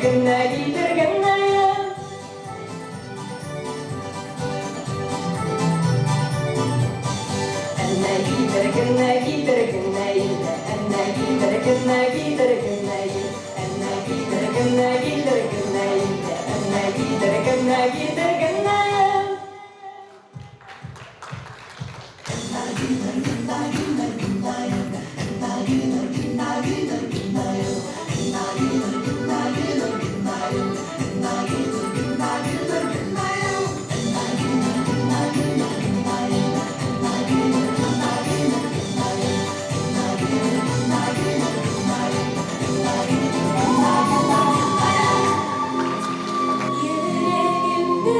генә килдергәннәем. Әнә килдергәнә килдергәнәем дә, әнә килдергәнә килдергәнәем. Әнә килдергәнә килдергәнәем дә, әнә килдергәнә килдергәнәем. Йөрәгемдә.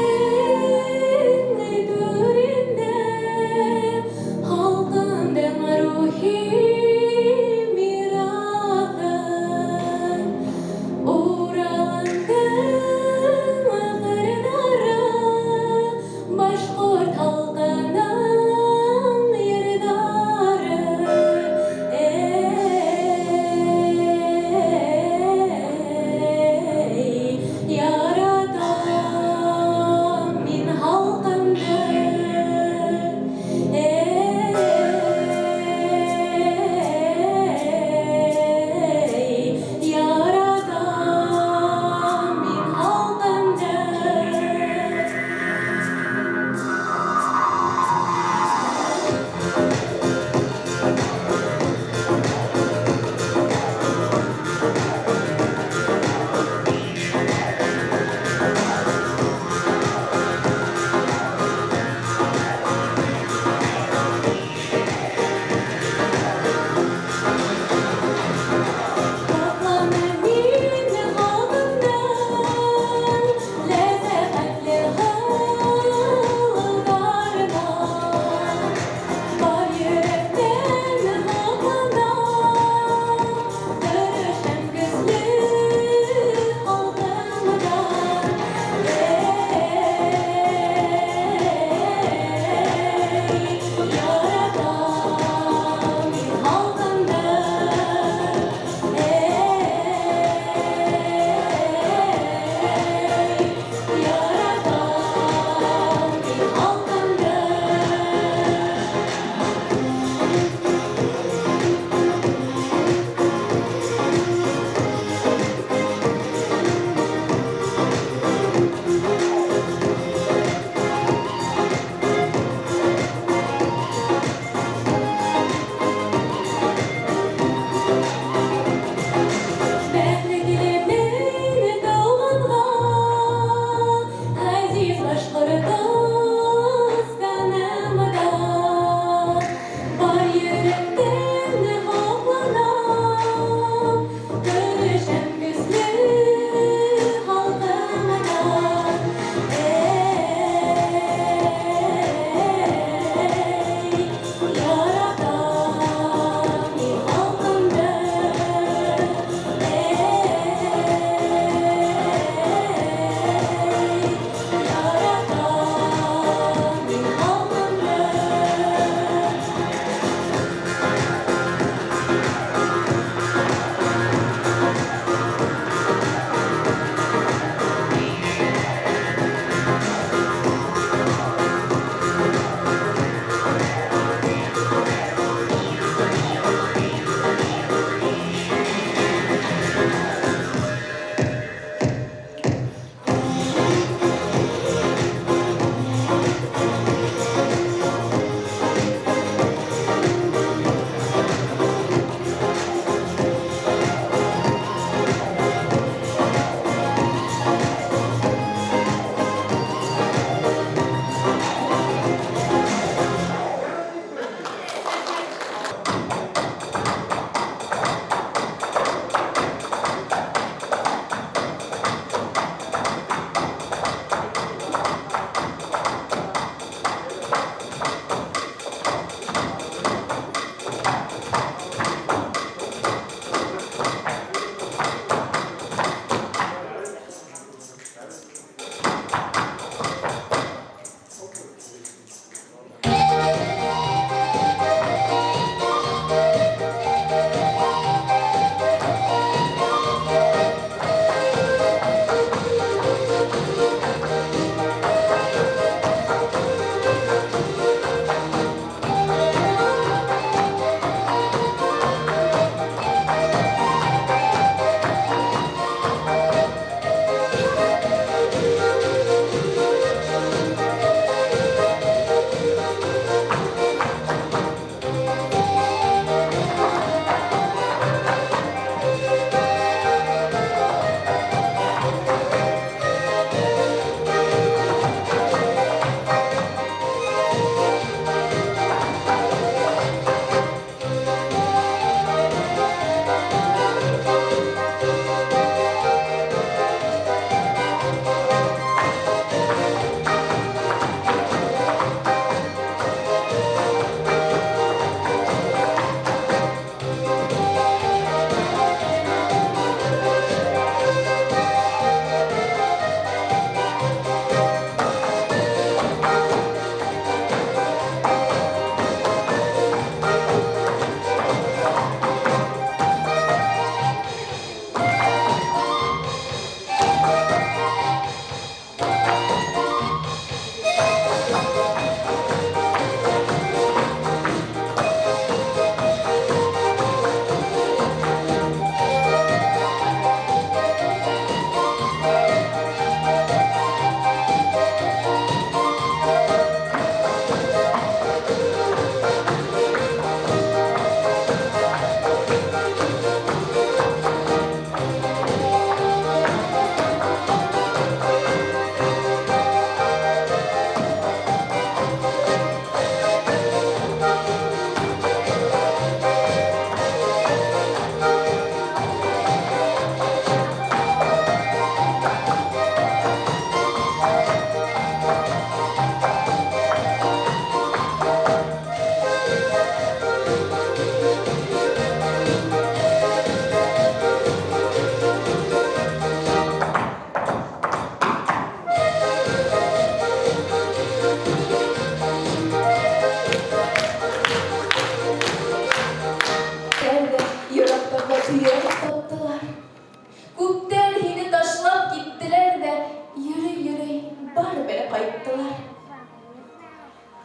йырлар.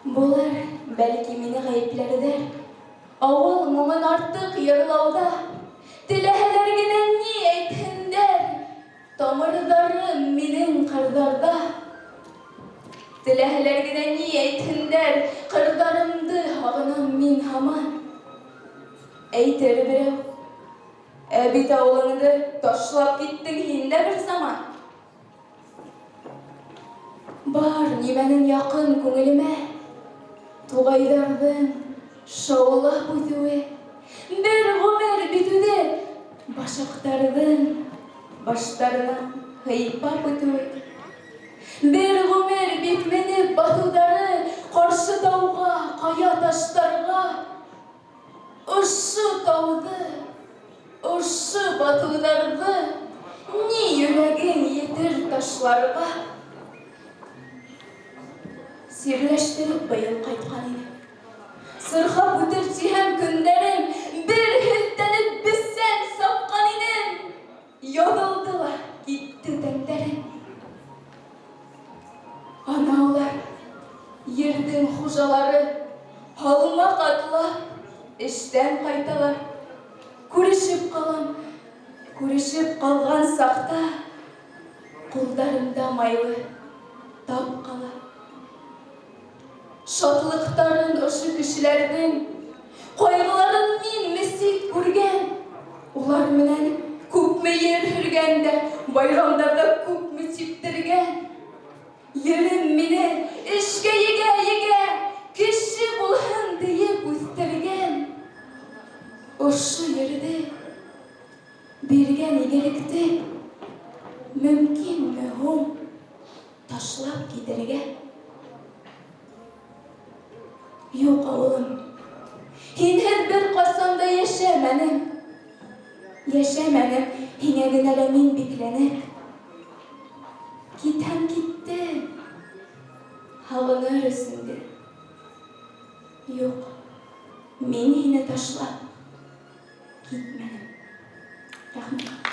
Булыр, бәлки, мине ғәйепләрҙәр, Ауыл моңон артыҡ йырлауда. Теләһәләр генә ни әйтһендәр, Тамырҙарым минең ҡырҙарҙа. Теләһәләр генә ни әйтһендәр, Ҡырҙарымды һағынам мин һаман. Әйтер берәү, Ә бит ауылыңды ташлап киттең һин дә бер заман. Бар нимәнең яҡын күңелемә, Туғайҙарҙың шаулап үҫеүе, Бер ғүмер бит үҙе, Башаҡтарҙың баштарынан һыйпап үтеүе. Бер ғүмер бит менеп баҫыуҙары Ҡаршы тауға, ҡая таштарға. Ошо тауҙы, ошо баҫыуҙарҙы Ни йөрәгең етер ташларға? Сирләштереп быйыл ҡайтҡан инем. Сырхап үтер тиһәм көндәрем, Бер һелтәнеп бесән сапҡан инем. Яҙылды ла китте тәндәрем. Ана улар, ерҙең хужалары, һалмаҡ атлап, эштән ҡайталар. Күрешеп ҡалам, күрешеп ҡалған саҡта ҡулдарымда майлы тап ҡала. Шатлыҡтарын ошо кешеләрҙең, ҡайғыларын мин месит күргән. Улар менән күпме ер һөргән дә, байрамдарҙа күпме сиптергән. Ерем мине эшкә егә-егә, кеше булһын тиеп үҫтергән. Ошо ерҙе биргән игелекте мөмкинме һуң ташлап китергә? Юҡ, ауылым, һинһеҙ бер ҡасан да йәшәмәнем. Йәшәмәнем, һиңә генә лә мин бикләнеп. Китһәм киттем, һағыныр өсөн генә. Юҡ, мин һине ташлап китмәнем. Рәхмәт.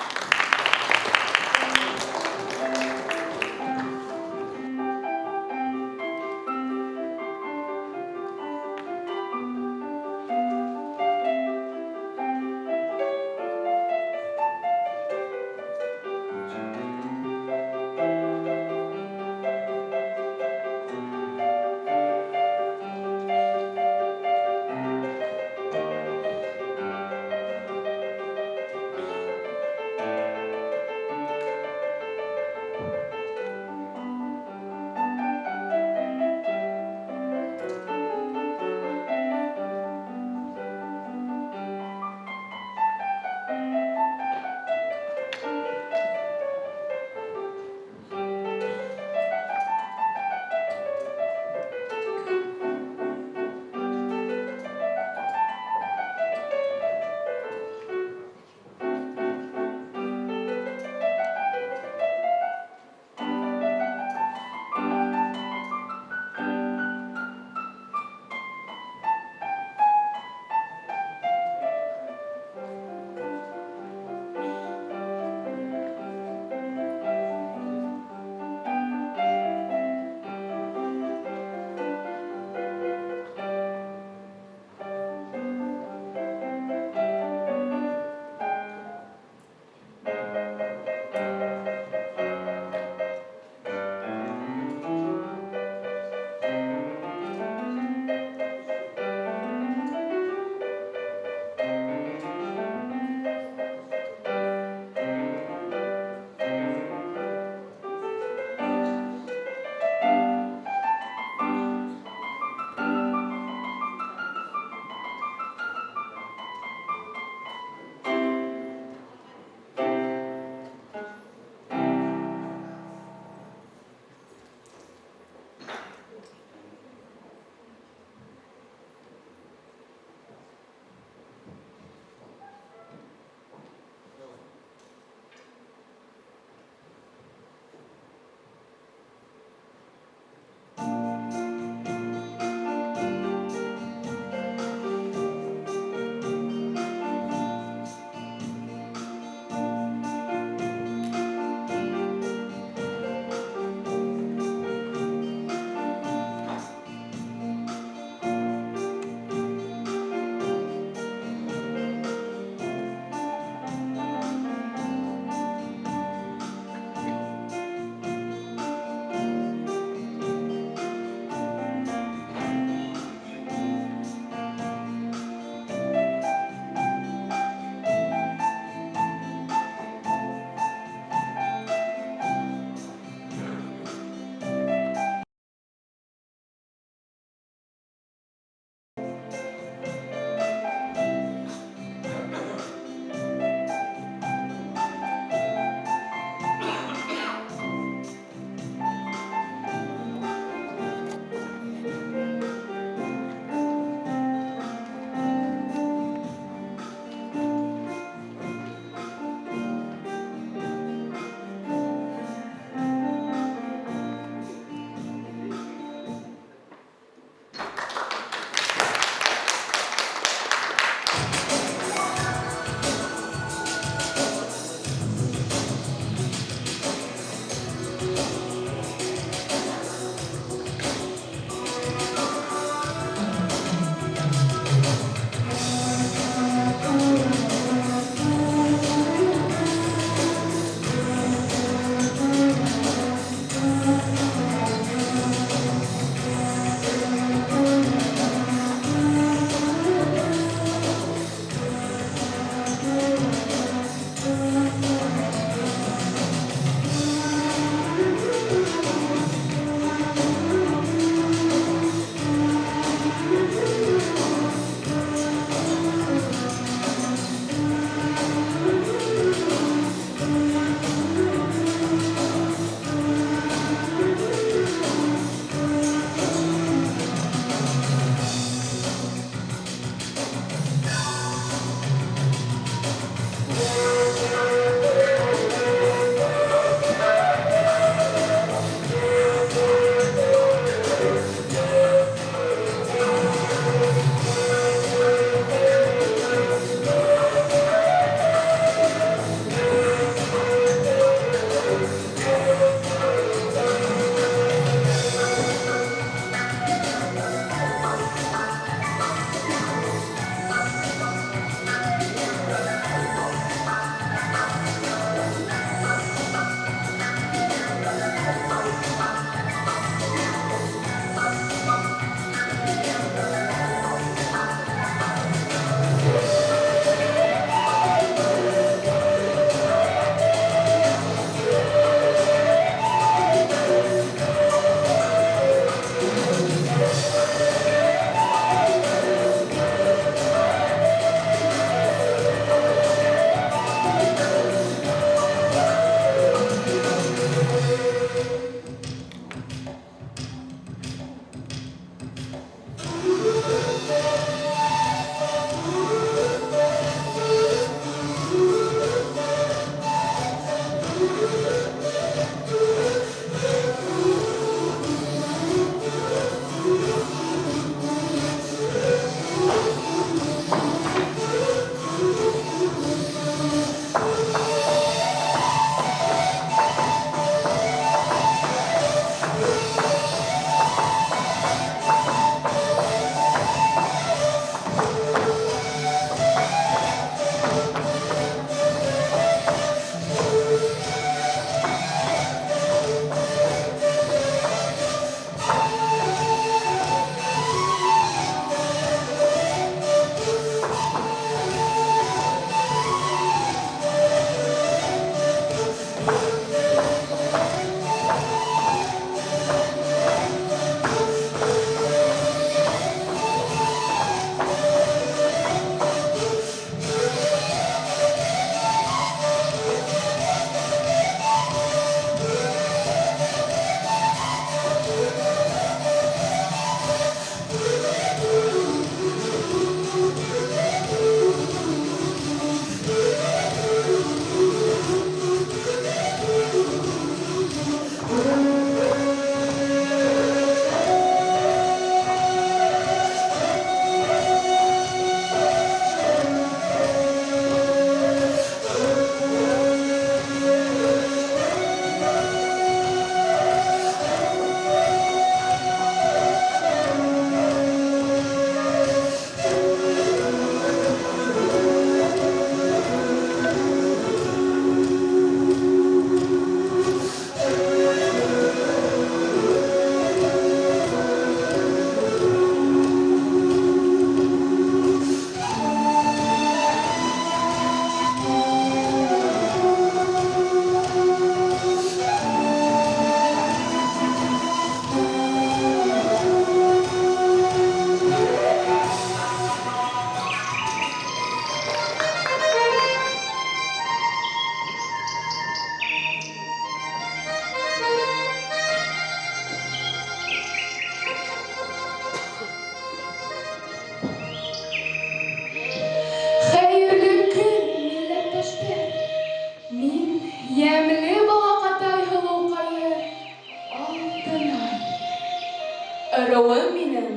Ырыуым минең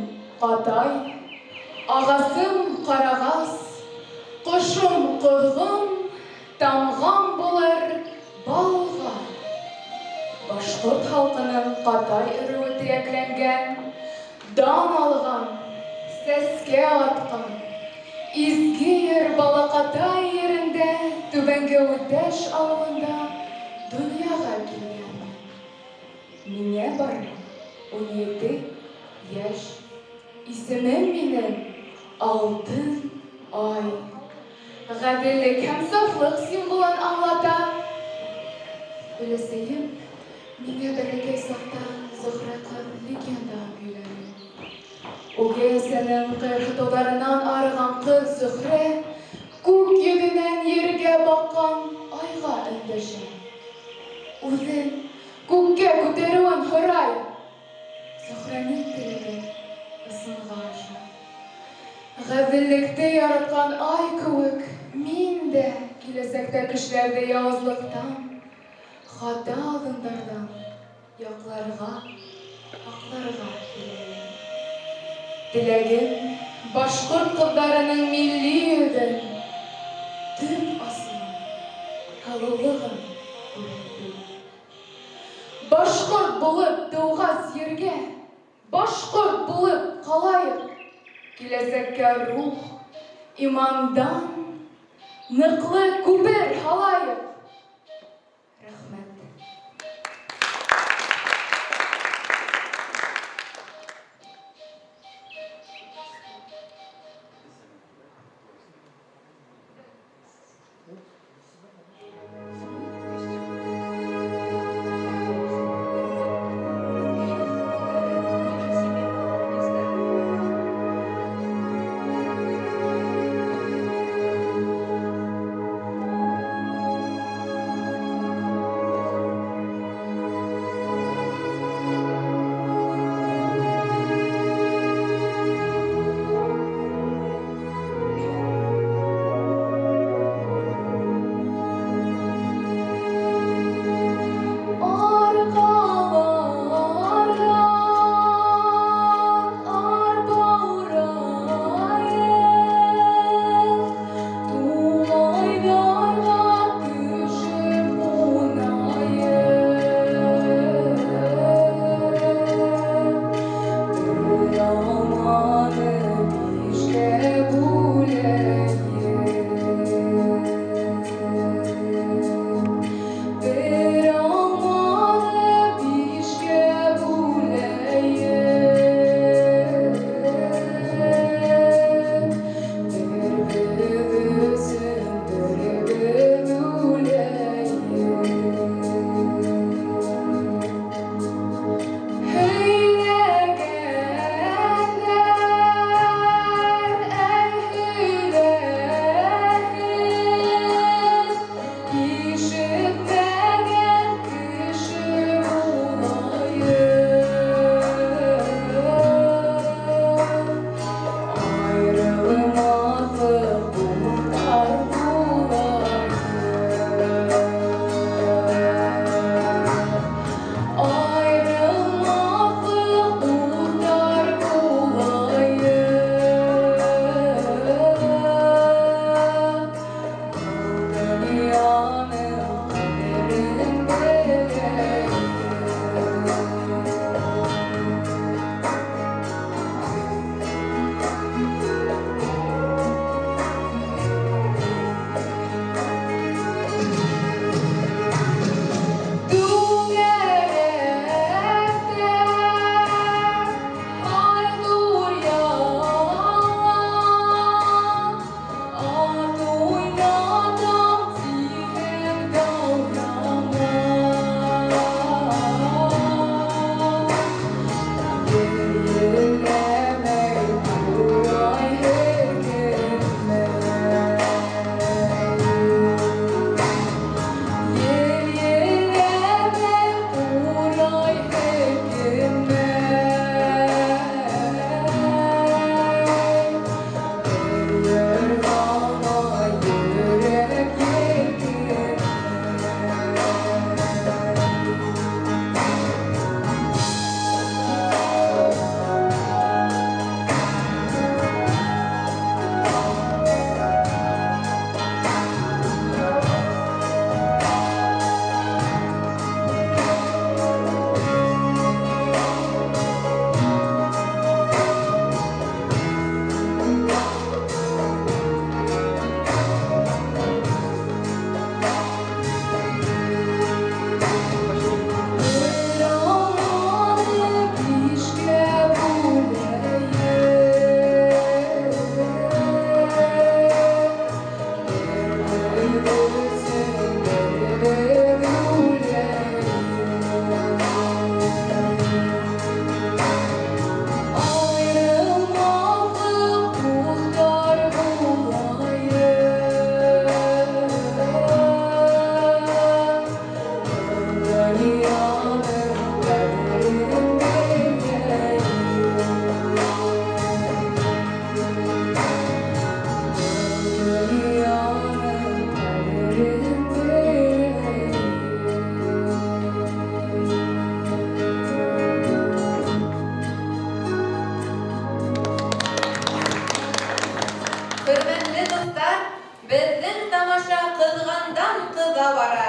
Ҡатай, ағасым ҡарағас, ҡошом ҡоҙғон, тамғам булыр балға. Башҡорт халҡының Ҡатай ырыуы төйәкләнгән, дан алған, сәскә атҡан, изге ер Балаҡатай ерендә, Түбәнге Үтәш ауылында донъяға килгәнмен. Миңә бары 17 йәш. Исемем минең Алтын Ай. Ғәҙеллек һәм сафлыҡ символын аңлата. Өләсәйем миңә бәләкәй саҡта Зөһрә ҡыҙ легендаһын һөйләне. Үгәй әсәнең ҡыйырһытыуҙарынан арыған ҡыҙ Зөһрә күк йөҙөнән ергә баҡҡан айға өндәшә. Үҙен күккә күтәреүен һорай. Зөһрәнең теләге ысынға аша. Ғәҙеллекте яратҡан ай кеүек, мин дә киләсәктә кешеләрҙе яуызлыҡтан, хата аҙымдарҙан яҡларға, һаҡларға теләйем. Теләгем башҡорт ҡыҙҙарының милли йөҙөн, төп асылын, һылыулығын күрһәтеү. Башҡорт булып тыуғас ергә, башҡорт булып ҡалайыҡ. Киләсәккә рух, имандан ныҡлы күпер һалайыҡ. Рәхмәт. Кызганнан-кыза бара.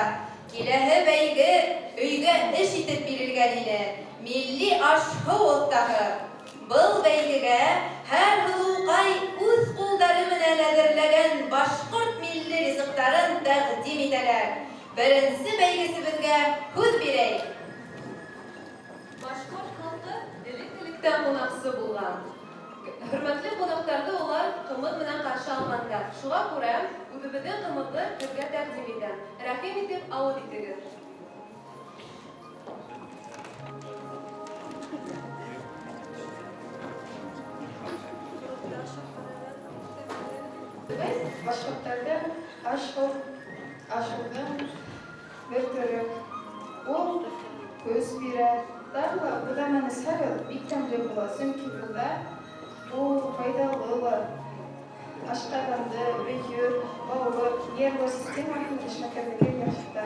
Киләһе бәйге өйгә эш итеп бирелгән иде, милли аш-һу остаһы. Был бәйгегә һәр һылуукай үз кулдары менән әзерләгән башкорт милли ризыктарын тәкъдим итәләр. Беренче бәйгесебезгә һүз бирәйк. Башкорт халкы элек-электән кунаксы булган. Хөрмәтле кунакларны алар кымыз менән каршы алганнар. Шуңа күрә үзебезнең кымызны сезгә тәкъдим итәм. Рәхим итеп авыз итегез. Без башкортларда аш-һуның бер төре. Ул көс бирә. Тагы бу бик тәмле була, чөнки буда ул файдалы ла. Ашказанды, бөер, бавыр, нервы системасын эшмәкәрлеген яхшырта.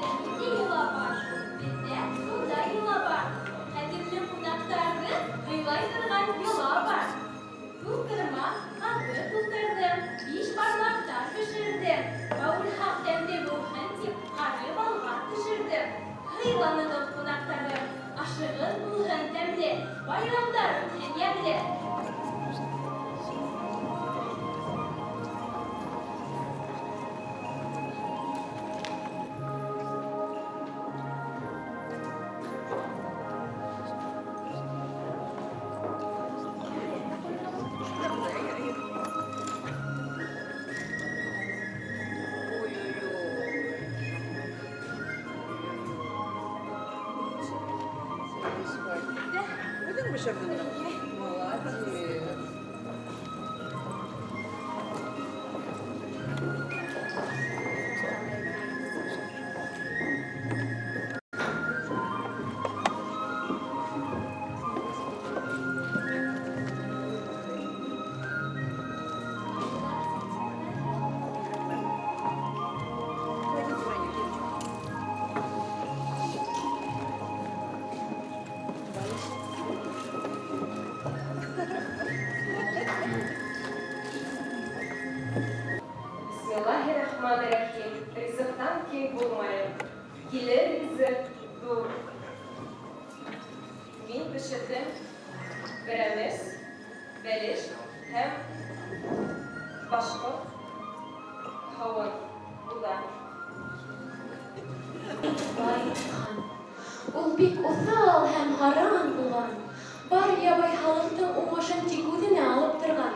Нинди йола бар? Бездә шундай йола бар. Хәтерле кунакларны сыйлай торган йола бар. Тутырма каты тутырдым, бишбармактан пешердем. Бавырһак тәмле булһын дип, кары балга төшердем. Һыйланыгыз, кунакларым, ашыгыз булһын тәмле, байрамнар үтһен ямьле. Бисмиллаһи-рахмани-рахим. Ризыктан ким булмаек. Килер ризык ҙур. Мин пешерҙем бәрәмәс, бәлеш һәм башҡорт һыуын. Була. Бай хан. Ул бик уҫал һәм һаран булған. Бар ябай халыҡтың уңышын тик үҙенә алып торған.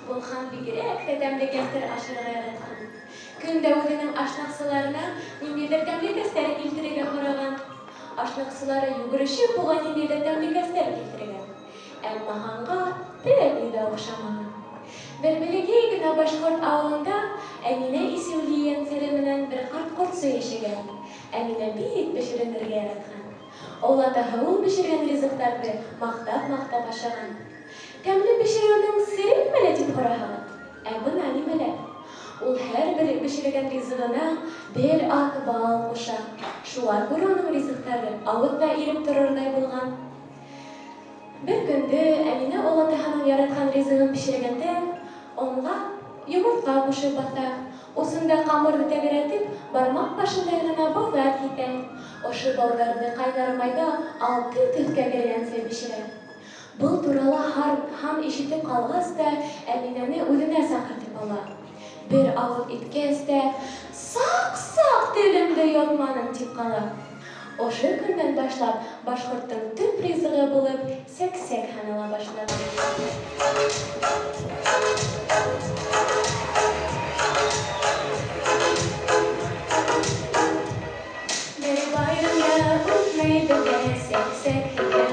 Был хан бигерәк тә тәмлекәстәр ашарға яратҡан. Көн дә үҙенең ашнаҡсыларына ниндәйҙер тәмлекәстәр килтерергә һораған. Ашнаҡсылары йүгерешеп уға ниндәйҙер тәмлекәстәр килтергән. Әммә ханға бер ни ҙә оҡшамаған. Бер бәләкәй генә башҡорт ауылында Әминә исемле ейәнсәре менән бер ҡарт ҡортсо йәшәгән. Әминә бик бешеренергә яратҡан. Олатаһы ул бешергән ризыҡтарҙы маҡтап-маҡтап ашаған. Тәмле бешереүенең сере нимәлә тип һораһағыҙ? Ә бына нимәлә. Ул һәр бер бешергән ризығына бер аҙ бал ҡуша. Шуға күрә уның ризыҡтары ауыҙҙа иреп торорҙай булған. Бер көндө Әминә олатаһының яратҡан ризығын бешергәндә онға йомортҡа ҡушып баҫа. Усында ҡамырҙы тәгәрәтеп, бармаҡ башындай ғына бауҙар киҫә. Ошо бауҙарҙы ҡайнар майҙа алтын төҫкә кергәнсе бешерә. Был турала хан ишетеп ҡалғас та Әминәне үҙенә саҡыртып ала. Бер ауыҙ иткәс тә, саҡ-саҡ телемде йотманым, тип ҡала. Ошо көндән башлап башҡорттоң төп ризығы булып сәк-сәк һанала башлаған. Бер байрам да үтмәй беҙҙә сәк-сәк икән.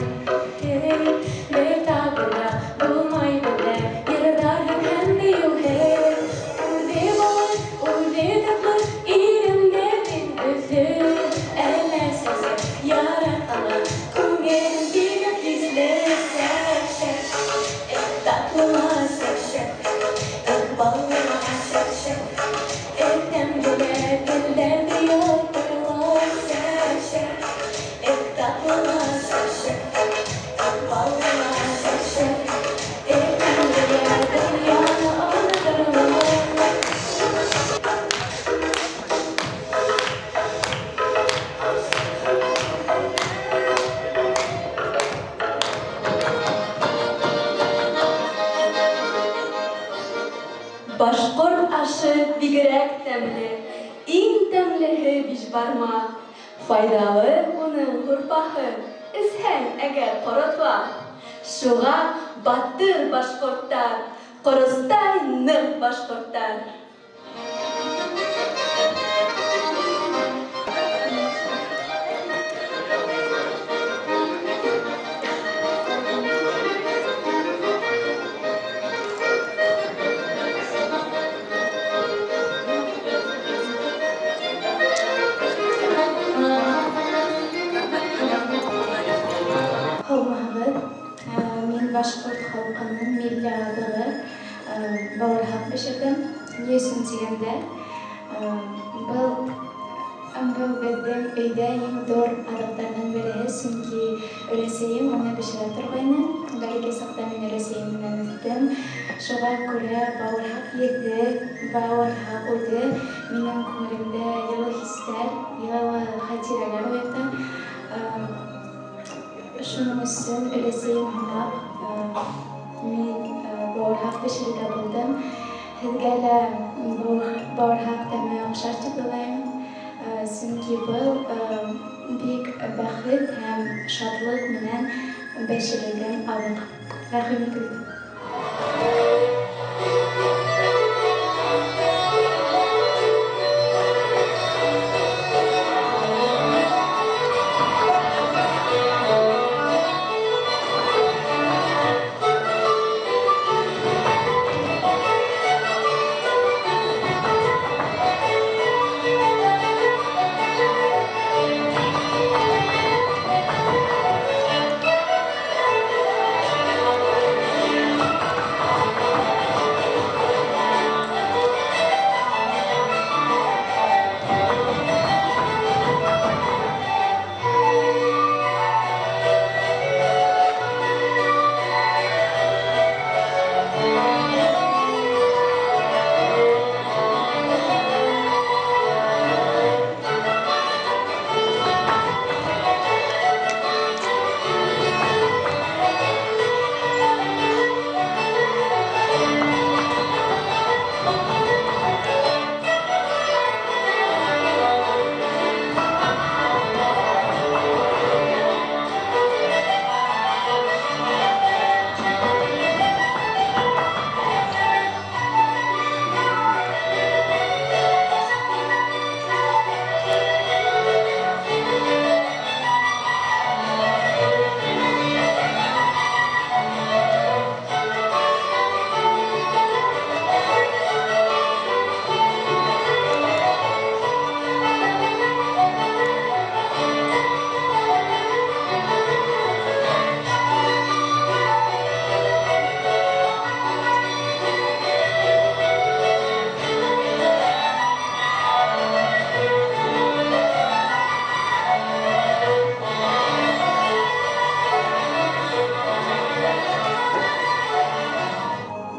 Бер табында булмай беҙҙә йырҙар һәм бейеүһеҙ. Үҙе баллы, үҙе татлы, иремдәрҙең өҫө. Әллә сәк-сәк яратҡанға күңелем бигерәк хисле. Сәк-сәк, эх, татлы ла сәк-сәк, эх, баллы Башҡорт ашы бигерәк тәмле, Иң тәмлеһе бишбармаҡ. Файҙалы уның һурпаһы, Эсһәң әгәр ҡоротла. Шуға батыр башҡорттар, Ҡоростай ныҡ башҡорттар. Һаумыһығыҙ! Мин башҡорт халҡының милли аҙығы бауырһаҡ бешерҙем. Ни өсөн тигәндә, был был беҙҙең өйҙә иң ҙур аҙыҡтарҙың береһе, сөнки өләсәйем уны бешерә торғайны. Бәләкәй саҡта мин өләсәйем менән үҫтем. Шуға күрә бауырһаҡ еҫе, бауырһаҡ үҙе минең күңелемдә йылы хистәр, йылы хәтирәләр уята. Шуның өсөн өләсәйем һымаҡ мин бауырһаҡ бешерергә булдым. Һеҙгә лә бауырһаҡ тәме оҡшар тип уйлайым. Сөнки был бик бәхет һәм шатлыҡ менән бешерелгән аҙыҡ. Рәхим итегеҙ.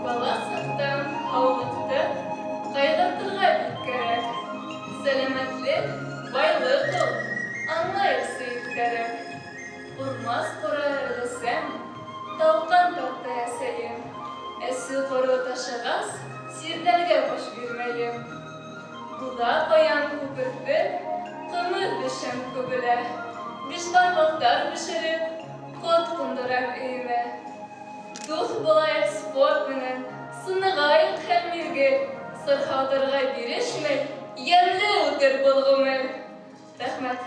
Бала саҡтан һаулыҡты ҡайғыртырға бик кәрәк. Сәләмәтлек байлыҡ ул, аңлайыҡсы иртәрәк. Урмас ҡоро өләсәм, талҡан тартты әсәйем. Әсе ҡорот ашағас, сирҙәргә баш бирмәйем. Буҙа ҡаян күпертеп, ҡымыҙ бешәм күбелә. Бишбармаҡтар бешереп, ҡот ҡундырам өйөмә. Дуҫ булайыҡ спорт менән, сынығайыҡ һәр миҙгел. Сырхауҙарға бирешмәй, йәмле үтер был ғүмер. Рәхмәт.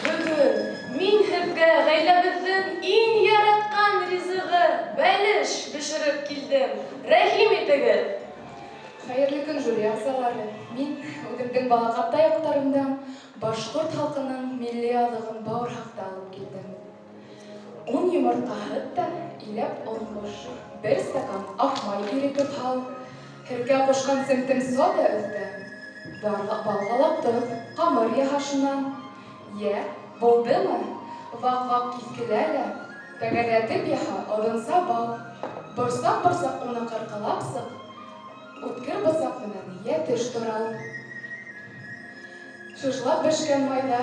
Бөгөн мин һеҙгә ғаиләбеҙҙең иң яратҡан ризығы бәлеш бешереп килдем. Рәхим итегеҙ. Хәйерле көн, жюри әгъзалары. Мин үҙемдең балаҡатай яҡтарымдан башҡорт халҡының милли аҙығын бауырһаҡты алып килдем. Ун йомортҡа һыт та иләп он ҡуш. Бер стакан аҡмай иретеп һал. Һеркә ҡушҡан семтем сода өҫтә. Балғалап тоҙ, ҡамыр яһа шунан. Йә, булдымы? Ваҡ-ваҡ киҫкелә лә, тәгәрәтеп яһа оҙонса бал. Борсаҡ-борсаҡ уны ҡырҡылап сыҡ, үткер бысаҡ менән йәтеш турал. Шыжлап бешкән майҙа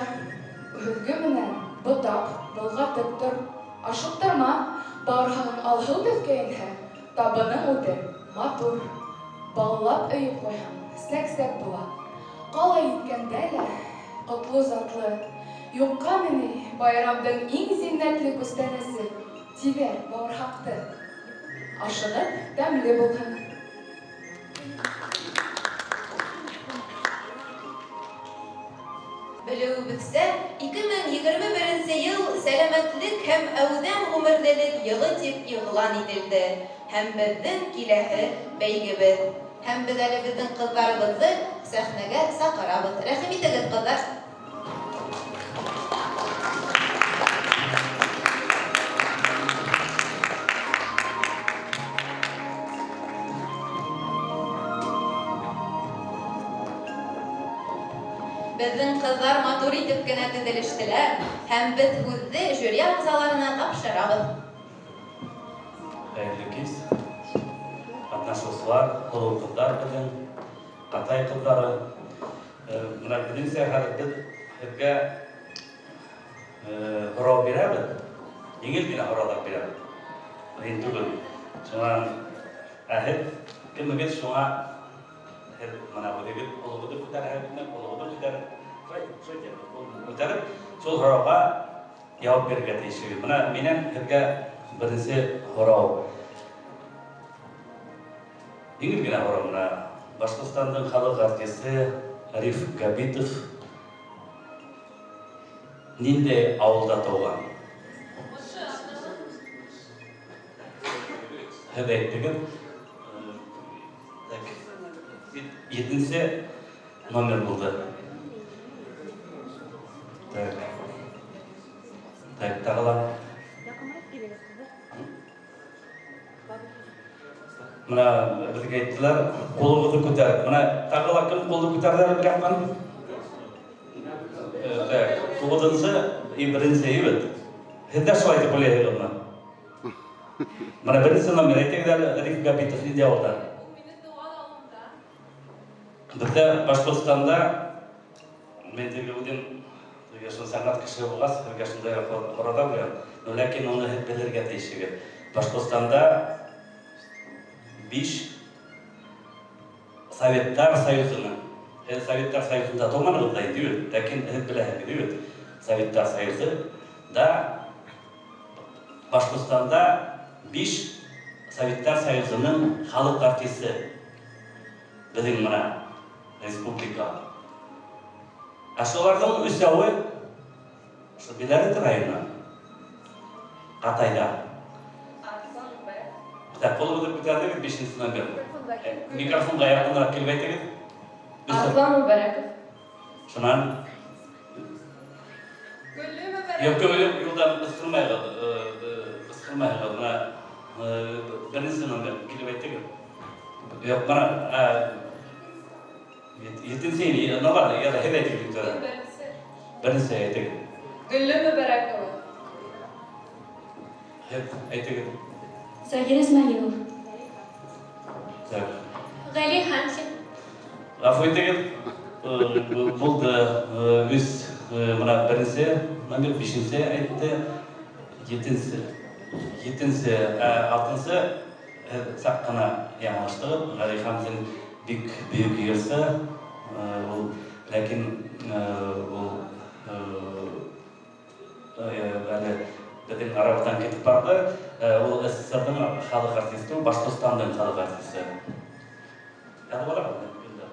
һөҙгө менән ботап, болғатып тор. Ашыҡтырма, бауырһағың алһыу төҫкә инһә, табының үтер матур. Баллап өйөп ҡуйһаң, сәк-сәк була. Ҡалай иткәндә лә, ҡотло затлы. Юҡҡамы ни, байрамдың иң зиннәтле күстәнәсе, тиҙәр бауырһаҡты. Ашығыҙ, тәмле булһын. Белеүебеҙсә, 2021 нче ел Сәламәтлек һәм әүҙем ғүмерлелек йылы тип иғлан ителде һәм беҙҙең киләһе бәйгебеҙ. Һәм беҙ әле беҙҙең ҡыҙҙарыбыҙҙы сәхнәгә саҡырабыҙ. Рәхим итегеҙ, ҡыҙҙар! Беҙҙең ҡыҙҙар матур итеп кенә теҙелештеләр һәм беҙ һүҙҙе жюри ағзаларына тапшырабыҙ. Хәйерле кис, ҡатнашыусылар, һылыу ҡыҙҙар беҙҙең, Ҡатай ҡыҙҙары. Менә беҙҙеңсә хәҙер беҙ һеҙгә һорау бирәбеҙ. Еңел генә һорауҙар бирәбеҙ. Ҡыйын түгел. Шунан ә һеҙ кемегеҙ шуңа һеҙ менә үҙегеҙ ҡулығыҙҙы күтәрәһегеҙме, ҡулығыҙҙы күтәреп, шулай, шулай итәбеҙ, ҡулын күтәреп, шул һорауға яуап бирергә тейешһегеҙ. Менә минән һеҙгә беренсе һорау. Еңел генә һорау менә. Башҡортостандың халыҡ артисы Риф Габитов ниндәй ауылда тыуған? Һеҙ әйттегеҙ. Так. Етенсе номер булды. Так. Так, тағы ла. Менә беҙгә әйттеләр, ҡулығыҙҙы күтәреп. Менә тағы ла кем ҡулды күтәрҙе әле бер яҡтан? Так, туғыҙынсы и беренсе бит. Һеҙ ҙә шулай тип уйлайһығыҙмы? Менә беренсе номер әйтегеҙ әле, Риф Габитов ниндәй ауылда? Ул минең тыуған ауылымда. Беҙҙә Башҡортостанда мин теге үҙем теге шул сәнғәт кешеһе булғас, һеҙгә шундай һорауҙар бирәм. Но ләкин уны һеҙ белергә тейешһегеҙ. Башҡортостанда биш Советтар Союзының, һеҙ Советтар Союзында тыуманығыҙ да инде бит, ләкин һеҙ беләһегеҙ бит, Советтар Союзы да Башҡортостанда биш Советтар Союзының халыҡ артисы беҙҙең менә республика. Ә шуларҙың өсәүе ошо Белорет районы Ҡатайҙа. Так, ҡулығыҙҙы күтәрҙегеҙ, бишенсе номер. Микрофонға яҡыныраҡ килеп әйтегеҙ. Арыҫлан Мөбәрәков. Шунан. Гөллө Мөбәрәков. Юҡ, күңелем юлдан ҡысҡырмайғыҙ, ҡысҡырмайғыҙ. Менә беренсе номер килеп әйтегеҙ. Юҡ, менә етенсе, ну ладно, я һеҙ әйтегеҙ, Виктория. Беренсе. Беренсе әйтегеҙ. Гөллө Мөбәрәкова. Һеҙ әйтегеҙ. Загир Исмаилов. Так. Ғәли Хәмзин. Ғәфү итегеҙ, булды өс, менә беренсе номер, бишенсе әйтте, етенсе, етенсе, алтынсы саҡ ҡына яңылыштығыҙ. Ғәли Хәмзин бик бөйөк йырсы, ул, ләкин ул әле беҙҙең арабыҙҙан китеп барҙы. Ул СССРҙың халыҡ артисты, Башҡортостандың халыҡ артисты. Яҙып алабыҙ инде.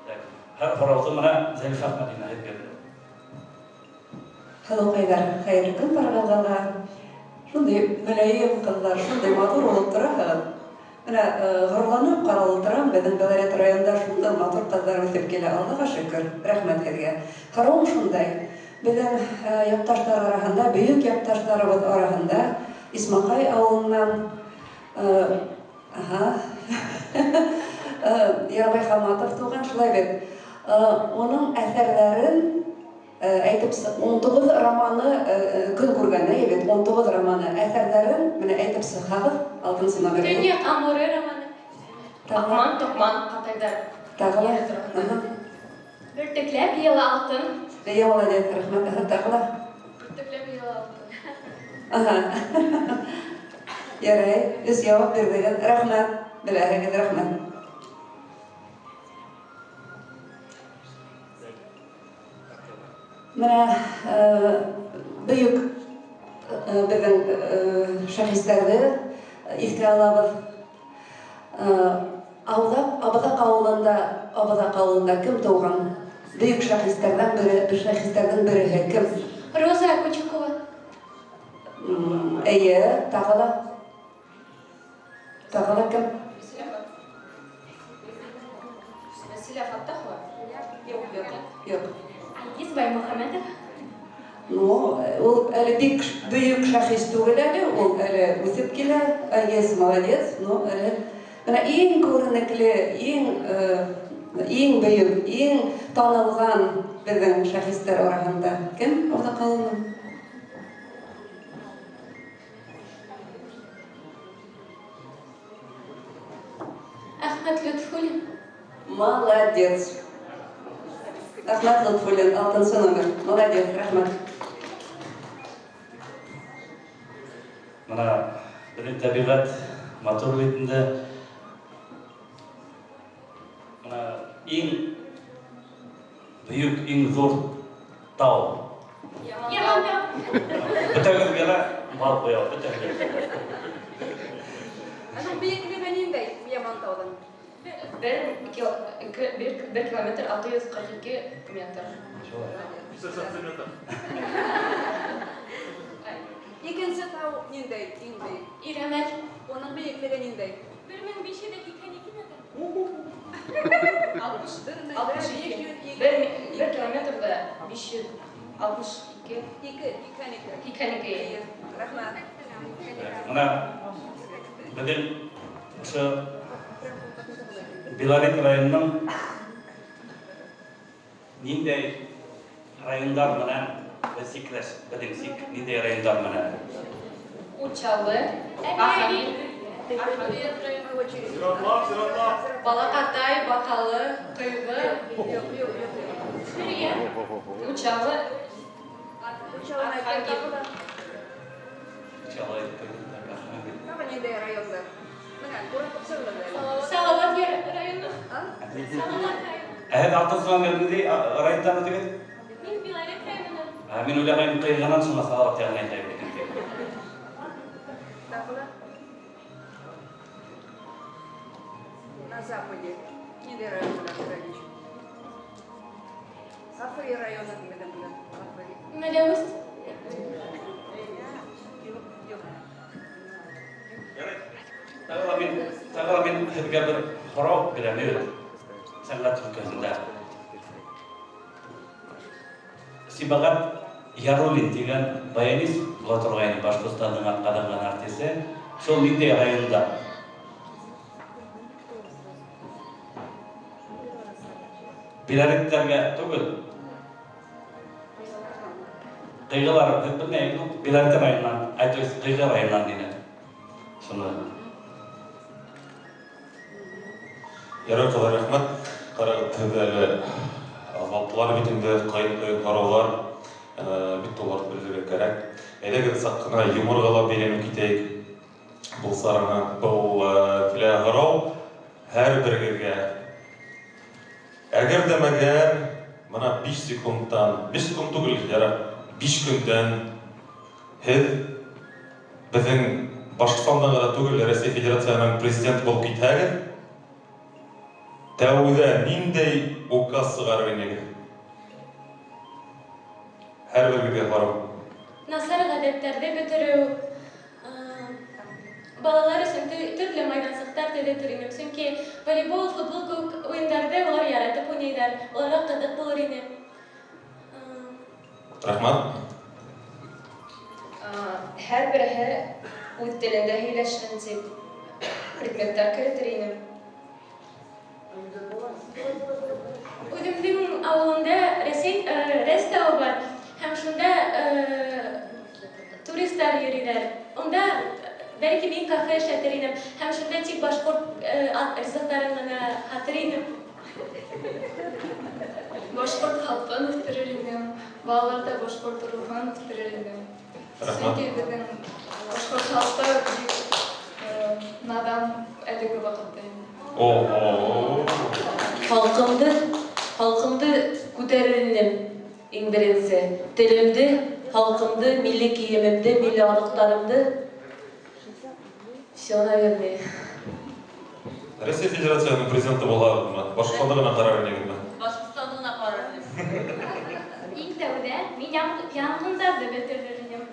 Так, һәр һорауҙы менә Зәлифә Әхмәдина һеҙгә бирә. Һылыуҡайҙар, хәйерле көн барығыҙға. Шундай мөләйем ҡыҙҙар, шундай матур булып тораһығыҙ. Менә ғорурланып ҡарап ултырам, беҙҙең Белорет районында шундай матур ҡыҙҙар үҫеп килә. Аллаға шөкөр, рәхмәт һеҙгә. Һорауым шундай. Беҙҙең яҡташтар араһында, бөйөк яҡташтарыбыҙ араһында Исмаҡай ауылынан, аһа, Ярабай Хаматов тыуған, шулай бит. Уның әҫәрҙәрен әйтеп, 19 романы көн күргән, әйе бит, 19 романы әҫәрҙәрен менә әйтеп сыҡһағыҙ, алтынсы номер. Төньяҡ Амуры романы. Тағы. Аҡман, тоҡман, ҡатайҙар. Тағы ла. Аһа. Бөртөкләп йыйыла алтын. Эйе, молодец, рәхмәт. Аһа, тағы ла. Бөртөкләп йыйыла алтын. Аһа. Ярай, өс яуап бирҙегеҙ. Рәхмәт. Беләһегеҙ, рәхмәт. Менә бөйөк беҙҙең шәхестәрҙе иҫкә алабыҙ. Ауҙаҡ, Абаҙаҡ ауылында, Абаҙаҡ ауылында кем тыуған? Бөйөк шәхестәрҙән бере, шәхестәрҙең береһе кем? Роза Кучукова. Эйе, тағы ла. Тағы ла кем? Вәсилә Фаттахова? Юҡ, юҡ, юҡ. Айгиз Баймөхәмәтов. Ну, ул әле бик бөйөк шәхес түгел әле, ул әле үҫеп килә. Айгиз молодец, но әле менә иң күренекле, иң бөйөк, иң танылған беҙҙең шәхестәр араһында кем Абаҙаҡ ауылынан? Әхмәт Лотфуллин. Молодец. Әхмәт Лотфуллин, алтынсы номер. Молодец, рәхмәт. Мына беҙҙең тәбиғәт матур бит инде. Мына иң бөйөк, иң ҙур тау. Ямантау. Бөтәгеҙгә лә бал ҡуя, бөтәгеҙгә. Аның бейеклеге ниндәй Ямантауҙың? Бер километр 642 метр. Икенсе тау ниндәй, иң бейек? Ирәмәл. Уның бейеклеге ниндәй? 1582 метр. Алтмыш бер мең Алтмыш бер ике. биш йөҙ егерме Бер километр ҙа биш йөҙ алтмыш ике. Ике, һикһән ике. Һикһән ике. Рәхмәт. Мына беҙҙең ошо Белорет районының ниндәй райондар менән беҙ сикләш, беҙҙең сик ниндәй райондар менән? Учалы, Архангел, Балаҡатай, Баҡалы, Ҡыйғы, Шөрйә. Учалы, Учалы Архангел. Учалы әйтте, Архангел. Тағы ниндәй райондар? Менә, күреп сығығыҙ әле. Салауат районы. А? Салауат районы. Ә һеҙ алтынсы номер ниндәй райондан үтегеҙ? Мин Белорет районынан. Ә, мин уйлағайным, Ҡыйғынан шуңа Салауат яғын әйтә икән тип. Тағы ла? На западе. Ниндәй район белән граничит? Ғафури районы белән белән. Ғафури. Мәләүез. Юҡ, юҡ. Тағы ла мин һеҙгә бер һорау бирәм, бит. Сәнғәт өлкәһендә. Сибәғәт Яруллин тигән баянист була торғайны, Башҡортостандың атҡаҙанған артисы. Шул ниндәй районда? Белореттәргә түгел. Ҡыйғылар, беҙ белмәйек, ну, Белорет районынан, ай, то есть Ҡыйғы районынан ине. Шуны. Ярай, ҡыҙҙар, рәхмәт. Ҡарағыҙ, һеҙ әле аҙлаттылар бит инде, ҡыйын-ҡыйын һораулар, бит уларҙы белергә кәрәк. Әйҙәгеҙ, саҡ ҡына юморға ла бәйләнеп китәйек. Был сараны, был килә һорау һәр берегеҙгә. Әгәр ҙә мәгәр бына 5 секундтан, 5 секунд түгел, ярар, 5 көндән һеҙ беҙҙең Башҡортостанда ғына түгел, Рәсәй Федерацияһының президенты булып китһәгеҙ, тәүҙә ниндәй указ сығарыр инегеҙ? Һәр берегеҙгә һорау. Насар ғәҙәттәрҙе бөтөрөү, балалар өсөн төрлө майҙансыҡтар төҙөтөр инем. Сөнки волейбол, футбол кеүек уйындарҙы улар яратып уйнайҙар, уларға ҡыҙыҡ булыр ине. Рәхмәт. Һәр береһе үҙ телендә һөйләшһен тип предметтар керетер инем. Үҙемдең ауылымда Рәсәй, Рәс тауы бар һәм шунда, туристар йөрөйҙәр. Унда бәлки мин кафе эшләтер инем һәм шунда тик башҡорт, ризыҡтарын ғына һатыр инем. Башҡорт халҡын үҫтерер инем, балаларҙа башҡорт рухын үҫтерер инем. Рәхмәт. Сөнки беҙҙең башҡорт халҡы бик, Наҙан әлеге ваҡытта инде. Ого! Халҡымды, халҡымды күтәрер инем иң беренсе. Телемде, халҡымды, милли кейемемде, милли аҙыҡтарымды. Все, наверное. Россия Федерацияһының президенты булһағыҙмы? Башҡортостанда ғына ҡарар инегеҙме? Башҡортостанды ғына ҡарар инем. Иң тәүҙә мин янғындарҙы бөтөрөр инем.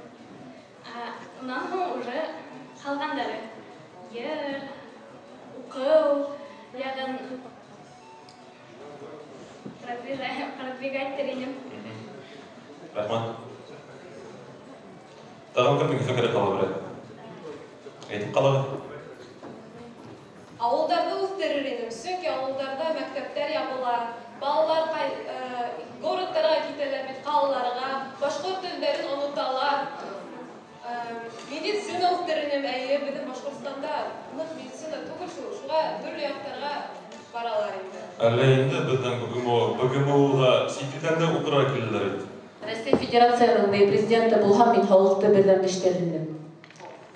Унан һуң уже ҡалғандары. Йыр, уҡыу яғын продвигать итер инем. Рәхмәт. Тағын кемдең фекере ҡала бирә? Әйтеп ҡалығыҙ. Ауылдарҙы үҫтерер инем, сөнки ауылдарҙа мәктәптәр ябыла, балалар городтарға китәләр бит, ҡалаларға, башҡорт телдәрен оноталар. Медицина үҫтерер инем, әйе, беҙҙең Башҡортостанда ныҡ медицина түгел шул, шуға төрлө яҡтарға баралар инде. Әллә инде беҙҙең БГМУ-ға сит илдән дә уҡырға киләләр бит. Россия Федерацияһының президенты булһам, мин халыҡты берҙәмләштерер инем.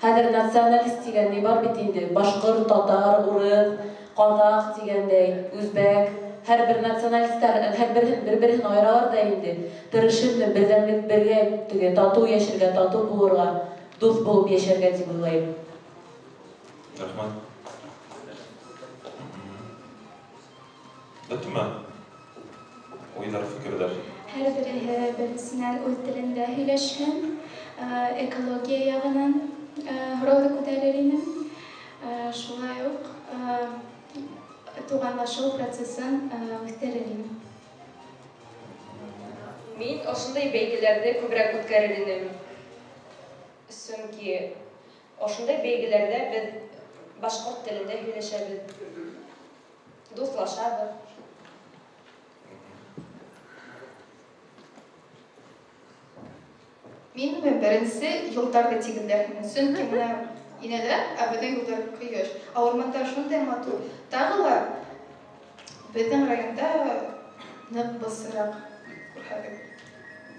Хәҙер националист тигән ни бар бит инде, башҡорт, татар, урыҫ, ҡаҙаҡ тигәндәй, үзбәк, һәр бер националистар һәр береһен бер-береһен айыралар ҙа инде. Тырышыр инем берҙәмлек бергә теге татыу йәшәргә, татыу булырға, дуҫ булып йәшәргә тип уйлайым. Рәхмәт. Бөттөмө? Уйҙар, фекерҙәр. Һәр береһе беренсенән үҙ телендә һөйләшһен, экология яғынан һорауҙы күтәрер инем. Шулай уҡ туғанлашыу процесын үҫтерер инем. Мин ошондай бәйгеләрҙе күберәк үткәрер инем. Сөнки ошондай бәйгеләрҙә беҙ башҡорт телендә һөйләшәбеҙ, дуҫлашабыҙ. Мин беренсе юлдарҙы тигеҙләрмен, сөнки бына инәләр, ә беҙҙең юлдар ҡыйыш. Ә урмандар шундай матур. Тағы ла беҙҙең районда ныҡ бысраҡ күрһәгеҙ.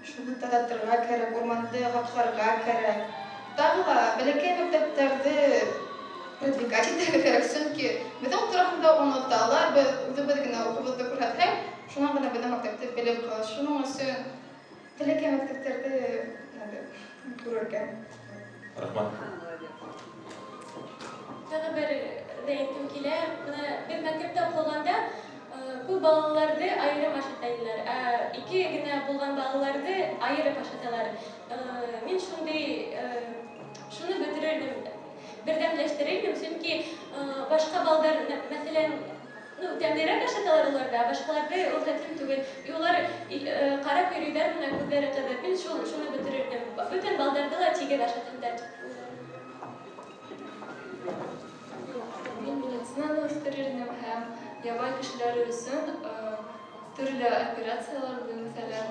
Шуны таҙартырға кәрәк, урманды һаҡларға кәрәк. Тағы ла бәләкәй мәктәптәрҙе продвигать итергә кәрәк, сөнки беҙҙең тураһында оноталар, беҙ үҙебеҙ генә уҡыуыбыҙҙы күрһәтһәк, шунан ғына беҙҙең мәктәпте белеп ҡала. Шуның өсөн бәләкәй мәктәптәрҙе надо күрергә. Рәхмәт. Тағы бер ҙә әйткем килә. Бына беҙ мәктәптә уҡығанда, күп балаларҙы айырым ашата инеләр. Ә ике генә булған балаларҙы айырып ашаталар. Мин шуны бөтөрөр инем, берҙәмләштерер инем, сөнки башҡа балдар, мәҫәлән, тәмлерәк ашаталар уларҙы, ә башҡаларҙы ул хәтлем түгел. И улар ҡарап йөрөйҙәр, бына күҙҙәре ҡыҙып. Мин шуны бөтөрөр инем. Бөтөн балдарҙы ла тигеҙ ашатһындар тип уйлайым. Мин медицинаны үҫтерер инем һәм ябай кешеләр өсөн төрлө операцияларҙы, мәҫәлән,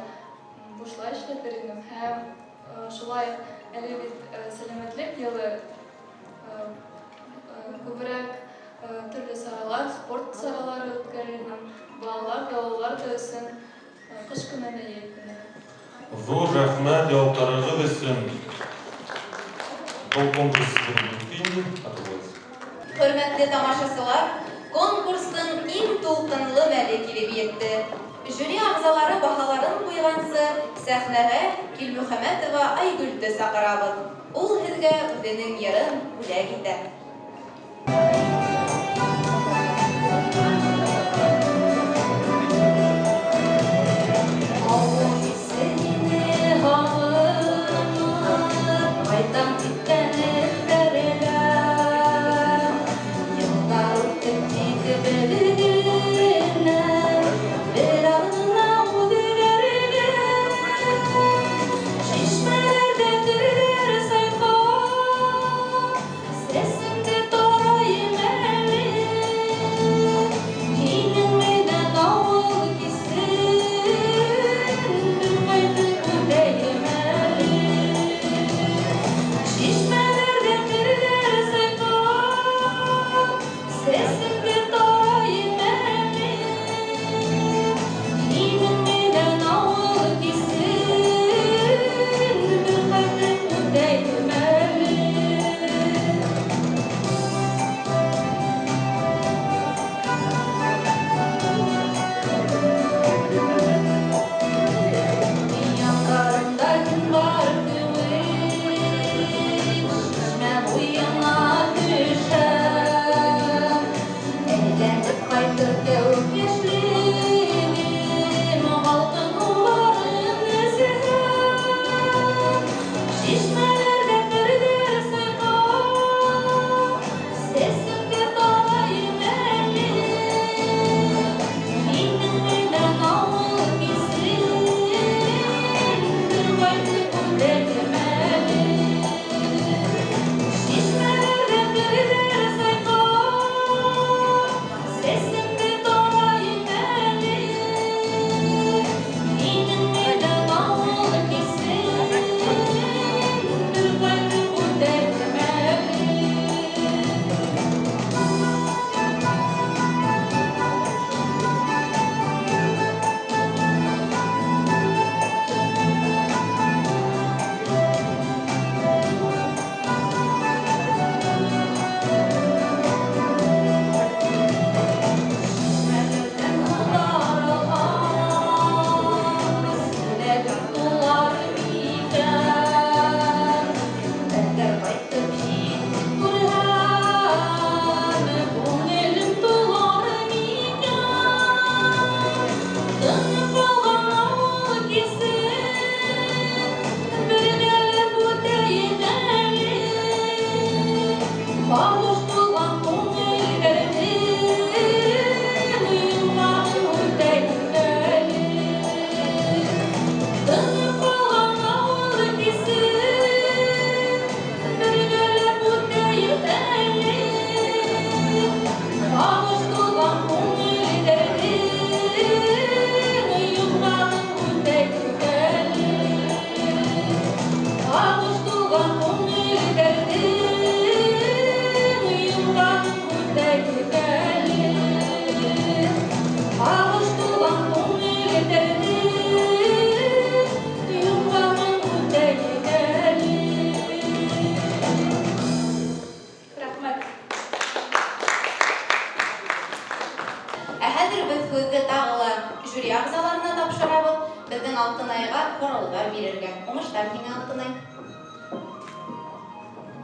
бушлай эшләтер инем һәм шулай әле бит сәләмәтлек йылы, күберәк төрлө саралар, спорт саралары үткәрер инем. Балалар да, ололар да өсөн ҡыш көнөнә, йәй көнөнә. Ҙур рәхмәт яуаптарығыҙ өсөн. Был конкурс бөттө инде, атылығыҙ. Хөрмәтле тамашасылар, конкурстың иң тулҡынлы мәле килеп етте. Жюри ағзалары баһаларын ҡуйғансы, сәхнәгә Килмөхәмәтова Айгөлдө саҡырабыҙ. Ул һеҙгә үҙенең йырын бүләк итә. Sesimi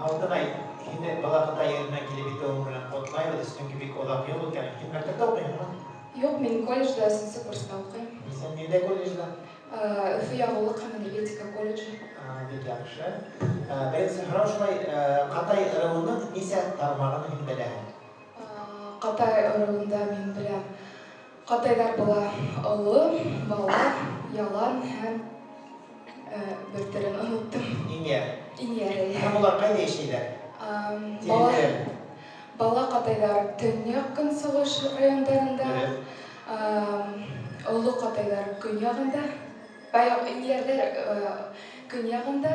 Алтынай, һине Балаҡатай еренән килеп етеүең менән ҡотлайбыҙ, сөнки бик оҙаҡ юл үткән. Һин мәктәптә уҡыйһыңмы? Юҡ, мин колледжда өсөнсө курста уҡыйм. Һин ниндәй колледжда? Өфө яғыулыҡ һәм энергетика колледжы. Бик яҡшы. Беренсе һорау шулай, Ҡатай ырыуының нисә тармағын һин беләһең? Ҡатай ырыуында мин беләм. Ҡатайҙар була оло, бала, ялан һәм бер төрөн оноттом. Инйәр. Инйәр. Һәм улар ҡайҙа йәшәйҙәр? Бала ҡатайҙар төньяҡ көнсығыш райондарында, оло ҡатайҙар көньяғында, инйәрҙәр көньяғында,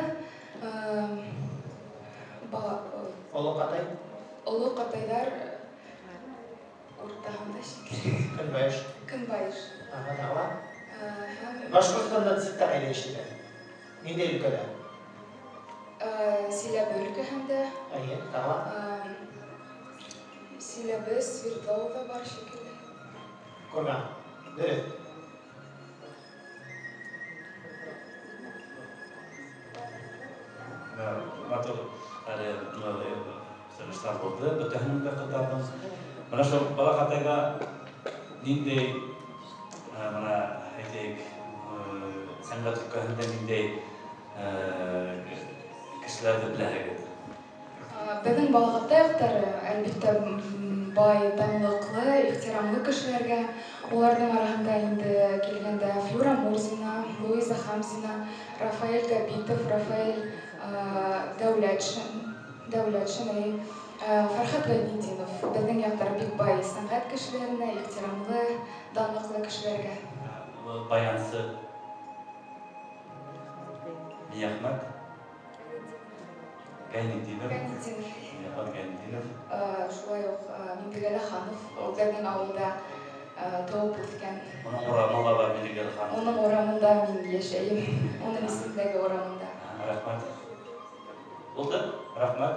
Оло ҡатай? Оло ҡатайҙар уртаһында шикелле. Көнбайыш. Көнбайыш. Тағы ла? Башҡортостандан ситтә ҡайҙа йәшәйҙәр? Ниндәй өлкәлә? Силәбе өлкәһендә. Эйе, тағы ла? Силәбе, Свердловда бар шикелле. Ҡурған. Дөрөҫ. Матур әле сығыштар булды, бөтәһенең дә ҡыҙҙарҙың. Бына шул Балаҡатайға ниндәй, бына әйтәйек, сәнғәт өлкәһендә ниндәй кешеләрҙе беләһегеҙ? Беҙҙең Балаҡатай яҡтары, әлбиттә, бай, данлыҡлы, ихтирамлы кешеләргә. Уларҙың араһында инде килгәндә Флюра Мурзина, Луиза Хамзина, Рафаэль Габитов, Рафаэль Дәүләтшин, Фәрхәт Гайнетдинов. Беҙҙең яҡтар бик бай сәнғәт кешеләренә, ихтирамлы, данлыҡлы кешеләргә. Баянсы Миәхмәт Гайнетдинов. Гайнетдинов. Миәхмәт Гайнетдинов. Шулай уҡ Миндеғәле Ханов, ул беҙҙең ауылда тыуып үҫкән. Уның урамы ла бар, Миндеғәле Ханов. Уның урамында мин йәшәйем. Уның исемендәге урамында. Рәхмәт. Булды? Рәхмәт.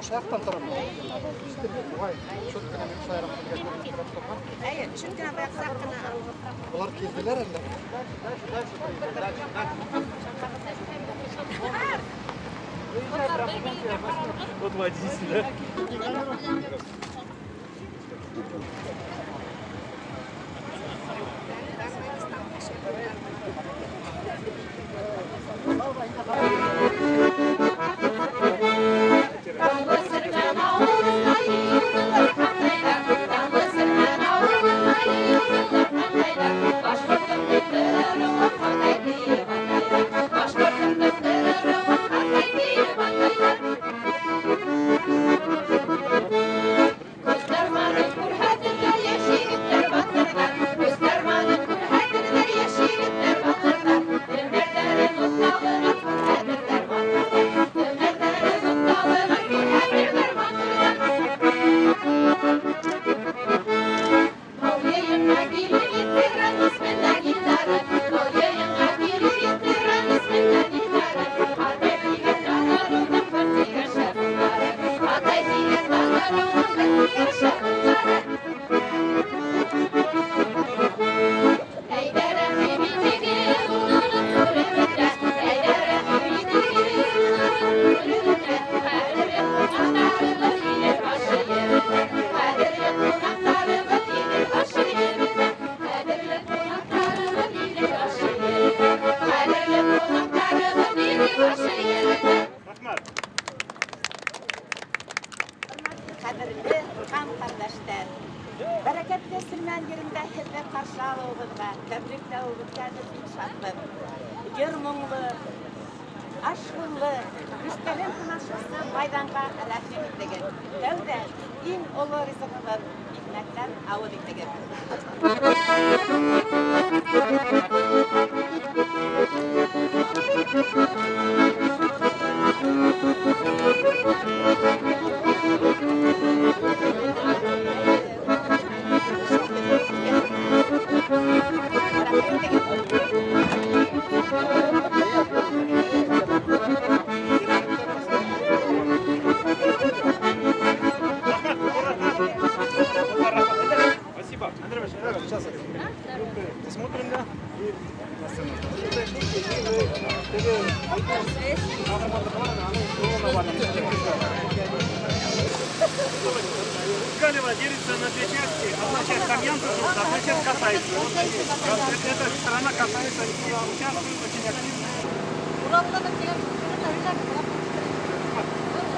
Ошо яҡтан торам. Шул кенә мин шулайыраҡ һеҙгә күренеп торған. Эйе, сөнки баяғы саҡ ҡына. Улар килделәр әллә? Вот водитель, да? Ҡәҙерле ҡан-ҡәрҙәштәр, бәрәкәтле Сөлмән ерендә һеҙҙе ҡаршы алыуыбыҙға, тәбрикләүебеҙгә беҙ бик шатбыҙ. Йыр моңло, аш-һыулы, өҫтәлен тамашасы майҙанға рәхим итегеҙ. Тәүҙә иң оло ризығыбыҙ икмәктән ауыҙ итегеҙ. Спасибо. Андрей Иванович, сейчас. Посмотрим, да? И на сцену. Галева делится на две части. Одна часть тамьянцев, одна часть касается. Эта сторона касается, они участвуют очень активно.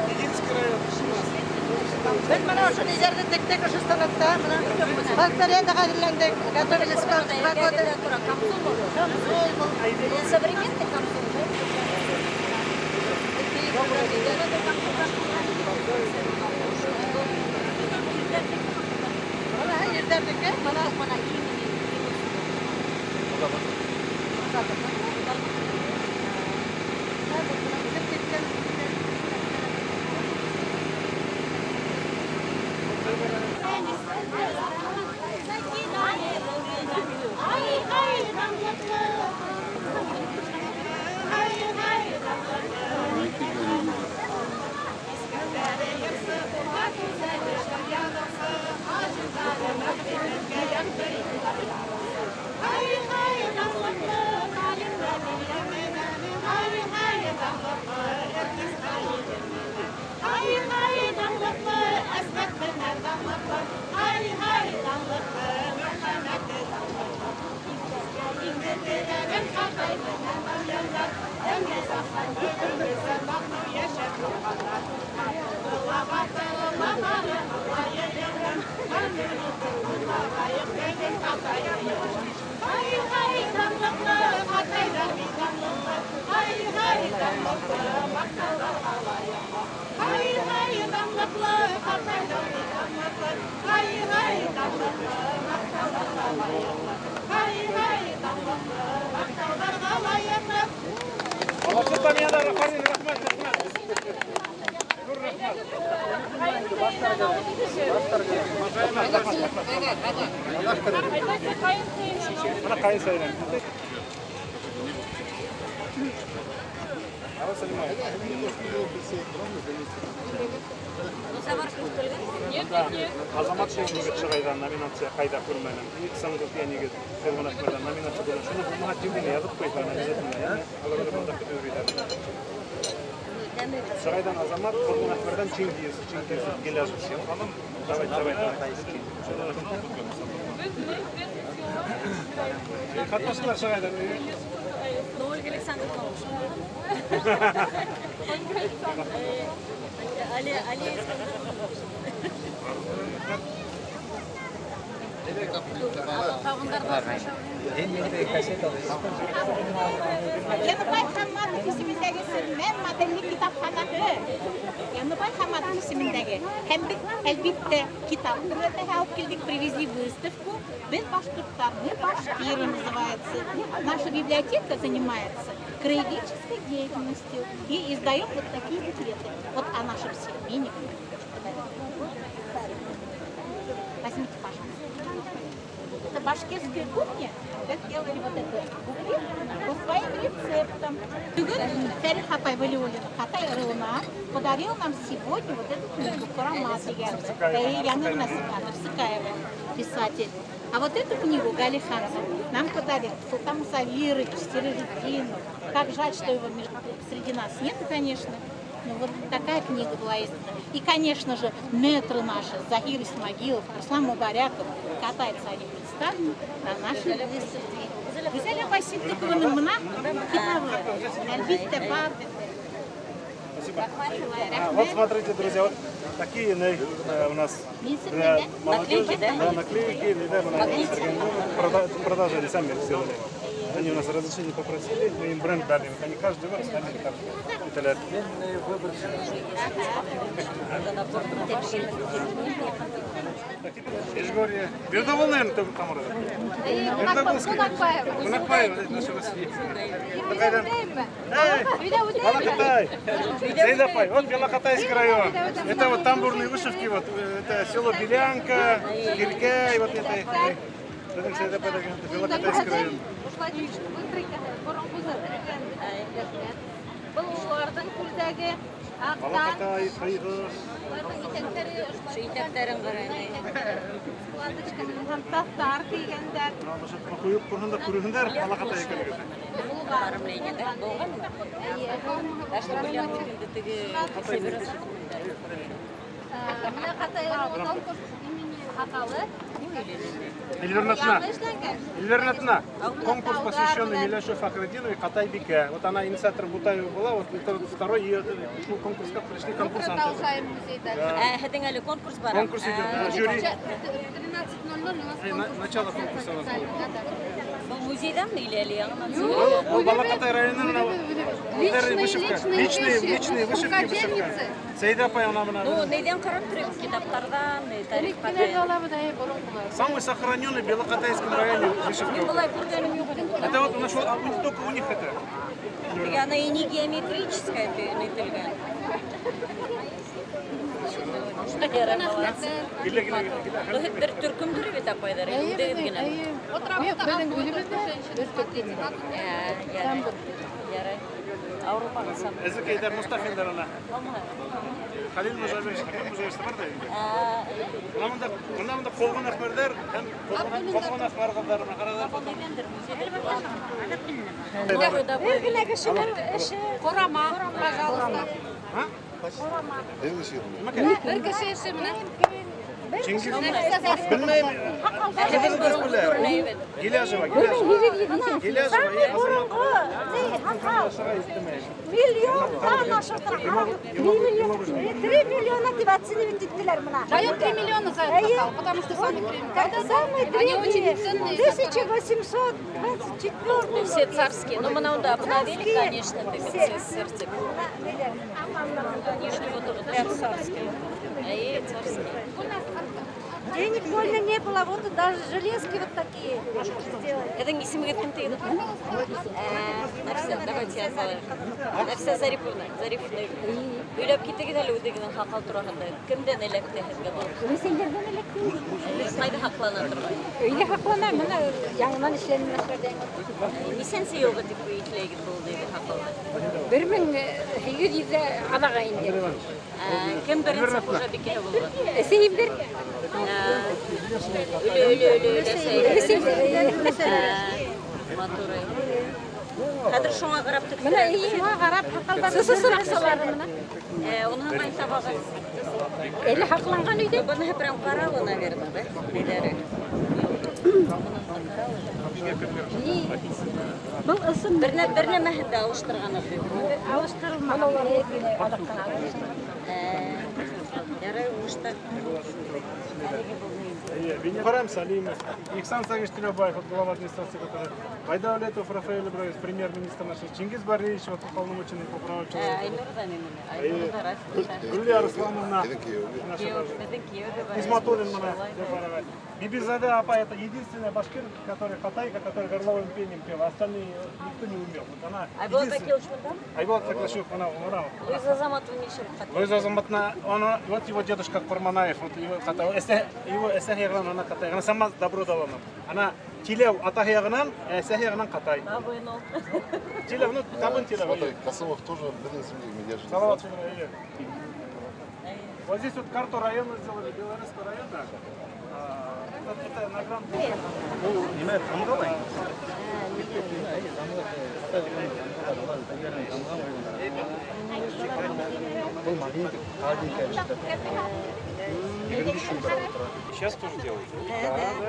Единский район. Беҙ бына ошо ниҙәрҙе тектек ошо станокта, бына факторияда әҙерләндек, готовились 2 года. Камзол был. Современный камзол, да? Бына ерҙәрҙеке, бына бына Рәхмәт, рәхмәт. Ҙур рәхмәт. Бына ҡайын сайынан. Да, Азамат шул егет Шыгайдан номинация ҡайҙа күрмәнем. И Саңгыт дигән егет Ҡорбан Әхмәрҙән номинация күрмәнем. Шуны булмаһа тиҙ яҙып ҡуйһаң, обязательно. Алар бында көтөп йөрөйҙәр. Шыгайдан Азамат, Ҡорбан Әхмәрҙән Чингиз, Чингиз Гилязов. Давай, давай, давай. Ҡатнашалар Шыгайҙан. Ну, Ольга Александровна Али, Али Яныбай Хамматов исемендәге Сөрмән модельле китапханаһы. Яныбай Хамматов исемендәге. Һәм беҙ, әлбиттә, китап күргәҙмәһе алып килдек, привезли выставку. Беҙ башҡорттар, мы башкиры называется. Наша библиотека занимается краеведческой деятельностью и издаем вот такие буклеты. Вот о нашем Сельмине. Возьмите, пожалуйста. Это башкирская кухня. Мы сделали вот этот буклет по своим рецептам. Бөгөн Фәрих апай Вәлиуллина Ҡатай ырыуына подарил нам сегодня вот эту книгу «Ҡорама» тигән. Яңы ғына Сыкаева, писатель. А вот эту книгу Гали Ханцев нам подарил Султан Мусавирович Сиражитдинов. Как жаль, что его среди нас нет, конечно. Но вот такая книга была издана. И, конечно же, мэтры наши, Захир Исмагилов, Руслан Мубаряков, катаются они представлены на нашей выставке. Гүзәл апай Ситдиҡованың бына китабы. Әлбиттә, бар. Спасибо. Вот смотрите, друзья, вот такие у нас для молодежи. Наклейки, да? Да, наклейки. Да, продажи сами сделали. Они у нас разрешение попросили, мы им бренд дали. Вот они каждый год с нами там итәләр. Ижгорье. Бердовол, наверное, там там. Кунакбаева. Кунакбаева, наша Россия. Белокатай. Зейдапай, вот Белокатайский район. Это вот тамбурные вышивки, вот это село Белянка, Киркай, вот это. Белокатайский район. Был уларҙың күлдәге, аҡтан. Балакатай, Хайғы. Уларҙың итәктәре Итәктәрен ҡарайым. Һәм таҫтар кейгәндәр. Ҡуйып торһондар, күрһендәр, Балакатай икәнлеген. Бына Ҡатай ырыуының һаҡалы. Эльвернатна. Эльвернатна. Конкурс, посвященный Миляше Фахретдиновой Катай-Бике. Вот она инициатор Бутаева была, вот это второй ее конкурс, как пришли конкурсанты. Продолжаем музей дальше. Һеҙҙең әле конкурс бар. Конкурс идет, да, жюри. 13:00 у нас конкурс. Начало конкурса у нас будет. Был музейҙанмы или әле яңынан? Был Балакатай районының вышивка. Личные, личные вышивки, вышивка. Сәйҙә апай ана бына. Ну, нейҙән ҡарап торайым? Китаптарҙан, тарихтан. Самый сохраненный в Белокатайском районе вышивка. Мин былай күргәнем юҡ. Это вот у нас не только у них это. И она и не геометрическая нителгән. Бер төркөмдөр бит апайҙар, үҙегеҙ генә. Беҙҙең үҙебеҙҙә бер төркөм. Ярай. Ауырымағыҙ. Эзекәйҙәр, Мустафиндар ана. Халил Мужабевич, Халил Мужабевич бар да инде. Бына бында Ҡолғон Әхмәрҙәр һәм Ҡолғон Әхмәр ҡыҙҙары менән ҡарағыҙ. Бер генә кешенең эше. Ҡорама, пожалуйста. Бер кеше эше менән. Чингиз. Белмәйем. Ҡыҙығыҙ белә. Гиләжева, Гиләжева. Гиләжева, и Азамат. Миллиондан ашып тора. 3 миллиона тип оценивать иттеләр бына. Дает 3 миллиона за этот һаҡал, потому что сами премии. Самый Они очень древний, ценные. 1824. Ну, все царские. Ну, мы на обновили, конечно, СССР. Нижний вот прям царские. А и царские. Денег больно не было, вот даже железки вот такие сделали. Это не семья кем-то. Нафиса, давайте я за. Нафиса Зариповна, Зариповна. Һөйләп китегеҙ әле үҙегеҙҙең һаҡал тураһында. Кемдән эләкте һеҙгә был? Рәсәйҙәрҙән эләкте. Ҡайҙа һаҡлана торған? Өйҙә һаҡлана, бына яңынан эшләнә башланы. Нисәнсе йылғы тип иҫләйһегеҙ был һаҡалды? 1800 аҙаға инде. Кем беренсе хужабикә булған? Әсәйемдер. Өлө, өлө, өлө, өләсәй. Матур. Хәҙер шуңа ҡарап тик. Менә шуңа ҡарап һаҡалдар. Сысы менә. Уныһы ҡайҙа табағыҙ? Әле һаҡланған өйҙә. Быныһы прям ҡарауы, наверное, да? Ниләре? Был ысын. Бер нәмәһен дә алыштырғанығыҙ юҡ. Алыштырылмаған. Ярай, уңыштар. Мухаррам Салимов, Ихсан Сагич Тилебаев, вот глава администрации, который Байдаулетов Рафаэль Ибраевич, премьер-министр наш, Чингиз Бариевич, вот уполномоченный по правам человека. Айнур да нимә? Айнур да Рафик. Гүлия Руслановна, наша тоже. Исматуллин мына, Бибизаде апай, это единственная башкир, который хатайка, который горловым пением пела, остальные никто не умел. Вот она. Айболат Акилович мында? Айболат Акилович, она умирала. Луиза Азаматовна нисек хатай? Луиза Азаматовна, она, вот его дедушка Курманаев, вот его хата, его әсәһе яғынан она ҡатай. Она сама добро дала нам. Она Тиләү атаһы яғынан, әсәһе яғынан ҡатай. Табын ул. Тиләү, ну табын Тиләү. Смотри, Касымов тоже беҙҙең земляк, я же не Салават знаю. Федорович. Вот здесь вот карту района сделали, Белорусского района. Это на грант. Ул нимә, тамғалай? Был магнитик Сейчас тоже делаете?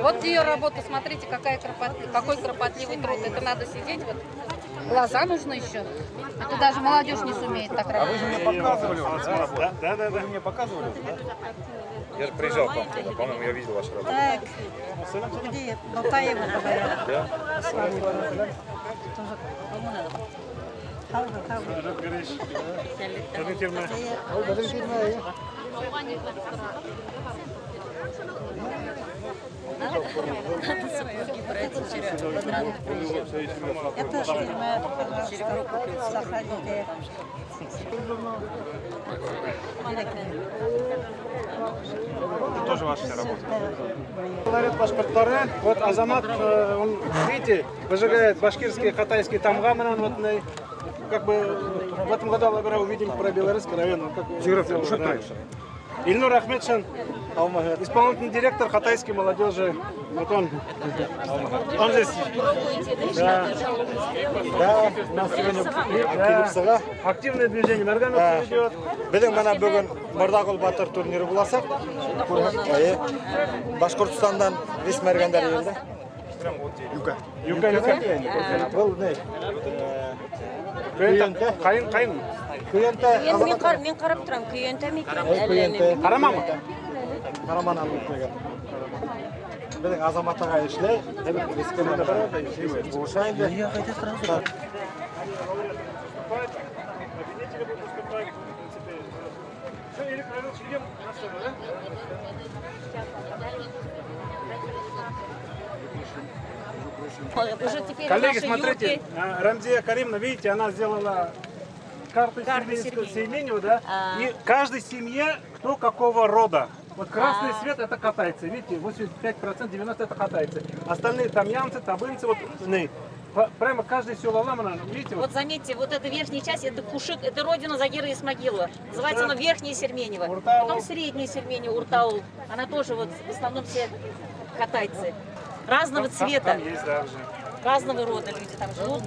Вот ее работа, смотрите, какой кропотливый труд. Это надо сидеть, вот глаза нужно еще. А то даже молодежь не сумеет так А вы работать. же мне показывали уже, да? Да, да, да. Вы же мне показывали уже, да? Я же приезжал к вам тогда, по-моему, я видел вашу работу. Так, где Балтаева говорят. Да? Тоже Халва, халва. Это фирма, пожалуйста, сохраните. Тоже ваша вся работа. Говорят башкортлары, вот Азамат, он, видите, выжигает башкирские, хатайские тамга, вот, как бы в этом году, Алла, увидим про Белорусский район. Как География, да. Ильнур Ахмедшин, исполнительный директор хатайской молодежи. Вот он. Он здесь. Да. Да, у нас сегодня килеп сыға. Активное движение Мәргән идет. Беҙҙең мына бөгөн Мырҙағол батыр турниры буласаҡ. Башҡортостандан 5 мәргәндәр йыйылды. Юка. Юка, юка. Был ни? Көйөнтә. Ҡайын, ҡайын. Көйөнтә. Мин ҡарап торам, көйөнтә микән? Әллә нимә? Ҡарамамы? Ҡараманы алып ҡуйған. Беҙҙең Азамат ағай эшләй, булыша инде. Победители будут выступать, в принципе. Все, Ирик Равилович, идем на сцену, да? Уже теперь Коллеги, наши смотрите, юрки. Рамзия Каримовна, видите, она сделала карту Серменева, да? И каждой семье кто какого рода. Вот красный свет это катайцы, видите, 85%, 90% это катайцы. Остальные тамьянцы, табынцы, вот, прямо каждое село Ламана, видите? Вот заметьте, вот эта верхняя часть, это Кушик, это родина Загира Исмагилова. Называется она Верхняя Серменева. Потом Средняя Серменева, Уртаул. Она тоже вот в основном все катайцы. Разного цвета. Там есть, да, уже. Разного рода люди там живут.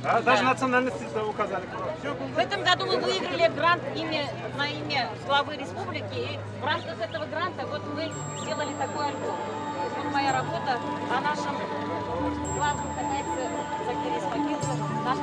А, даже национальности указали. Все. В этом году мы выиграли грант на имя главы республики. И в рамках этого гранта вот мы сделали такой альбом. Вот моя работа о нашем главном катайце Загире Исмагилове. Наш...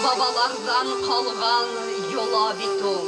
Ата-бабаларҙан ҡалған йола бит ул.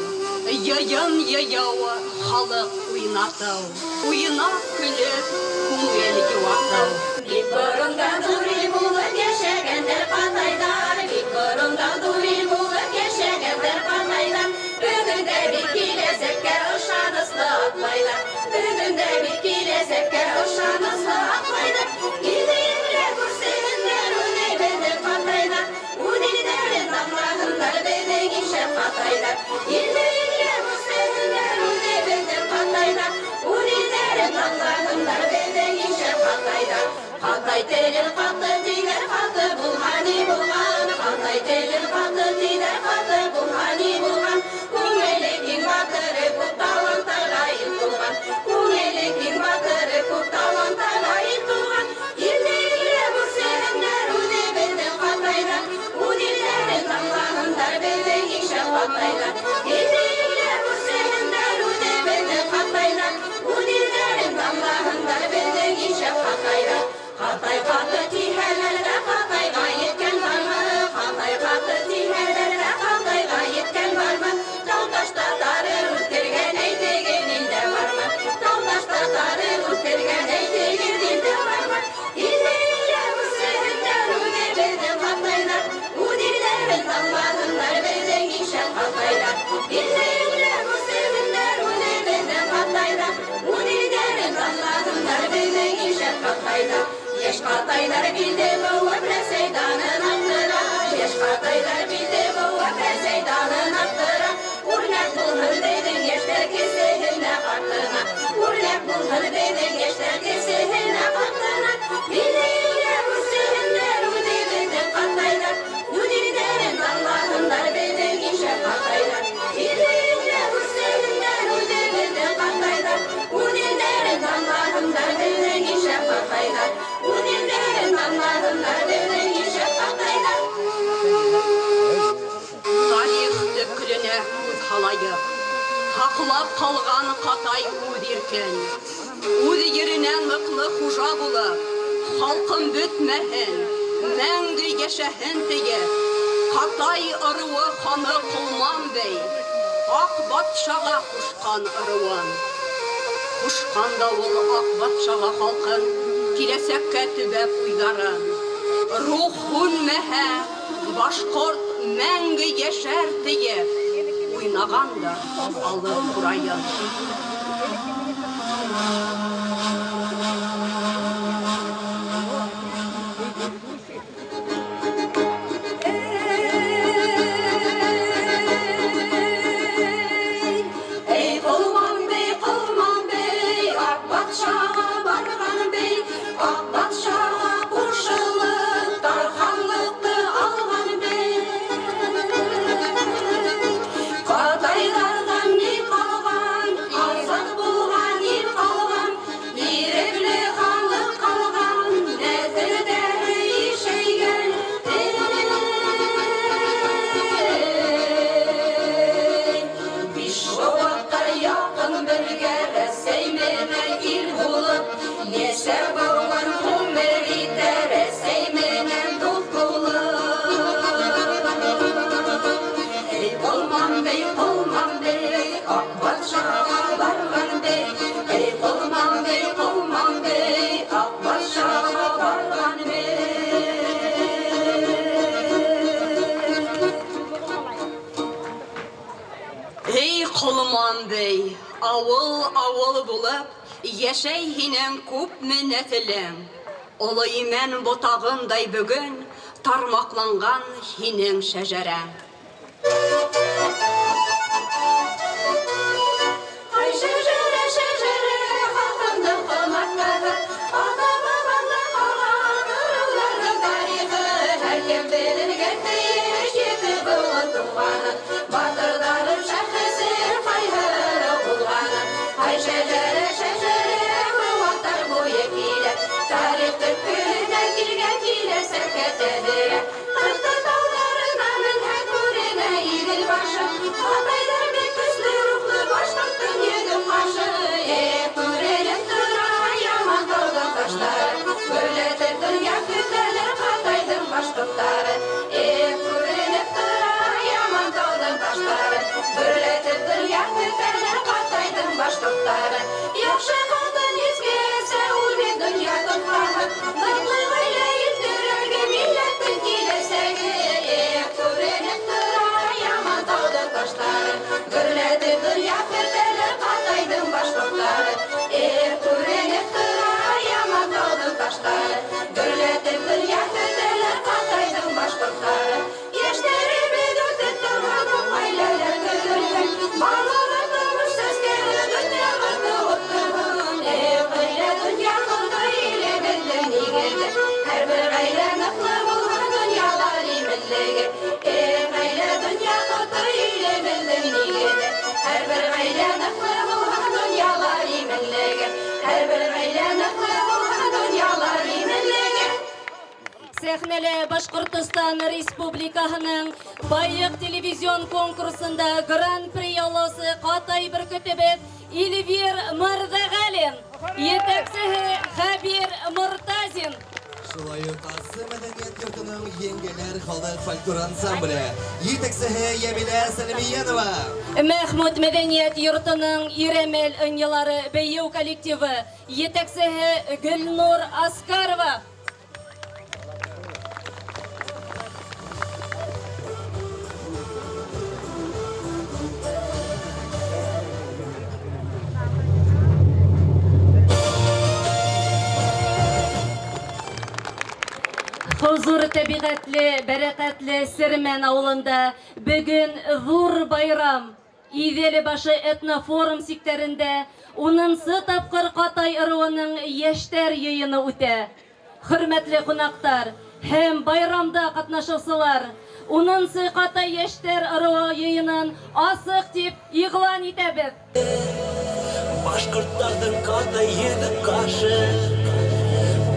Йыйын йыйыу, халыҡ уйнатыу. Уйнап көлөп, күңел йыуатыу. Бик борондан ҙур ил булып йәшәгәндәр ҡатайҙар, бик борондан ҙур ил булып йәшәгәндәр ҡатайҙар. Бөгөн дә бит киләсәккә ышаныслы атлайҙар. Бөгөн дә бит киләсәккә ышаныслы атлайҙар. Илде илгә күрсеннәр үҙебеҙҙең ҡатайҙар. Үҙ илдәрен данлаһындар беҙҙең ишәп ҡатайҙар. Илде илгә күрсеннәр үҙебеҙҙең ҡатайҙар. Үҙ илдәрен данлаһындар беҙҙең ишәп ҡатайҙар. Ҡатай телен ҡаты тиҙәр, ҡаты булһа ни булған? Ҡатай телен ҡаты тиҙәр, ҡаты булһа ни булған? Күңеле киң батыры күп таланттарға ил тулған. Күңеле киң батыры күп таланттарға ил тулған. Илде илгә күрсеннәр үҙебеҙҙең ҡатайҙар. Үҙ илдәрен данлаһындар беҙҙең ишәп ҡатайҙар. Илде илгә күрсеннәр үҙебеҙҙең ҡатайҙар. Үҙ илдәрен данлаһындар беҙҙең ишәп ҡатайҙар. Ҡатай ҡаты тиһәләр ҙә ҡатайға еткән бармы? Ҡатай ҡаты тиһәләр ҙә ҡатайға еткән бармы? Тау ташта тары үҫтергән әйтегеҙ илдә бармы? Тау ташта тары үҫтергән әйтегеҙ илдә бармы? Илде илгә күрсеннәр үҙебеҙҙең ҡатайҙар. Үҙ илдәрен данлаһындар беҙҙең ишәп ҡатайҙар. Илде илгә күрсеннәр үҙебеҙҙең ҡатайҙар. Үҙ илдәрен данлаһындар беҙҙең ишәп ҡатайҙар. Йәш ҡатайҙар билде быуып Рәсәй данын арттыра. Йәш ҡатайҙар билде быуып Рәсәй данын арттыра. Үрнәк булһын беҙҙең йәштәр кесеһенә ҡартына. Үрнәк булһын беҙҙең йәштәр кесеһенә ҡартына. Илде илгә күрсеннәр үҙебеҙҙең ҡатайҙар. Үҙ илдәрен данлаһындар беҙҙең ишәп ҡатайҙар. Илде илгә күрсеннәр үҙебеҙҙең ҡатайҙар. Үҙ илдәрен данлаһындар беҙҙең ишәп ҡатайҙар. Үҙ илдәрен данлаһындар беҙҙең ишәп ҡатайҙар. Тарих төпкөлөнә күҙ һалайыҡ. Һаҡлап ҡалған ҡатай үҙ иркен. Үҙ еренә ныҡлы хужа булып, халҡым бөтмәһен, мәңге йәшәһен тиеп, Ҡатай ырыуы ханы Ҡолман бей Аҡ батшаға ҡушҡан ырыуын. Ҡушҡан да ул Аҡ батшаға халҡын, киләсәккә төбәп уйҙарын. Рух һүнмәһә, башҡорт мәңге йәшәр тиеп, уйнаған да алып ҡурайын. Эй, Ҡолман бей, Ҡолман бей, Аҡ батшаға барған бей, Аҡ батшаға ҡушылып, тарханлыҡты алған бей. Ҡатайҙарҙан ни ҡалған, азат булған ил ҡалған, ирекле халыҡ ҡалған, нәҫелдәре ишәйгән. Эй, биш быуатҡа яҡын бергә Рәсәй менән ил булып, йәшәп быуын ғүмер итә Рәсәй менән дуҫ булып. Эй, Ҡолман бей, Ҡолман бей, Аҡ батшаға барған бей. Эй, Ҡолман бей, Ҡолман бей, Аҡ батшаға барған бей. Эй, Ҡолман бей, ауыл-ауыл булып, йәшәй һинең күпме нәҫелең. Оло имән ботағындай бөгөн тармаҡланған һинең шәжәрәң. Ай, шәжәрә, шәжәрә, халҡымдың ҡомартҡыһы, ата-бабамдан ҡалған ырыуҙарҙың тарихы. Һәр кем белергә тейеш ете быуын туғанын, батырҙарым шәхесе ҡайһы ырыу булғанын. Ай, шәжәрә, шәжәрә, быуаттар буйы килә, тарих төпкөлөнә килгән киләсәккә тәҙрә. Ҡырҡты тауҙарына менһәң, Сәхнәлә Башҡортостан Республикаһының Байыҡ телевизион конкурсында гран-при яулаусы Ҡатай бөркөтөбөҙ Эльвир Мырҙағәлин, етәксеһе Хәбир Мортазин. Шулай уҡ Асы мәдәниәт йортоноң Еңгәләр халыҡ фольклор ансамбле, етәксеһе Йәмилә Сәлимйәнова. Мәхмүт мәдәниәт йортоноң Ирәмәл ынйылары бейеү коллективы, етәксеһе Гөлнур Аскарова. Хозур тәбиғәтле, бәрәкәтле Сермән ауылында бөгөн ҙур байрам. Иҙел башы этнофорум сиктәрендә 10-нсы тапҡыр Ҡатай ырыуының йәштәр йыйыны үтә. Хөрмәтле ҡунаҡтар һәм байрамда ҡатнашыусылар, 10-нсы Ҡатай йәштәр ырыуы йыйынын асыҡ тип иғлан итәбеҙ. Башҡорттарҙың ҡатай йөҙө ҡашы,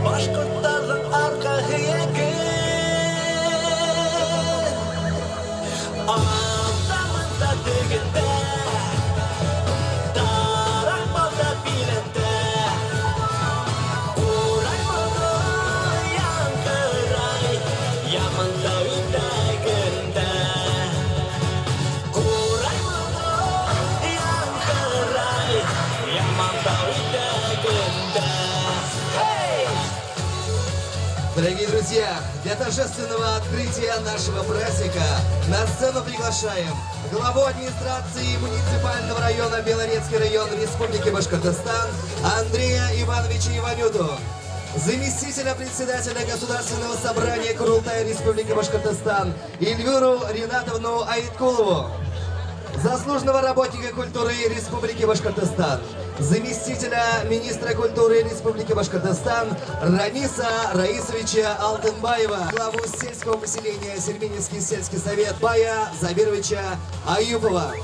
башҡорттарҙың арҡа һөйәге. Анда-мында тегендә, тараҡ балда билендә, ҡурай моңо яңғырай Ямантау итәгендә. Ҡурай моңо яңғырай Ямантау итәгендә. Hey! Дорогие друзья, для торжественного открытия нашего праздника на сцену приглашаем главу администрации муниципального района Белорецкий район Республики Башкортостан Андрея Ивановича Иванюту, заместителя председателя Государственного собрания Курултая Республики Башкортостан Эльвиру Ринатовну Айткулову, заслуженного работника культуры Республики Башкортостан, заместителя министра культуры Республики Башкортостан Раниса Раисовича Алтынбаева, главу сельского поселения Серменевский сельский совет Бая Забировича Аюпова.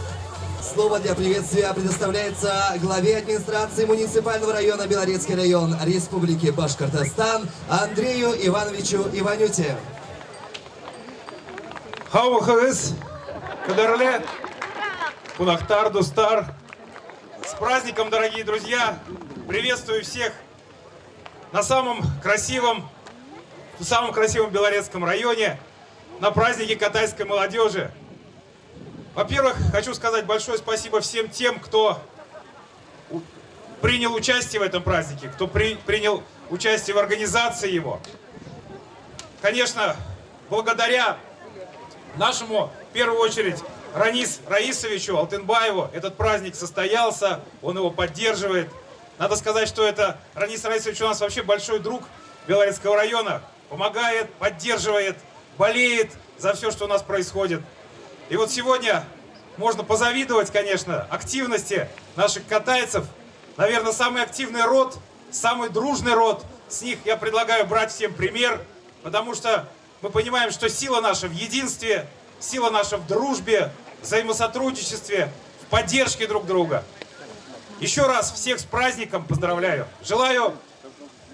Слово для приветствия предоставляется главе администрации муниципального района Белорецкий район Республики Башкортостан Андрею Ивановичу Иванюте. Һаумыһығыҙ, ҡәҙерле ҡунаҡтар, дуҫтар. С праздником, дорогие друзья! Приветствую всех на самом красивом Белорецком районе, на празднике катайской молодежи. Во-первых, хочу сказать большое спасибо всем тем, кто принял участие в этом празднике, кто принял участие в организации его. Конечно, благодаря нашему, в первую очередь, Ранис Раисовичу Алтынбаеву этот праздник состоялся, он его поддерживает. Надо сказать, что это Ранис Раисович у нас вообще большой друг Белорецкого района. Помогает, поддерживает, болеет за все, что у нас происходит. И вот сегодня можно позавидовать, конечно, активности наших катайцев. Наверное, самый активный род, самый дружный род. С них я предлагаю брать всем пример, потому что мы понимаем, что сила наша в единстве, сила наша в дружбе, взаимосотрудничестве, в поддержке друг друга. Еще раз всех с праздником поздравляю. Желаю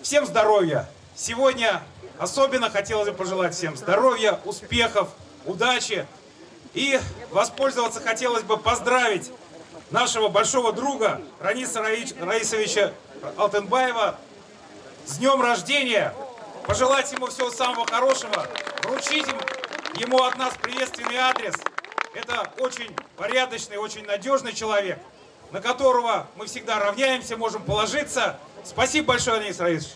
всем здоровья. Сегодня особенно хотелось бы пожелать всем здоровья, успехов, удачи. И воспользоваться хотелось бы поздравить нашего большого друга Раниса Раисовича Алтынбаева с днем рождения. Пожелать ему всего самого хорошего, вручить ему от нас приветственный адрес. Это очень порядочный, очень надежный человек, на которого мы всегда равняемся, можем положиться. Спасибо большое, Ранис Раисович.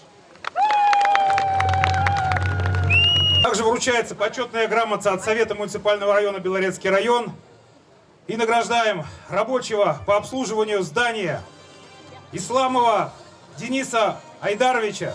Также вручается почетная грамота от Совета муниципального района Белорецкий район. И награждаем рабочего по обслуживанию здания Исламова Дениса Айдаровича.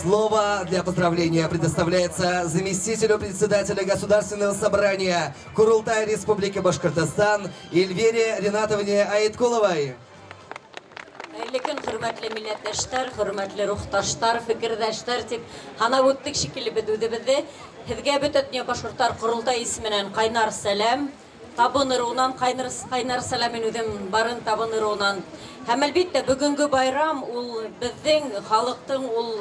Слово для поздравления предоставляется заместителю председателя Государственного собрания Курултай Республики Башкортостан Эльвире Ринатовне Айткуловой. Хәйерле көн, хөрмәтле милләттәштәр, хөрмәтле рухташтар, фекерҙәштәр тип һанап үттек шикелле беҙ үҙебеҙҙе. Һеҙгә бөтә донъя башҡорттар ҡоролтай исеменән ҡайнар сәләм. Табын ырыуынан ҡайнар сәләм, мин үҙем барын табын ырыуынан. Һәм әлбиттә бөгөнгө байрам ул беҙҙең халыҡтың ул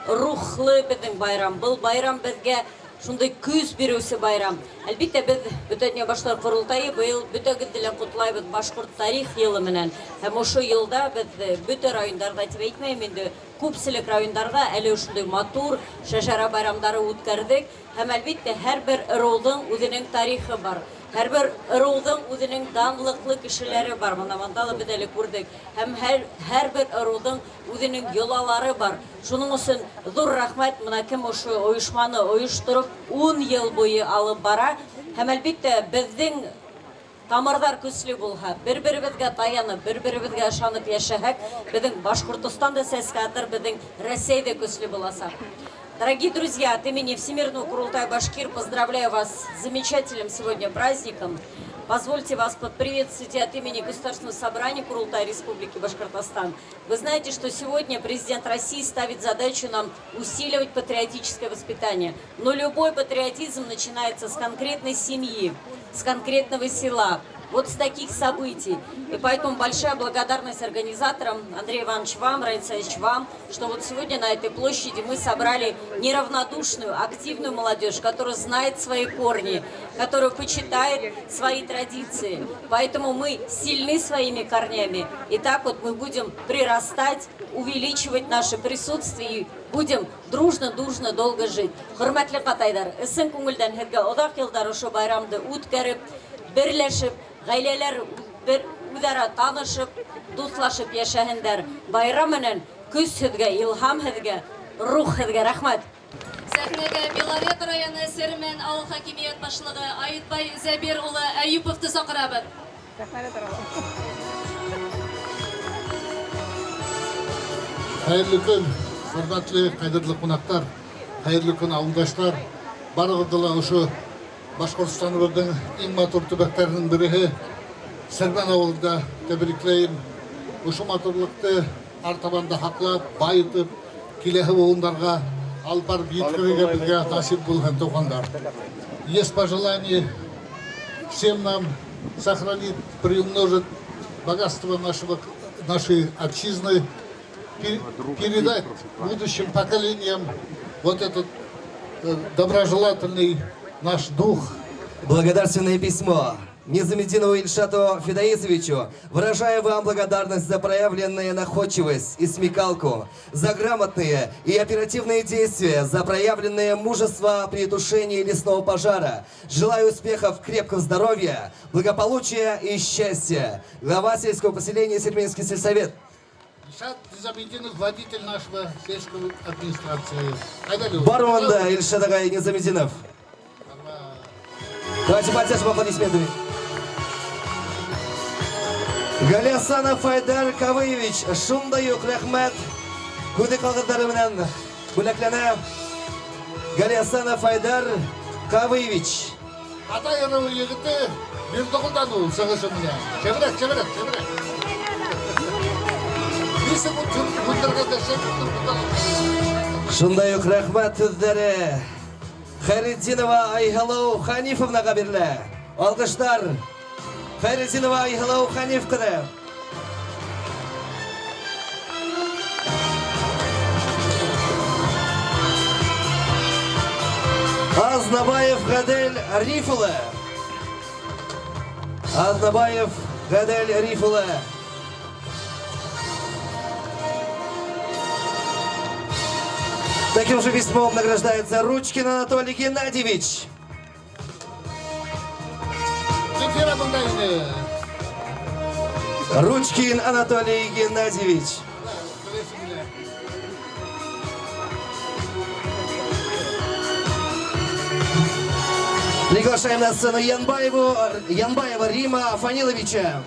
рухлы беҙҙең байрам. Был байрам беҙгә шундай көс биреүсе байрам. Әлбиттә беҙ бөтә донъя башҡорттар ҡоролтайы быйыл бөтәгеҙҙе лә ҡотлайбыҙ башҡорт тарих йылы менән. Һәм ошо йылда беҙ бөтә райондарҙа тип әйтмәйем инде, күпселек райондарҙа әле ошондай матур шәжәрә байрамдары үткәрҙек. Һәм әлбиттә һәр бер ырыуҙың үҙенең тарихы бар. Һәр бер ырыуҙың үҙенең данлыҡлы кешеләре бар. Бына бында ла беҙ әле күрҙек. Һәм һәр бер ырыуҙың үҙенең йолалары бар. Шуның өсөн ҙур рәхмәт бына кем ошо ойошманы ойоштороп 10 йыл буйы алып бара. Һәм әлбиттә беҙҙең тамырҙар көслө булһа, бер-беребеҙгә таянып, бер-беребеҙгә ышанып йәшәһәк, беҙҙең Башҡортостан да сәскә атыр, беҙҙең Рәсәй ҙә көслө буласаҡ. Дорогие друзья, от имени Всемирного Курултая Башкир поздравляю вас с замечательным сегодня праздником. Позвольте вас поприветствовать от имени Государственного собрания Курултая Республики Башкортостан. Вы знаете, что сегодня президент России ставит задачу нам усиливать патриотическое воспитание. Но любой патриотизм начинается с конкретной семьи, с конкретного села. Вот с таких событий. И поэтому большая благодарность организаторам, Андрей Иванович вам, Раис Александрович вам, что вот сегодня на этой площади мы собрали неравнодушную, активную молодежь, которая знает свои корни, которая почитает свои традиции. Поэтому мы сильны своими корнями. И так вот мы будем прирастать, увеличивать наше присутствие и будем дружно-дружно долго жить. Хөрмәтле ҡатайҙар, ысын күңелдән һеҙгә оҙаҡ йылдар ошо байрамды үткәреп, берләшеп, ғаиләләр бер үҙара танышып, дуҫлашып йәшәһендәр. Байрам менән көс һеҙгә, илһам һеҙгә, рух һеҙгә. Рәхмәт. Сәхнәгә Белорет районы Сермен ауыл хакимиәт башлығы Айтбай Зәбир улы Әюповты саҡырабыҙ. Хәйерле көн, хөрмәтле, ҡәҙерле ҡунаҡтар, хәйерле көн, ауылдаштар. Барығыҙҙы ла ошо Башҡортостаныбыҙҙың иң матур төбәктәренең береһе Сермән ауылында тәбрикләйем. Ошо матурлыҡты артабан да һаҡлап, байытып, киләһе быуындарға алып барып еткерергә беҙгә насип булһын, туғандар. Есть пожелание всем нам сохранить, приумножить богатство нашей отчизны, передать будущим поколениям вот этот доброжелательный наш дух. Благодарственное письмо Низаметдинову Ильшату Фидаисовичу. Выражаю вам благодарность за проявленную находчивость и смекалку, за грамотные и оперативные действия, за проявленное мужество при тушении лесного пожара. Желаю успехов, крепкого здоровья, благополучия и счастья. Глава сельского поселения Серменский сельсовет. Ильшат Низаметдинов, водитель нашего сельского администрации. Айдалю. Барманда Ильшат ағай Низаметдинов. Давайте поддержим аплодисментами. Галиасанов Айдар Кавыевич, шундай уҡ рәхмәт һүҙе ҡағыҙҙары менән бүләкләнә. Галиасанов Айдар Кавыевич. Атай ырыуы егете Бирҙеғолдан ул сығышы менән. Шәберәк, шәберәк, шәберәк. Нисек һүндергәндә шәп. Шундай уҡ рәхмәт һүҙҙәре Хайретдинова Айһылыу Ханифовнаға бирелә. Алҡыштар Хайретдинова Айһылыу Ханиф ҡыҙы. Азнабаев Гадел Риф улы. Азнабаев Гадел Риф улы. Таким же письмом награждается Ручкин Анатолий Геннадьевич. Ручкин Анатолий Геннадьевич. Приглашаем на сцену Янбаева Рима Фаниловича.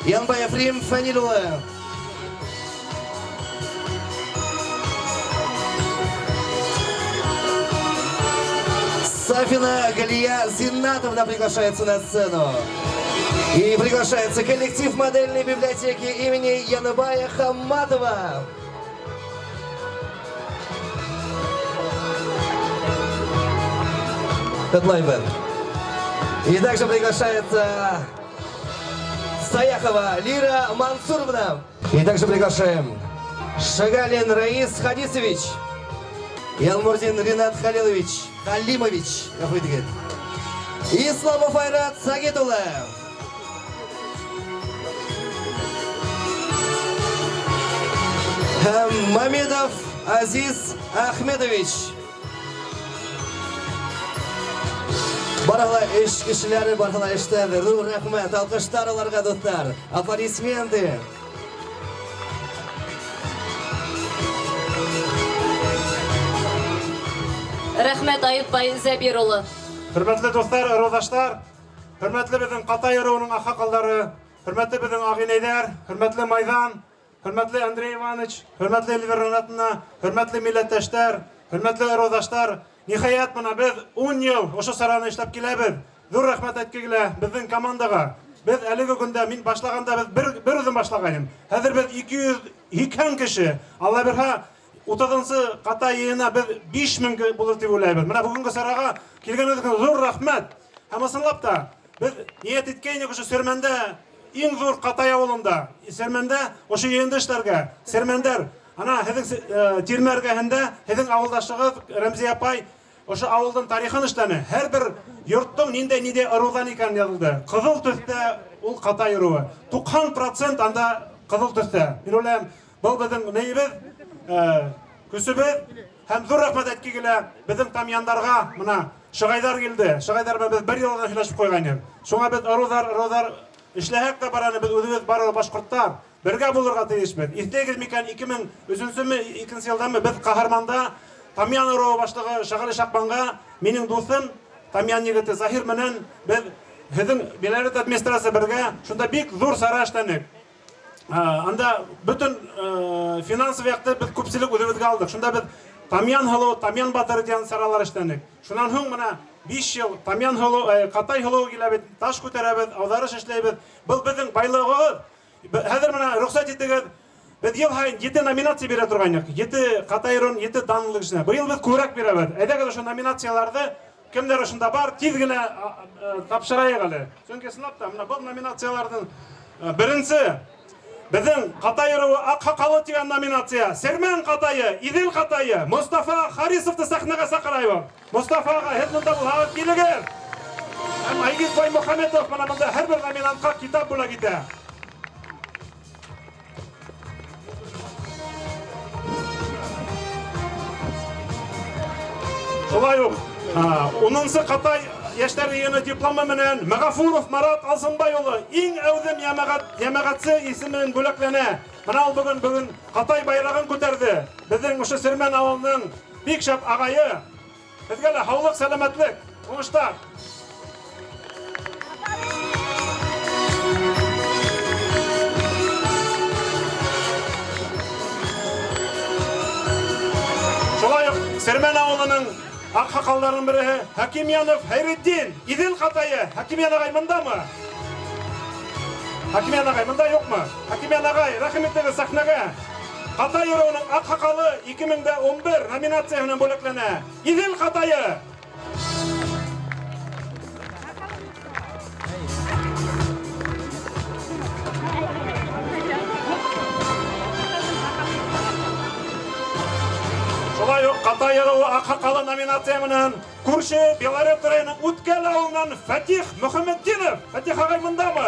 Янбаев Рим Фанилова. Сафина Галия Зиннатовна приглашается на сцену. И приглашается коллектив модельной библиотеки имени Яныбая Хамматова. Котлайбен. И также приглашается Саяхова Лира Мансуровна. И также приглашаем Шагалин Раис Хадисович. Ялмурзин Ринат Халилович. Халимович. Исламов Айрат Сагитулы. Мамедов Азиз Ахмедович. Барыһы ла эш кешеләре, барыһы ла эштәдер. Ҙур рәхмәт, алҡыштар уларға, дуҫтар. Аплодисменты. Рәхмәт Айытбай Зәбир улы. Хөрмәтле дуҫтар, ырыуҙаштар, хөрмәтле беҙҙең Ҡатай ырыуының аҡһаҡалдары, хөрмәтле беҙҙең ағинәйҙәр, хөрмәтле Майҙан, хөрмәтле Андрей Иванович, хөрмәтле Эльвира Ринатовна, хөрмәтле милләттәштәр, хөрмәтле ырыуҙаштар. Ниһайәт, бына беҙ 10 йыл ошо сараны эшләп киләбеҙ. Ҙур рәхмәт әйтке килә беҙҙең командаға. Беҙ әлеге көндә мин башлағанда беҙ бер үҙем башлағайным. Хәҙер беҙ 280 кеше. Алла бирһә, 30-нсы Ҡатай йыйына беҙ 5000 булыр тип уйлайбыҙ. Бына бөгөнгө сараға килгәнегеҙгә ҙур рәхмәт. Һәм ысынлап та беҙ ниәт иткәйнек ошо Сөрмәндә, иң ҙур Ҡатай ауылында, Сөрмәндә ошо йыйынды эшләргә. Сөрмәндәр, ана һеҙҙең тирмә эргәһендә һеҙҙең ауылдашығыҙ Рәмзиә апай ошо ауылдың тарихын эшләне. Һәр бер йорттоң ниндәй ырыуҙан икәнен яҙылды. Ҡыҙыл төҫтә ул Ҡатай ырыуы. 90% анда ҡыҙыл төҫтә. Мин уйлайым, был беҙҙең нейебеҙ, көсөбөҙ. Һәм ҙур рәхмәт әйтке килә беҙҙең тамъяндарға. Бына Шығайҙар килде. Шығайҙар менән беҙ бер йылдан һөйләшеп ҡуйғайныҡ. Шуңа беҙ ырыуҙар эшләһәк тә бараны, беҙ үҙебеҙ бары башҡорттар бергә булырға тейешбеҙ. Иҫләгеҙ микән, 2003-мө, 2-нсе йылдамы беҙ Ҡаһарманда Тамъян ырыуы башлығы Шағали Шаҡбанға минең дуҫым Тамъян егете Заһир менән беҙ һеҙҙең Белорет администрация бергә шунда бик ҙур сара эшләнек. Анда бөтөн финансовый яҡты беҙ күпселек үҙебеҙгә алдыҡ. Шунда беҙ Тамъян һылыуы, Тамъян батыры тигән саралар эшләнек. Шунан һуң бына 5 йыл Тамъян һылыуы, Ҡатай һылыуы килә бит, таш күтәрәбеҙ, ауҙарыш эшләйбеҙ. Был беҙҙең байлығыбыҙ. Хәҙер бына рөхсәт итегеҙ, беҙ йыл һайын 7 номинация бирә торғайныҡ. 7 Ҡатай ырыуын, 7 данлыҡ эшенә. Быйыл беҙ күберәк бирәбеҙ. Әйҙәгеҙ ошо номинацияларҙы кемдәр ошонда бар, тиҙ генә тапшырайыҡ әле. Сөнки ысынлап та бына был номинацияларҙың беренсе беҙҙең Ҡатай ырыуы аҡһаҡалы тигән номинация. Сәрмән Ҡатайы, Иҙел Ҡатайы, Мостафа Харисовты сәхнәгә саҡырайбыҙ. Мостафа ағай, һеҙ бында булһағыҙ, килегеҙ. Һәм Айгиз Баймөхәмәтов бына бында һәр бер номинантҡа китап бүләк итә. Шулай уҡ 10-нсы Ҡатай йәштәр йыйыны дипломы менән Мәғәфүров Марат Алсынбай улы иң әүҙем йәмәғәтсе исемен бүләкләнә. Бына ул бөгөн Ҡатай байрағын күтәрҙе. Беҙҙең ошо Сөрмән ауылының бик шәп ағайы. Һеҙгә лә һаулыҡ, сәләмәтлек, уңыштар. Шулай уҡ Сөрмән ауылының аҡһаҡалдарының береһе Хакимянов Хәйретдин, Иҙел Ҡатайы. Хакимян ағай бындамы? Хакимян ағай бында юҡмы? Хакимян ағай, рәхим итегеҙ сәхнәгә. Ҡатай ырыуының аҡһаҡалы 2011 номинацияһы менән бүләкләнә. Иҙел Ҡатайы. Шулай уҡ Ҡатай ырыуы аҡһаҡалы номинация менән күрше Белорет районының Үткәл ауылынан Фәтих Мөхәмәтдинов. Фәтих ағай бындамы?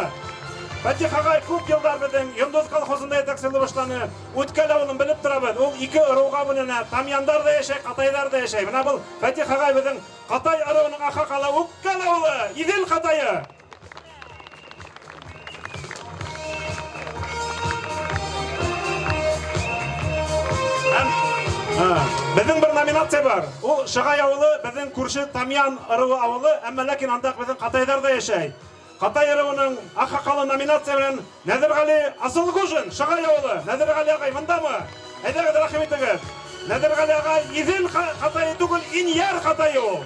Фәтих ағай күп йылдар беҙҙең Йондоҙ колхозында етәкселек башланы. Үткәл ауылын белеп торабыҙ. Ул ике ырыуға бүленә. Тамъяндар ҙа йәшәй, Ҡатайҙар ҙа йәшәй. Бына был Фәтих ағай беҙҙең Ҡатай ырыуының аҡһаҡалы, Үткәл ауылы, Иҙел Ҡатайы. Беҙҙең бер номинация бар. Ул Шығай ауылы, беҙҙең күрше Тамъян ырыуы ауылы, әммә ләкин анда беҙҙең Ҡатайҙар ҙа йәшәй. Ҡатай ырыуының аҡһаҡалы номинация менән Нәҙерғәле Асылғужин, Шығай ауылы. Нәҙерғәле ағай бындамы? Әйҙәгеҙ, рәхим итегеҙ. Нәҙерғәле ағай Иҙел Ҡатайы түгел, Инйәр Ҡатайы ул.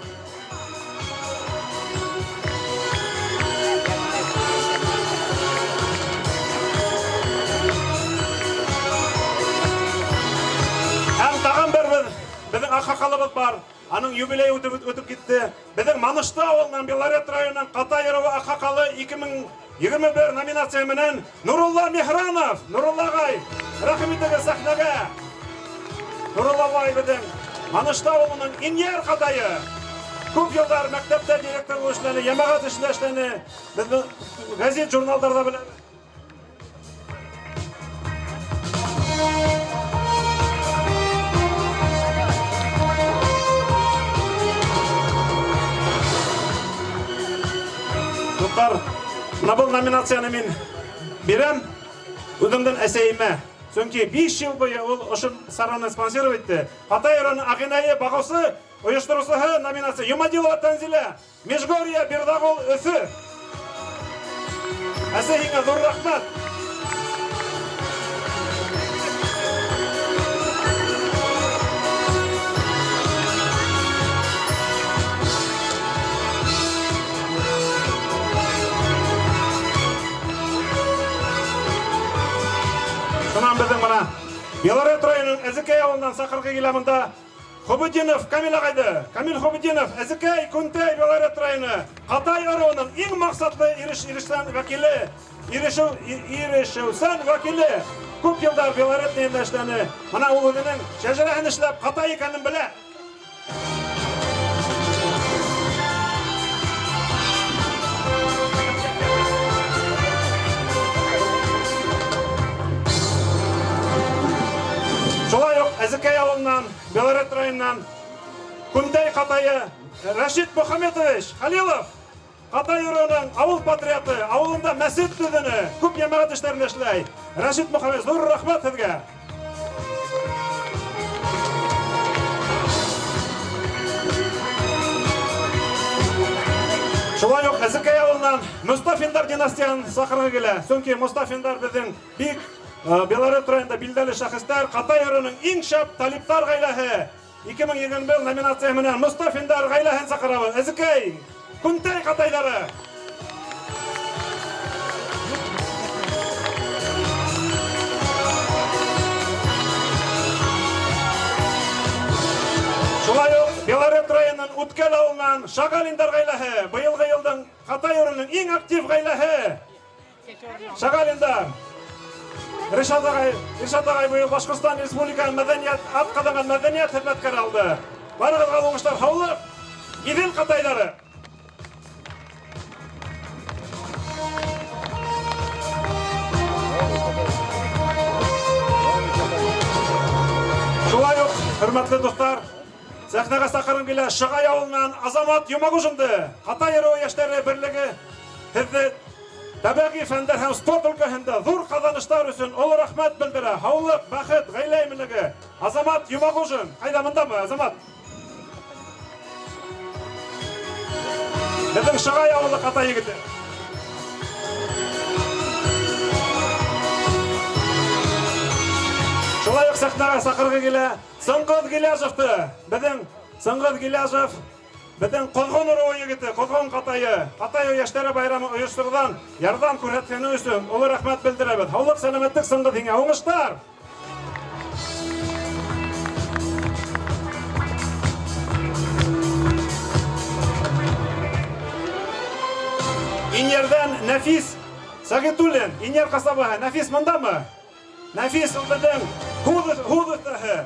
аҡһаҡалыбыҙ бар. Аның юбилей үтеп китте. Беҙҙең Манышты ауылынан, Белорет районынан Ҡатай ырыуы аҡһаҡалы 2021 номинация менән Нурулла Михранов. Нурулла ағай, рәхим итегеҙ сәхнәгә. Нурулла ағай беҙҙең Манышты ауылының инйәр ҡатайы. Күп йылдар мәктәптә директор булып эшләне, йәмәғәт эшендә эшләне. Беҙ гәзит, журналдарҙа беләбеҙ. Дуҫтар, бына был номинацияны мин бирәм үҙемдең әсәйемә. Сөнки 5 йыл буйы ул ошо сараны спонсировать итте. Ҡатай районы Ағинайы бағыусы, ойоштороусыһы номинация Юмадилова Танзиля, Межгорье, Бирҙағол, Өфө. Әсәй, һиңә ҙур рәхмәт. Шунан беҙҙең бына Белорет районының Әзекәй ауылынан саҡырғы килә бында Хубудинов Камил ағайҙы. Камил Хубудинов, Әзекәй, Күнтәй, Белорет районы, Ҡатай ырыуының иң маҡсатлы ирешеүсән вәкиле, ирешеүсән вәкиле. Күп йылдар Белорет районында эшләне. Бына ул үҙенең шәжәрәһен эшләп, Ҡатай икәнен белә. Шулай уҡ Әзекәй ауылынан, Белорет районынан Күнтәй ҡатайы Рәшит Мөхәммәтович Хәлилов, Ҡатай ырыуының ауыл патриоты, ауылында мәсет төҙөнө, күп йәмәғәт эштәрендә эшләй. Рәшит Мөхәммәтович, ҙур рәхмәт һеҙгә. Шулай уҡ Әзекәй ауылынан Мостафиндар династияһын саҡырғы килә. Сөнки Мостафиндар беҙҙең бик Белорет районында билдәле шәхестәр, Ҡатай ырыуының иң шәп талиптар ғаиләһе 2021 номинация менән Мостафиндар ғаиләһен саҡырабыҙ. Әзекәй, Күнтәй ҡатайҙары. Шулай уҡ Белорет районының Үткәл ауылынан Шағалиндар ғаиләһе, быйылғы йылдың Ҡатай ырыуының иң актив ғаиләһе. Шағалиндар. Ришат ағай быйыл Башҡортостан Республикаһының мәҙәниәт, ат ҡаҙанған мәҙәниәт хеҙмәткәре алды. Барығыҙға уңыштар, һаулыҡ, Иҙел ҡатайҙары. Шулай уҡ, хөрмәтле дуҫтар, сәхнәгә саҡырғым килә Шығай ауылынан Азамат Йомағужинды. Ҡатай ырыуы йәштәре берлеге һеҙҙе тәбиғи фәндәр һәм спорт өлкәһендә ҙур ҡаҙаныштар өсөн оло рәхмәт белдерә. Һаулыҡ, бәхет, ғаилә именлеге. Азамат Йомағужин. Ҡайҙа, бындамы, Азамат? Беҙҙең Шығай ауылы ҡатай егете. Шулай уҡ сәхнәгә саҡырғы килә Сыңғыҙ Гилязовты. Беҙҙең Сыңғыҙ Гилязов, беҙҙең Ҡоҙғон ырыуы егете, Ҡоҙғон ҡатайы, Ҡатай йәштәре байрамы ойошторған ярҙам күрһәткәне өсөн оло рәхмәт белдерәбеҙ. Һаулыҡ, сәләмәтлек, Сыңғыҙ, һиңә уңыштар! Инйәрҙән Нәфис Сәғитуллин, Инйәр ҡасабаһы. Нәфис бындамы? Нәфис ул беҙҙең һүҙ оҫтаһы.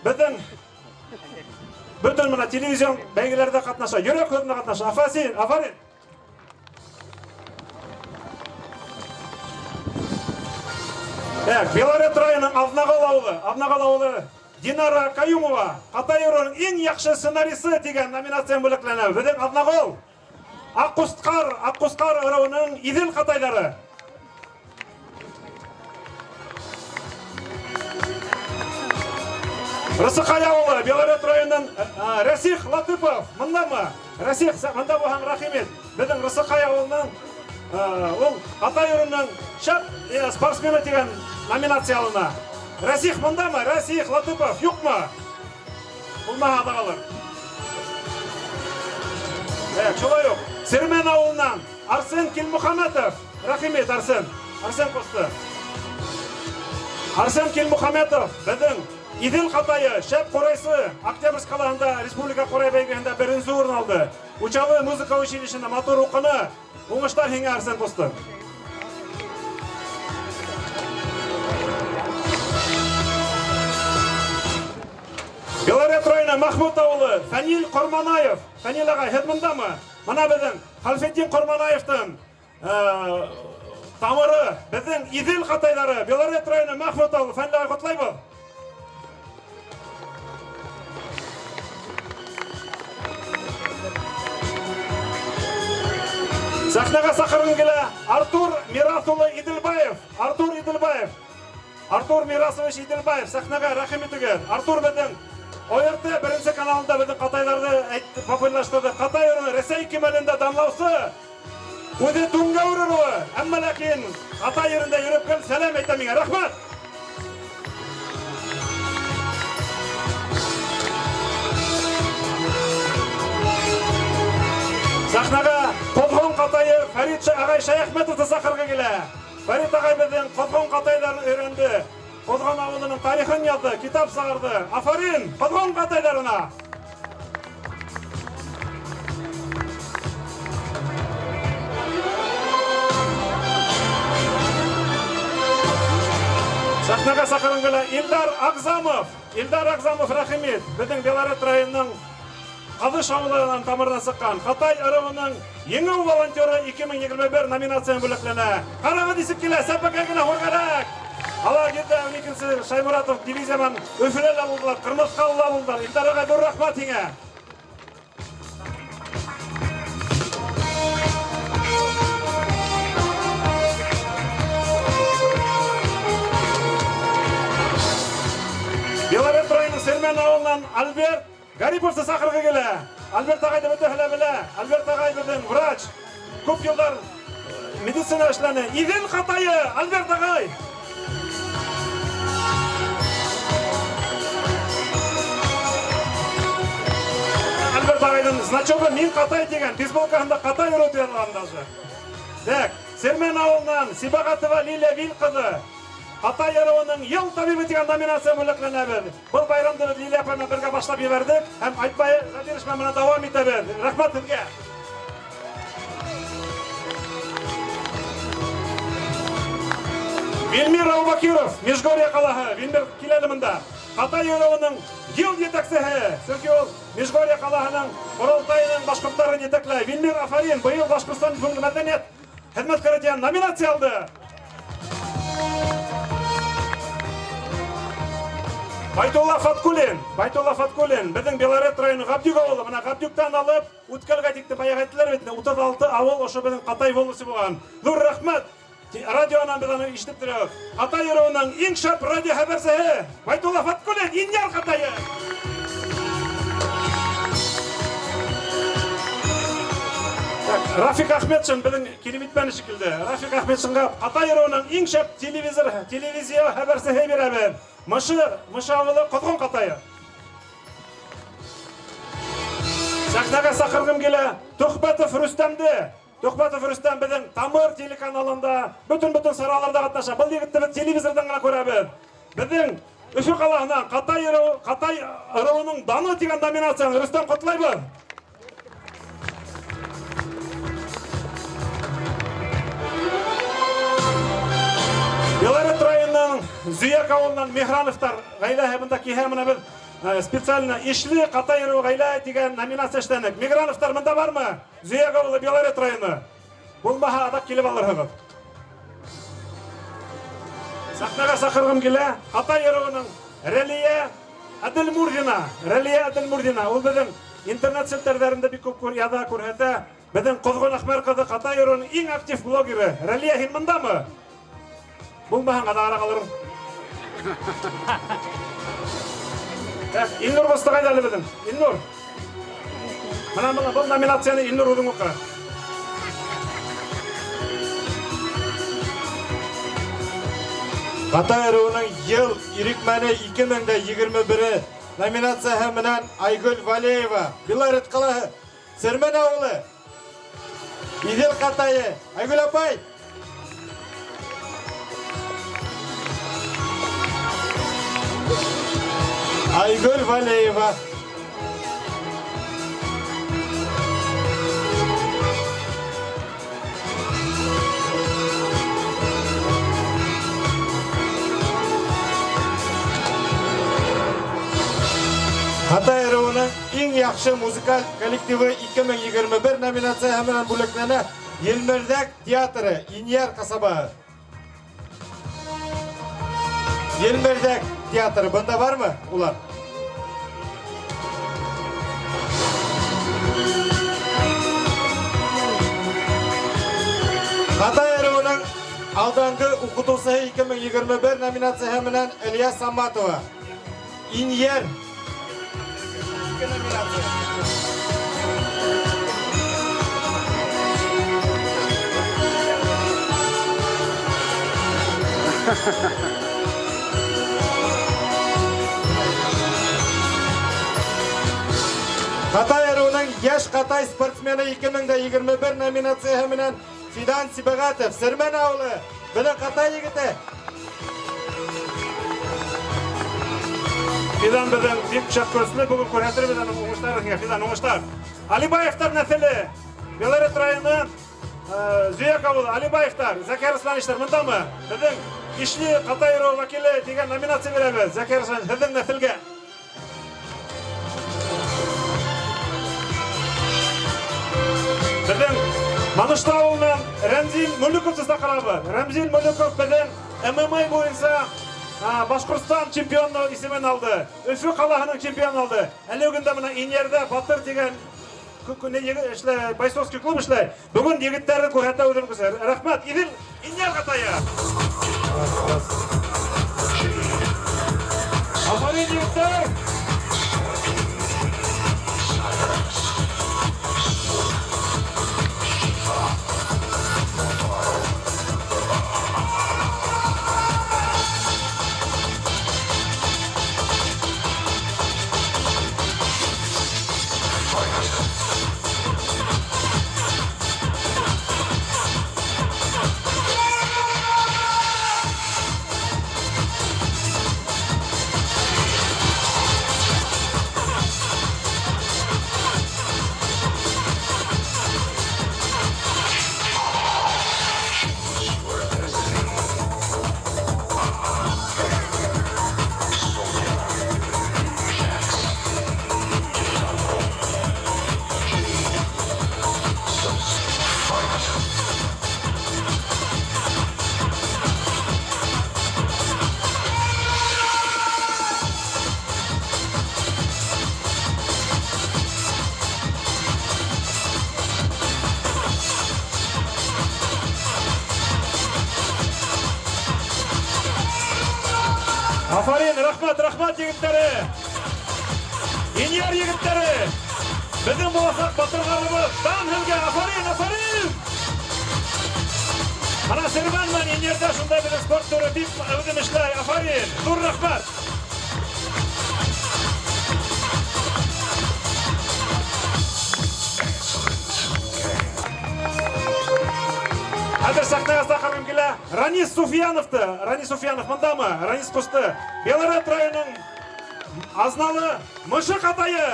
Беҙҙең бөтөн бына телевизион бәйгеләрҙә ҡатнаша, йөрәк һүҙендә ҡатнаша. Афарин, афарин. Так, Белорет районының Аҙнағол ауылы, Аҙнағол ауылы Динара Каюмова, Ҡатай ырыуының иң яҡшы сценарисы тигән номинацияны бүләкләнә. Беҙҙең Аҙнағол, Аҡҡусҡар ырыуының Иҙел ҡатайҙары. Рысыҡай ауылы, Белорет районынан Рәсих Латыпов, мындамы? Рәсих, мында булһаң, рәхим ит. Беҙҙең Рысыҡай ауылының, ул Ҡатай ырыуының шәп спортсмены тигән номинация алына. Рәсих мындамы? Рәсих Латыпов, юҡмы? Булмаһа ҙа ҡалыр. Так, шулай уҡ Сермен ауылынан Арсен Килмөхәмәтов. Рәхим ит, Арсен. Арсен ҡусты. Арсен Килмөхәмәтов беҙҙең Иҙел ҡатайы, шәп ҡурайсы, Октябрьск ҡалаһында республика ҡурай бәйгеһендә беренсе урын алды. Учалы музыка училищеһында матур уҡыны. Уңыштар һиңә, Арсен ҡустым. Белорет районы Махмут ауылы, Фәнил Ҡорманаев. Фәнил ағай, һеҙ бындамы? Мына беҙҙең Хәлфетдин Ҡорманаевтың тамыры, беҙҙең Иҙел ҡатайҙары, Белорет районы Махмут ауылы. Фәнил ағай, ҡотлайбыҙ. Сәхнәгә саҡырғым килә Артур Мирас улы Иделбаев. Артур Иделбаев. Артур Мирасович Иделбаев, сәхнәгә рәхим итегеҙ. Артур беҙҙең ОРТ беренсе каналында беҙҙең ҡатайҙарҙы популярлаштырҙы. Ҡатай ырыуы Рәсәй кимәлендә данлаусы. Үҙе Түңгәүер ырыуы. Әммә ләкин ҡатай ерендә йөрөп кел, сәләм әйтә миңә. Рәхмәт. Сәхнәгә Ҡоҙғон ҡатайы Фәрит ағай Шәйәхмәтовты саҡырғы килә. Фәрит ағай беҙҙең Ҡоҙғон ҡатайҙарын өйрәнде. Ҡоҙғон ауылының тарихын яҙҙы, китап сығарҙы. Афарин Ҡоҙғон ҡатайҙарына! Сәхнәгә саҡырғым килә Илдар Ағзамов. Илдар Ағзамов, рәхим ит. Беҙҙең Белорет районының Ҡаҙыш ауылынан тамырынан сыҡҡан Ҡатай ырыуының еңеү волонтеры 2021 номинацияһын бүләкләнә. Ҡарағыҙ нисек килә, сәпәкәй генә һурғараҡ. Алар ерҙә ун икенсе Шаймуратов дивизия менән Өфөлә лә булдылар, Ҡырмыҫҡалы ла булдылар. Илдар ағай, ҙур рәхмәт һиңә. Белорет районың Сермән ауылынан Альберт Гариповты саҡырғы килә. Альберт ағайҙы бөтәһе лә белә. Альберт ағай беҙҙең врач. Күп йылдар медицина эшләне. Иҙел ҡатайы Альберт ағай. Альберт ағайҙың значогы мин ҡатай тигән, бейсболкаһында ҡатай ырыуы тип яҙылған даже. Так, Сермән ауылынан Сибағатова Лилия Вил ҡыҙы. Ҡатай ырыуының йыл табибы тигән номинация бүләкләнәбеҙ. Был байрамды беҙ Лилия апай менән бергә башлап ебәрҙек һәм Айтбай Зәбирович менән дауам итәбеҙ. Рәхмәт һеҙгә. Вилмир Аубакиров, Межгорье ҡалаһы. Вилмир килә бында. Ҡатай ырыуының йыл етәксеһе. Сөнки ул Межгорье ҡалаһының ҡоролтайының башҡорттарын етәкләй. Вилмир, афарин, быйыл Башҡортостан Республика мәҙәниәт хеҙмәткәре тигән номинация алды. Байтулла Фаткулин, Байтулла Фаткулин, беҙҙең Белорет районы Ғабдюк ауылы. Бына Ғабдюктан алып, Үткәлгә тиклем баяғы әйттеләр бит, 36 ауыл ошо беҙҙең Ҡатай волосы булған. Ҙур рәхмәт. Радионан беҙ аны ишетеп торабыҙ. Ҡатай ырыуының иң шәп радио хәбәрсеһе Байтулла Фаткулин, Инйар Ҡатайы. Так, Рафик Ахметшин беҙҙең килеп етмәне шикелле. Рафик Ахметшинға Ҡатай ырыуының иң шәп телевизия хәбәрсеһе бирәбеҙ. Мышы, Мышы ауылы Ҡоҙғон Ҡатайы. Сәхнәгә саҡырғым килә Төхбәтов Рөстәмде. Төхбәтов Рөстәм беҙҙең Тамыр телеканалында бөтөн-бөтөн сараларҙа ҡатнаша. Был егетте беҙ телевизорҙан ғына күрәбеҙ. Беҙҙең Өфө ҡалаһынан Ҡатай ырыуының даны тигән номинацияны Рөстәм ҡотлайбыҙ. Белорет районының Зөйәк ауылынан Миһрановтар ғаиләһе бында килһә, бына беҙ специально Ишле Ҡатай ырыуы ғаилә тигән номинация эшләнек. Миграновтар бында бармы? Зөйәк ауылы, Белорет районы. Булмаһа, аҙаҡ килеп алырһығыҙ. Сәхнәгә саҡырғым килә Ҡатай ырыуының Рәлиә Әделмурҙина. Рәлиә Әделмурҙина. Ул беҙҙең интернет селтәрҙәрендә бик күп яҙа, күрһәтә. Беҙҙең Ҡоҙғон Әхмәр ҡыҙы Ҡатай ырыуының иң актив блогеры. Рәлиә, һин бындамы? Булмаһаң, аҙағыраҡ алырым. Так, Илнур ҡусты ҡайҙа әле беҙҙең? Илнур. Бына, бына, был номинацияны Илнур үҙең уҡы. Ҡатай ырыуының йыл ирекмәне 2021 номинацияһы менән Айгөл Валеева, Белорет ҡалаһы, Сермән ауылы, Иҙел Ҡатайы. Айгөл апай. Айгөл Валеева. Ҡатай ырыуының иң яҡшы музыкаль коллективы 2021 номинацияһы менән бүләкләнә Елмерҙәк театры, Инйәр ҡасабаһы. Елмерҙәк театры бында бармы улар? Ҡатай ырыуының алданғы уҡытыусыһы 2021 номинацияһы менән Әлиә Саматова. Инйәр. Ҡатай ырыуының йәш ҡатай спортсмены 2021 номинацияһы менән Фидан Сибәғәтов, Сермән ауылы, беҙҙең ҡатай егете. Фидан беҙҙең бик шәп көслө, бөгөн күрһәтербеҙ уның уңыштарын. Фидан, уңыштар. Алибаевтар нәҫеле, Белорет районы, Зөяк ауылы, Алибаевтар, Зәкәр Руслановичтар бындамы? Беҙҙең ишле ҡатай ырыуы вәкиле тигән номинация бирәбеҙ. Зәкәр Русланович, һеҙҙең нәҫелгә. Беҙҙең Манышта ауылынан Рәмзил Мөлөковты саҡырабыҙ. Рәмзил Мөлөков беҙҙең ММА буйынса Башҡортостан чемпионы исемен алды. Өфө ҡалаһының чемпионын алды. Әле көндә бына Инйәрҙә Батыр тигән эшләй, бойцовский клуб эшләй. Бөгөн егеттәрҙе күрһәтә үҙенең көсөн. Рәхмәт, Иҙел Инйәр ҡатайы. Афарин, егеттәр! Афарин, рәхмәт, рәхмәт егеттәре! Инйәр егеттәре! Беҙҙең буласаҡ батырҙарыбыҙ, дан һеҙгә, афарин, афарин! Ана Сермән менән Инйәрҙә шундай беҙҙең спорт төрө бик әүҙем эшләй, афарин, ҙур рәхмәт! Хәҙер сәхнәгә саҡырғым килә Ранис Суфияновты. Ранис Суфиянов бындамы? Ранис ҡусты. Белорет районының Азналы Мышыҡ атайы.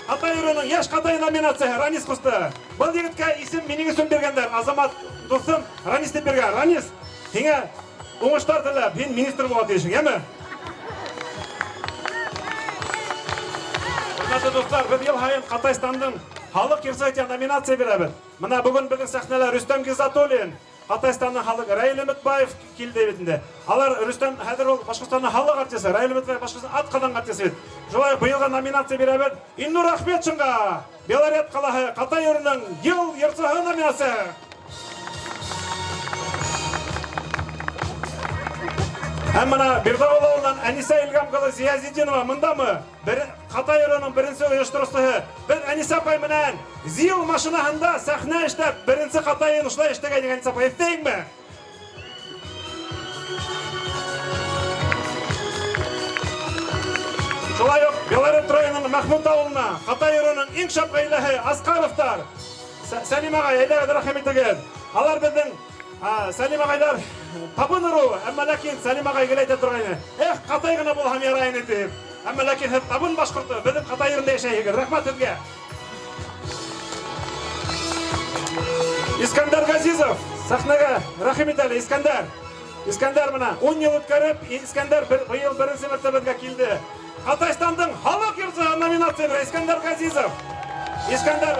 Атай районының йәш ҡатайы номинацияһы Ранис ҡусты. Был егеткә исем минең өсөн биргәндәр. Азамат дуҫым Ранис тип биргән. Ранис, һиңә уңыштар теләп, һин министр булға тейешһең, йәме? Хөрмәтле дуҫтар, беҙ йыл һайын Ҡатайстандың халыҡ йырсы тигән номинация бирәбеҙ. Бына бөгөн беҙҙең сәхнәлә Рөстәм Ғиззатуллин, Ҡатайстандың халыҡ Раил Өмөтбаев килде бит инде. Алар Рөстәм хәҙер ул Башҡортостандың халыҡ артисы, Раил Өмөтбаев Башҡортостандың ат ҡаҙанған артисы бит. Шулай уҡ быйылғы номинация бирәбеҙ Илнур Әхмәтшинға, Белорет ҡалаһы Ҡатай ырының йыл йырсыһы номинацияһы. Һәм бына Бирҙағол ауылынан Әнисә Илгам ҡыҙы Зиязетдинова бындамы? Ҡатай ырының беренсе ойоштороусыһы. Беҙ Әнисә апай менән ЗИЛ машинаһында сәхнә эшләп, беренсе ҡатайын ошолай эшләгәйнек, Әнисә апай, иҫтәйеңме? Шулай уҡ Белорет районының Мәхмүт ауылына Ҡатай ырының иң шәп ғаиләһе Асҡаровтар. Сәлим ағай, әйҙәгеҙ, рәхим итегеҙ. Алар беҙҙең Сәлим ағайҙар табын ырыуы, әммә ләкин Сәлим ағай гел әйтә торғайны: Эх, ҡатай ғына булһам ярай ине, тип. Әммә ләкин һеҙ табын башҡорто, беҙҙең Ҡатай ерендә йәшәйһегеҙ. Рәхмәт һеҙгә. Искәндәр Ғәзизов, сәхнәгә рәхим ит әле, Искәндәр. Искәндәр менә 10 йыл үткәреп, Искәндәр быйыл беренсе мәртәбәгә килде. Ҡатайстандың халыҡ йырсыһы номинацияһында Искәндәр Ғәзизов. Искәндәр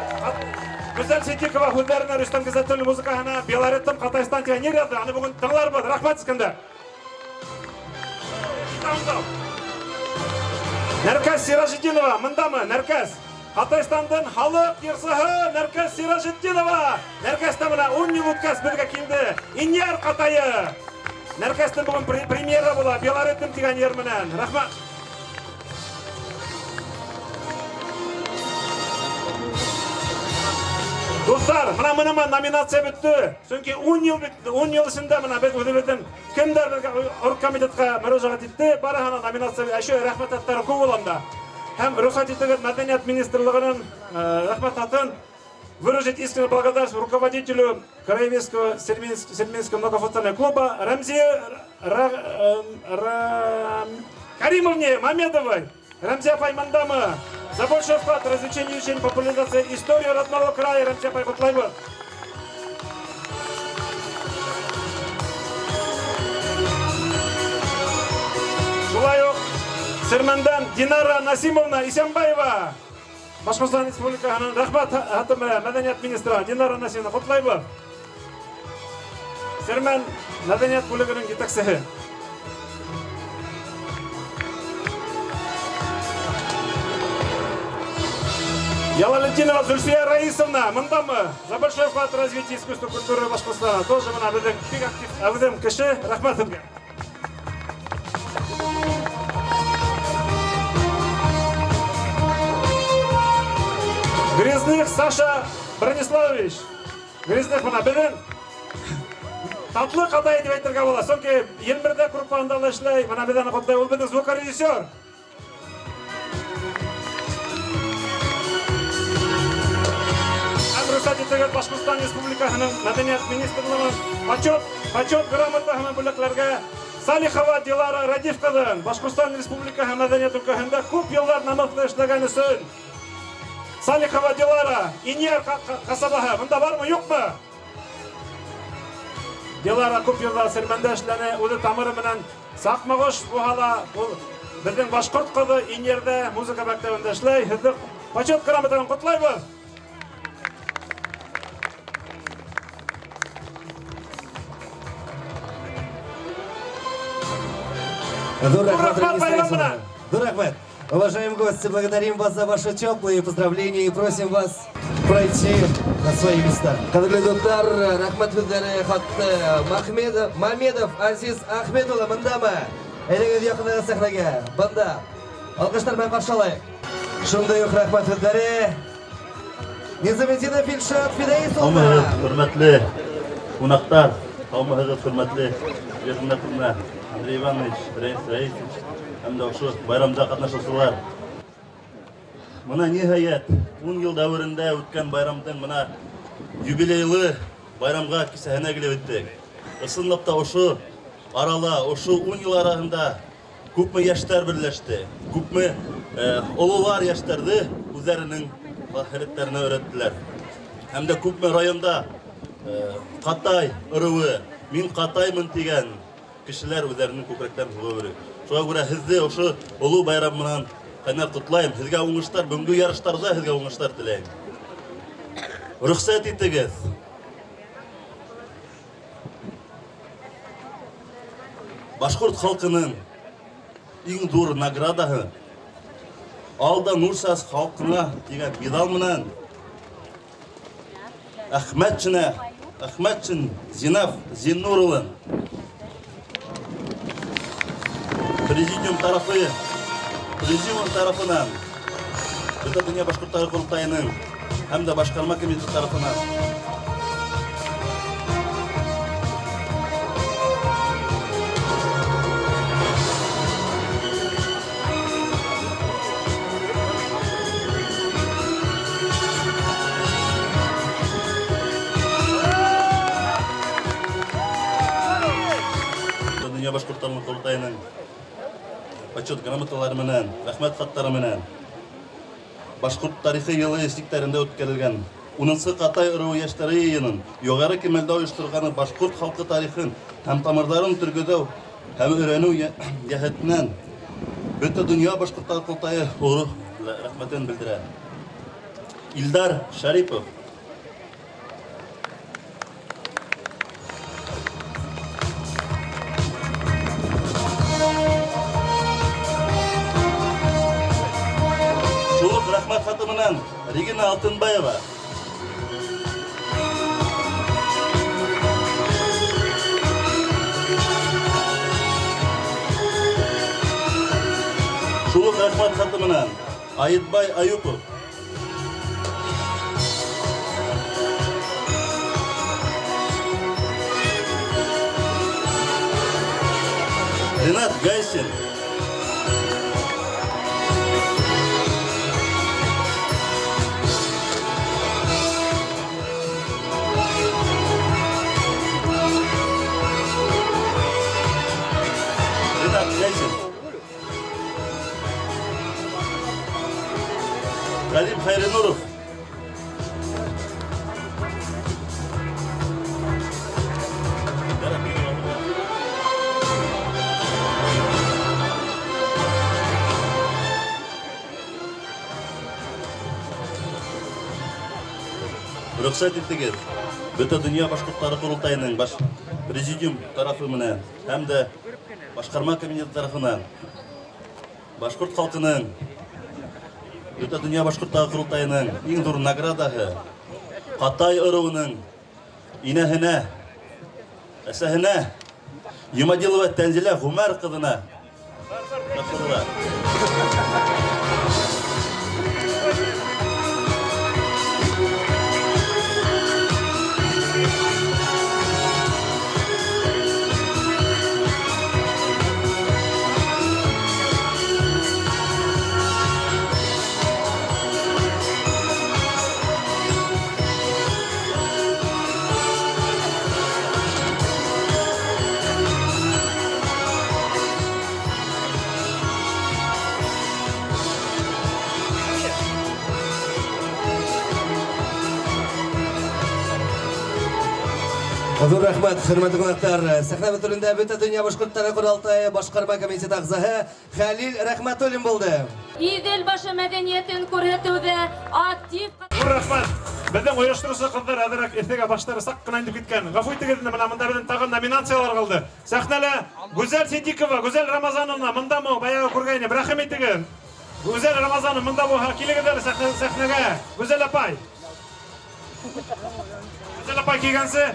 Гүзәл Ситдиҡова һүҙҙәренә, Рөстәм Ғиззәтуллин музыкаһына Белореттың Ҡатайстан тигән йыр яҙҙы. Аны бөгөн тыңларбыҙ. Рәхмәт, Искәндәр. Нәркәс Сиражетдинова, мындамы? Нәркәс. Ҡатайстандың халыҡ йырсыһы Нәркәс Сиражетдинова. Нәркәс тә бына 10 йыл үткәс беҙгә килде. Инйәр Ҡатайы. Нәркәстең бөгөн премьера була Белореттың тигән йыр менән. Рәхмәт. Дуҫтар, бына мыныма номинация бөттө. Сөнки 10 йыл бөттө. 10 йыл эсендә бына беҙ үҙебеҙҙең кемдәр беҙгә оргкомитетҡа мөрәжәғәт итте, барыһына номинация әшө рәхмәт хаттары күп ул анда. Һәм рөхсәт итегеҙ Мәҙәниәт министрлығының рәхмәт хатын выразить искреннюю благодарность руководителю Краеведского Сельминского многофункционального клуба Рамзе Каримовне Мамедовой. Рамзия Паймандама за большой вклад в развлечение, изучение, популяризацию истории родного края. Рамзия Пайматлайба. Шулай уҡ Сермәндән Динара Насимовна Исәнбаева. Башҡортостан Республикаһының рәхмәт хаты менән мәҙәниәт министры Динара Насимовна ҡотлайбыҙ. Сермән мәҙәниәт бүлегенең етәксеһе. Ялалетдинова Зульфия Раисовна, мындамы? За большой вклад в развитие искусства и культуры Башкортостана. Тоже мына беҙҙең бик актив әүҙем кеше. Рәхмәт һеҙгә. Грязных Саша Брониславович. Грязных мына беҙҙең татлы ҡатай тип әйтергә була. Сөнки Елмерҙә группаһында ла эшләй. Мына беҙ аны ҡотлай. Ул беҙҙең звукорежиссер. Рөхсәт итегеҙ Башҡортостан Республикаһының Мәҙәниәт министрлығының почет грамотаһы менән бүләкләргә Салихова Дилара Радиф ҡыҙын Башҡортостан Республикаһы мәҙәниәт өлкәһендә күп йылдар намыҫлы эшләгән өсөн. Салихова Дилара, Инйәр ҡасабаһы, бында бармы, юҡмы? Дилара күп йылдар Сермәндә эшләне, үҙе тамыры менән Саҡмағош булһа ла, ул беҙҙең башҡорт ҡыҙы Инйәрҙә музыка мәктәбендә эшләй. Һеҙҙе почет грамотаһы менән ҡотлайбыҙ. Ҙур рәхмәт, Рамис Раисовна. Ҙур рәхмәт. Уважаемые гости, благодарим вас за ваши теплые поздравления и просим вас пройти на свои места. Ҡәҙерле дуҫтар, рәхмәт һүҙҙәре хатты Мамедов Азиз Ахмед улы мындамы? Әйҙәгеҙ яҡынайға сәхнәгә. Бында. Алҡыштар менән ҡаршы алайыҡ. Шундай уҡ рәхмәт һүҙҙәре Низаметдинов Илшат Фидаис улы. Һаумыһығыҙ, хөрмәтле ҡунаҡтар, һаумыһығыҙ, хөрмәтле Верховна Андрей Иванович, Рәис Раисович, һәм дә ошо байрамда ҡатнашыусылар. Бына ниһайәт 10 йыл дәүерендә үткән байрамдың бына юбилейлы байрамға кисәһенә килеп еттек. Ысынлап та ошо арала, ошо 10 йыл араһында күпме йәштәр берләште, күпме ололар йәштәрҙе үҙҙәренең һәләттәренә өйрәттеләр. Һәм дә күпме районда Ҡатай ырыуы, мин ҡатаймын тигән кешеләр үҙҙәренең күкрәктәрен һуғып йөрөй. Шуға күрә һеҙҙе ошо оло байрам менән ҡайнар ҡотлайым. Һеҙгә уңыштар, бөгөнгө ярыштарҙа һеҙгә уңыштар теләйем. Рөхсәт итегеҙ. Башҡорт халҡының иң ҙур наградаһы Алда Нурсас халҡына тигән медаль менән Әхмәтшин Зинаф Зиннур улын президиум тарафынан Бөтә донъя башҡорттары ҡоролтайының һәм дә башҡарма комитеты тарафынан Донъя башҡорттарының ҡоролтайының почет Почет грамоталары менән, рәхмәт хаттары менән. Башҡорт тарихы йылы сиктәрендә үткәрелгән 10-нсы Ҡатай ырыуы йәштәре йыйынын юғары кимәлдә ойошторғаны башҡорт халҡы тарихын һәм тамырҙарын төргөҙөү һәм өйрәнеү йәһәтенән бөтә донъя башҡорттары ҡоролтайы оло рәхмәтен белдерә. Илдар Шарипов. Шул уҡ рәхмәт хаты менән Регина Алтынбаева. Шул уҡ рәхмәт хаты менән Айытбай Аюпов. Ренат Гайсин. Ренат Гайсин. Галим Хайринуров. Рөхсәт итегеҙ, бөтә донъя башҡорттары ҡоролтайының баш президиум тарафы менән һәм дә башҡарма комитеты тарафынан башҡорт халҡының бөтә донъя башҡорттары ҡоролтайының иң ҙур наградаһы Ҡатай ырыуының инәһенә, әсәһенә Йомадилова Тәнзилә Ғүмәр ҡыҙына тапшырыла. Ҙур рәхмәт, хөрмәтле ҡунаҡтар. Сәхнә түрендә бөтә донъя башҡорттары ҡоролтайы башҡарма комитеты ағзаһы Хәлил Рәхмәтуллин булды. Иҙел башы мәҙәниәтен күрһәтеүҙә актив. Ҙур рәхмәт. Беҙҙең ойоштороусы ҡыҙҙар әҙерәк эҫегә баштары саҡ ҡына инеп киткән. Ғәфү итегеҙ инде, бына бында беҙҙең тағы номинациялар ҡалды. Сәхнәлә Гүзәл Сидиҡова, Гүзәл Рамазановна, бындамы? Баяғы күргәйне, рәхим итегеҙ. Гүзәл Рамазановна, бында булһа, килегеҙ әле сәхнәгә. Гүзәл апай. Гүзәл апай килгәнсе,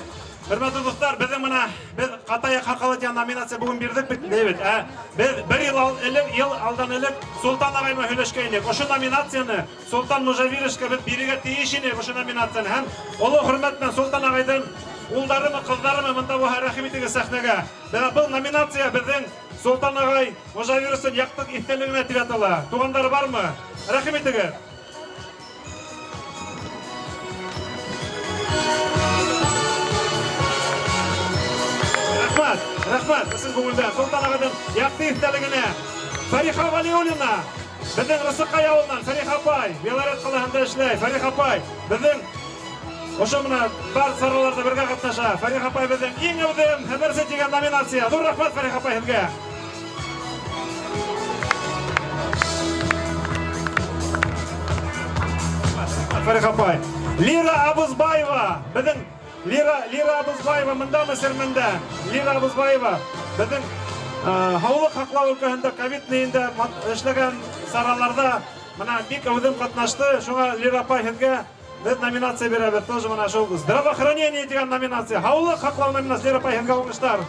хөрмәтле дуҫтар, беҙҙең бына беҙ Ҡатай аҡһаҡалы тигән номинация бөгөн бирҙек бит, бит, ә? Беҙ бер йыл алдан элек Солтан ағай менән һөйләшкәйнек. Ошо номинацияны Солтан Мужавировичка беҙ бирергә тейеш инек ошо номинацияны. Һәм оло хөрмәт менән Солтан ағайҙың улдарымы, ҡыҙҙарымы бында булһа, рәхим итегеҙ сәхнәгә. Бына был номинация беҙҙең Солтан ағай Мужавировичтың яҡты иҫтәлегенә тип атала. Туғандары бармы? Рәхим итегеҙ. Рәхмәт, рәхмәт, ысын күңелдән Солтан ағайҙың яҡты иҫтәлегенә. Фәриха Вәлиуллина, беҙҙең Рысыҡай ауылынан Фәриха апай, Белорет ҡалаһында эшләй. Фәриха апай, беҙҙең ошо бына бар сараларҙа бергә ҡатнаша. Фәриха апай беҙҙең иң әүҙем хәбәрсе тигән номинация. Ҙур рәхмәт, Фәриха апай, һеҙгә. Фәриха апай. Лира Абызбаева, беҙҙең Лира Абызбаева мындамы Сермәндә? Лира Абызбаева беҙҙең һаулыҡ һаҡлау өлкәһендә ковид нейендә эшләгән сараларҙа бына бик әүҙем ҡатнашты. Шуңа Лира апай һеҙгә беҙ номинация бирәбеҙ. Тоже бына шул здравоохранение тигән номинация, һаулыҡ һаҡлау номинация. Лира апай, һеҙгә уңыштар.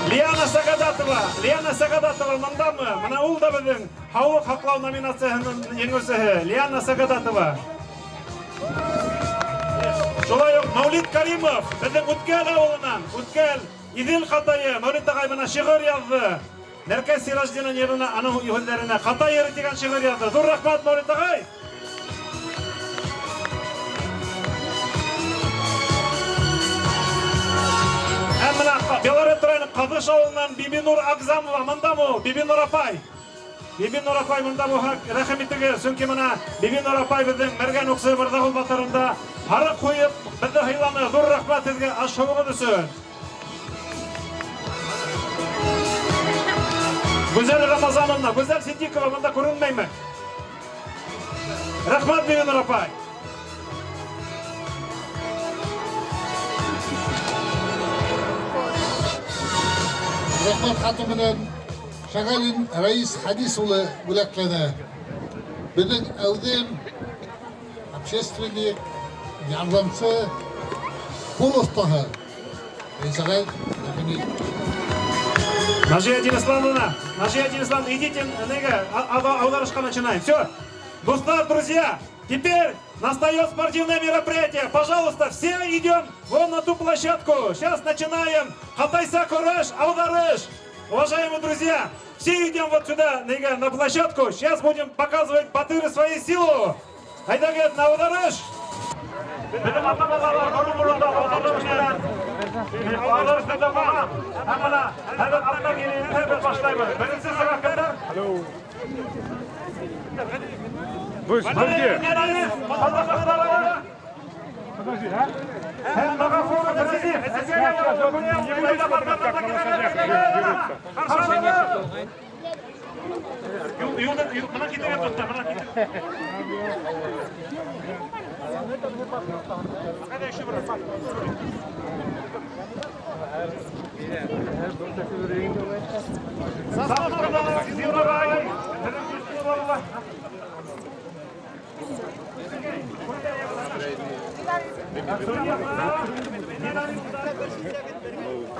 Лиана Сағадатова, Лиана Сағадатова мындамы? Бына ул да беҙҙең һаулыҡ һаҡлау номинацияһының еңеүсеһе Лиана Сағадатова. Шулай уҡ Мәүлит Каримов, беҙҙең Үткәл ауылынан, Үткәл, Иҙел Ҡатайы. Мәүлит ағай бына шиғыр яҙҙы. Нәркәс Сираҗдинның йырына, аның һүҙҙәренә Ҡатай йыры тигән шиғыр яҙҙы. Ҙур рәхмәт, Мәүлит ағай. Һәм бына Белорет районы Ҡаҙыш ауылынан Бибинур Агзамова мындамы ул? Бибинур апай. Бибинур апай мында булһа, рәхим итегеҙ, сөнки мына Бибинур апай беҙҙең мәргән уҡсы Мырҙағол батырында һарыҡ ҡуйып беҙҙе һыйланы. Ҙур рәхмәт һеҙгә аш-һыуығыҙ өсөн. Гүзәл Рамазановна, Гүзәл Сиддикова мында күренмәйме? Рәхмәт, Бибинур апай. Рәхмәт хаты менән Шәғәлин Рәис Хәдис улы бүләкләнә. Беҙҙең әүҙем общественник, ярҙамсы, ҡул оҫтаһы Рәис ағай, рәхим ит. Нажия Диниславовна, Нажия Диниславовна, идите, неге, ауҙарышҡа начинаем. Все, дуҫтар, друзья, теперь настает спортивное мероприятие. Пожалуйста, все идем вон на ту площадку. Сейчас начинаем. Ҡатайса көрәш, ауҙарыш. Уважаемые друзья, все идем вот сюда, неге, на площадку. Сейчас будем показывать батыры свою силу. Әйҙәгеҙ, на ауҙарыш. Беҙҙең ата-бабалар борон-боронда ауҙарыш менән ауҙарыш булған. Һәм мына хәҙер аттар килеп башлайбыҙ. Беренсе сыға кемдәр? Вы где? Подожди, а? Һәм Мәғәфүров Рәзиф. Не будем смотреть, как на лошадях дерутся. Юлдан, мына китергә туҡта, мына китер. Ҡайҙа еще бер?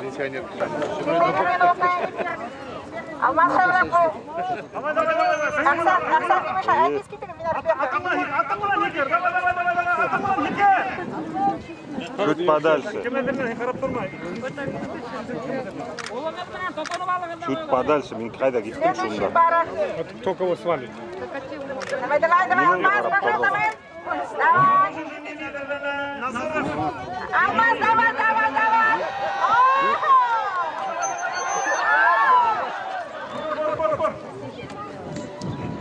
Пенсионер. Алмаз Шабраков. Аҡсан, Аҡсан, не мешай. Әтис китегеҙ, мин Чуть подальше. Чуть подальше. Мин ҡайҙа киттем шунда. Кто кого свалит? Давай, давай, давай, Алмаз, пожалуйста, давай. Давай. Алмаз, давай, давай, давай. Ого!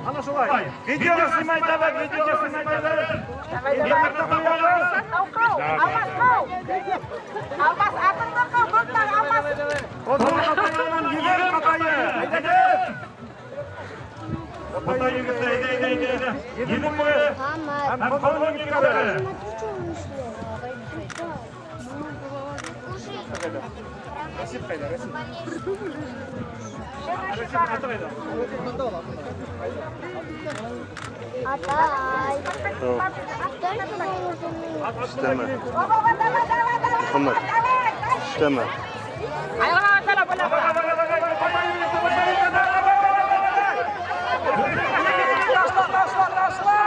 Ана шулай. Видео снимай, давай, видео снимай, давай. Давай, давай. Ҡыу, Алмаз, ҡыу. Алмаз, атыңды ҡыу, күптән Алмаз. Егет ҡатайы. Әйҙәгеҙ. Ҡатай егете, әйҙә, әйҙә, әйҙә, әйҙә. Егет буйы. Һәм Ҡолон егеттәре. Рәсип ҡайҙа, Рәсип? Рәсип, аты ҡайҙа? Атай. Эшләмә. Мөхәммәт. Эшләмә. Ташла, ташла, ташла.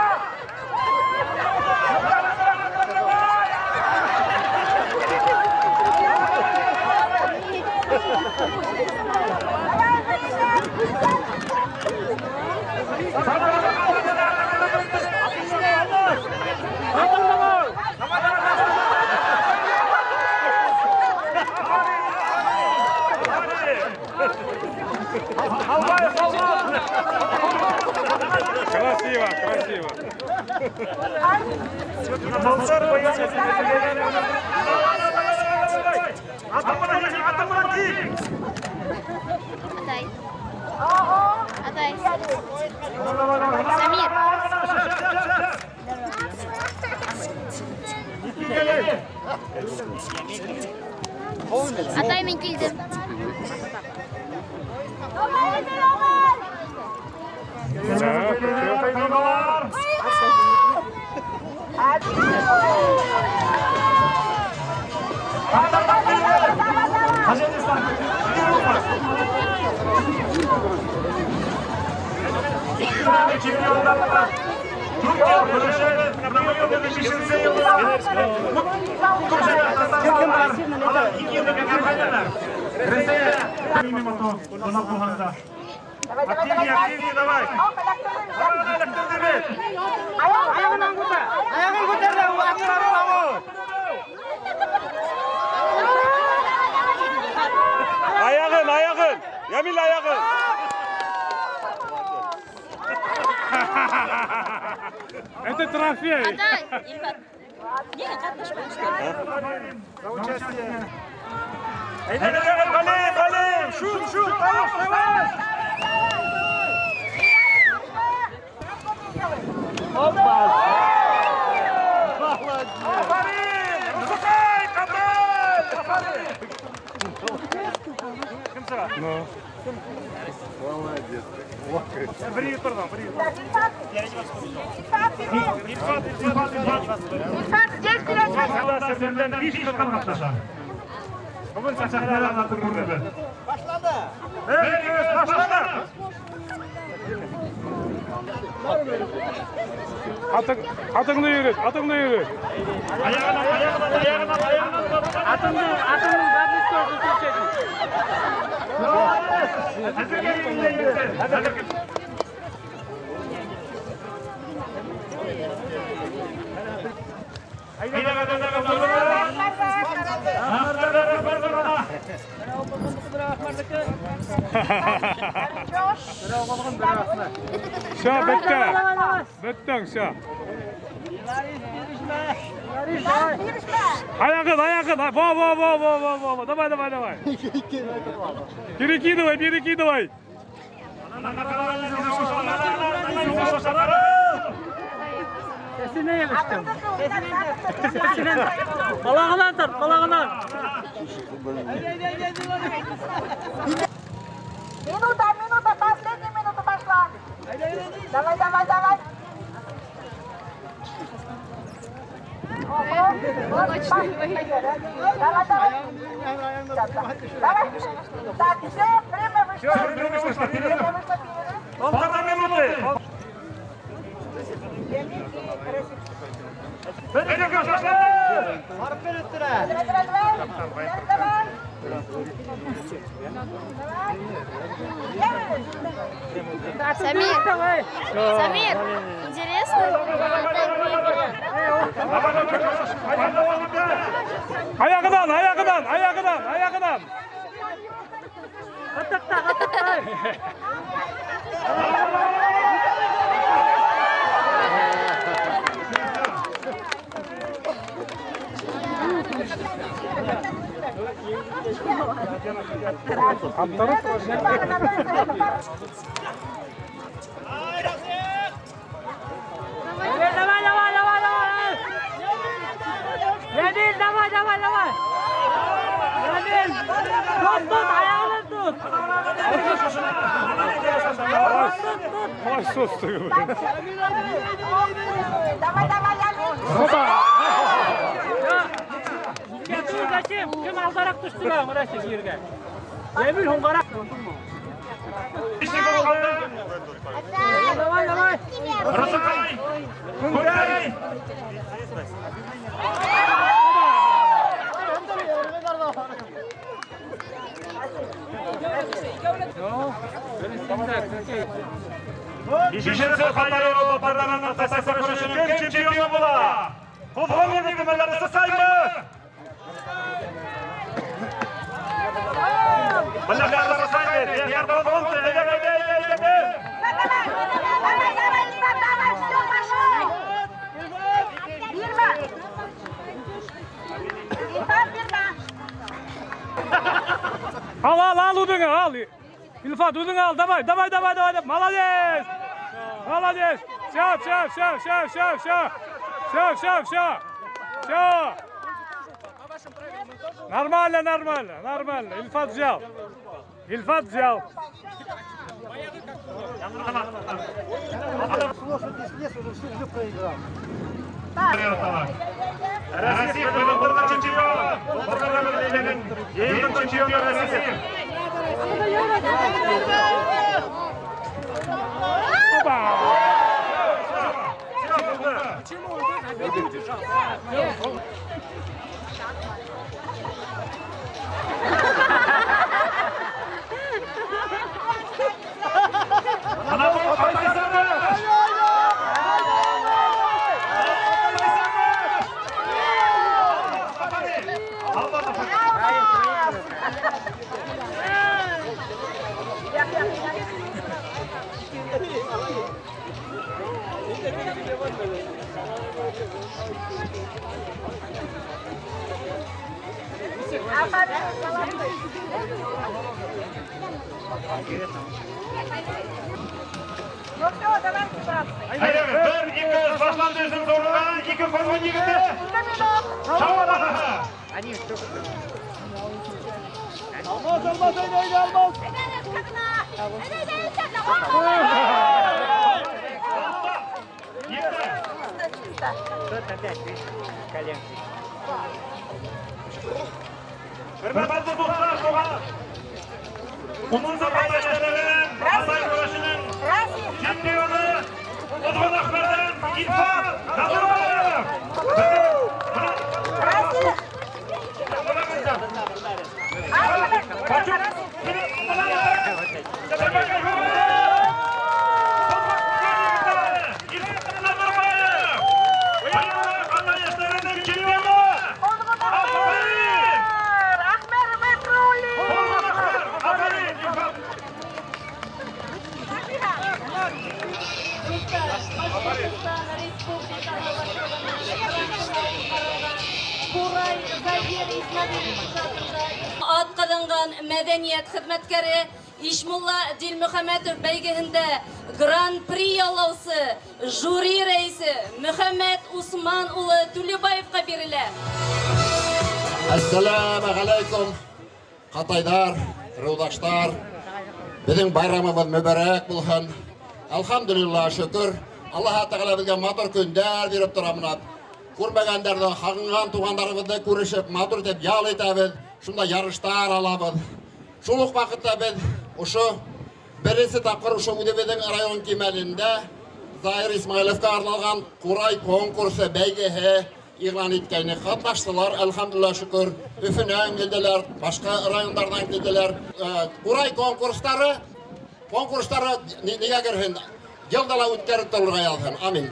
Красиво, красиво. Атай. Атай. Самир. Атай, мин килдем. Давай, давай. Давай, давай, давай, давай. Аяғынан күтәр. Аяғын күтәр ҙә, аттары ла. Аяғын, аяғын. Ямил аяғын. Это трофей. Атай, Ильфат. Ниңә ҡатнашмай что ли? За участие. Ғалим, Ғалим, шут, шут, тауыш, тауыш. Опа! Афарин! Русукай, Ҡатай! Афарин! Кем сыға? Ну. Молодец. Бер егет торған, бер егет. Ильфат, Ильфат, Ильфат. Ильфат, здесь вперед! Сермәндән биш ҡыҙ ҡатнаша. Бөгөн сәхнәлә артыҡ күренде. Башланды. Бер егет башланды. Атыңды өйрәт, атыңды өйрәт. Аяғынан, аяғынан, аяғынан, аяғынан. Атыңды, атыңның задницасын встречать. Хәҙергә егеттәр, хәҙергә. Әйҙә, әйҙә, әйҙә, әйҙә. Все, бөттө. Бөттөң, все. Аяғын, аяғын. Во, во, во, во, во, во, во. Давай, давай, давай. Перекидывай, перекидывай. Sesine yeliştim. Sesine. Balağından tart, balağından. Минута, минута, последняя минута пошла. Давай, давай, давай. Ого, вот, давай, давай. Давай. Так, все, время вышло. Все, время вышло, Время вышло, перерыв. Полтора минуты. Бер егет башланды. Давай, давай, давай. Давай, давай. Самир, Самир, интересно? Аяғынан, аяғынан, аяғынан, аяғынан. Ҡытыҡта, ҡытыҡта. Давай, давай, давай, давай. Ямил, давай, давай, давай. Ямил, тот, тот, аяғынан тот. Ой, что ты? Давай, давай, Ямил. Зачем? Кем алдараҡ төштө лә, Мурасик ергә? Ямил һуңғараҡ. Давай, давай. Русукай! Күкәй! Бишенсе Ҡатай батырҙарының ҡасасы көрәшенең кем чемпионы була? Ҡоҙғон егете мәллә Русукаймы? Мәллә Русукаймы? Йә Ҡоҙғон, әйҙә, әйҙә, әйҙә, әйҙә. Давай, давай, Ильфат, давай, все, пошел. Бирмә. Ильфат, бирмә. Ал, ал, ал үҙеңә, ал. Ильфат, үҙеңә ал, давай, давай, давай, давай. Молодец! Молодец! Все, все, все, все, все, все. Все, все, все. Все. Нормально, нормально, нормально. Ильфат взял. Ильфат взял. Лошадь слез, уже все проиграл. Россия былтырғы чемпион. Елдің чемпионы Россия. Опа! Почему он так Ана был Ҡатай Ну все, давайте, братцы. Әйдәгез, бер, ике, башланды өченче урынга, ике Козгын егете. Чаллы Алмаз, Алмаз, әйдә, әйдә, Алмаз. Тут опять, видишь, коленки. Хөрмәтле дуслар, туган. Унынчы Катай яшьләренең, Катай көрәшенең чемпионы Озгон Әхмәрдән Илфат Назарбаев. Башҡортостан Республикаһы Башлығының Ҡурай Заһир Исмәғилович Атҡаҙанған мәҙәниәт хеҙмәткәре Ишмулла Дилмөхәмәтов бәйгеһендә Гран-при яулаусы жюри рәйесе Мөхәммәт Усман улы Түлебаевҡа бирелә. Әссәләмә ғәләйкүм, ҡатайҙар, ырыуҙаштар. Беҙҙең байрамыбыҙ мөбәрәк булһын. Әлхәмдүлилләһ, шөкөр. Аллаһ Тәғәлә беҙгә матур көндәр биреп тора мына. Күрмәгәндәрҙе, һағынған туғандарыбыҙҙы күрешеп, матур итеп ял итәбеҙ. Шунда ярыштар алабыҙ. Шул уҡ ваҡытта беҙ ошо беренсе тапҡыр ошо үҙебеҙҙең район кимәлендә Заһир Исмәғиловҡа арналған ҡурай конкурсы бәйгеһе иғлан иткәйне. Ҡатнаштылар, әлхәмдүлилләһ, шөкөр. Өфөнән килделәр, башҡа райондарҙан килделәр. Ҡурай конкурстары нигә керһен? Йылда ла үткәреп торорға яҙһын. Амин.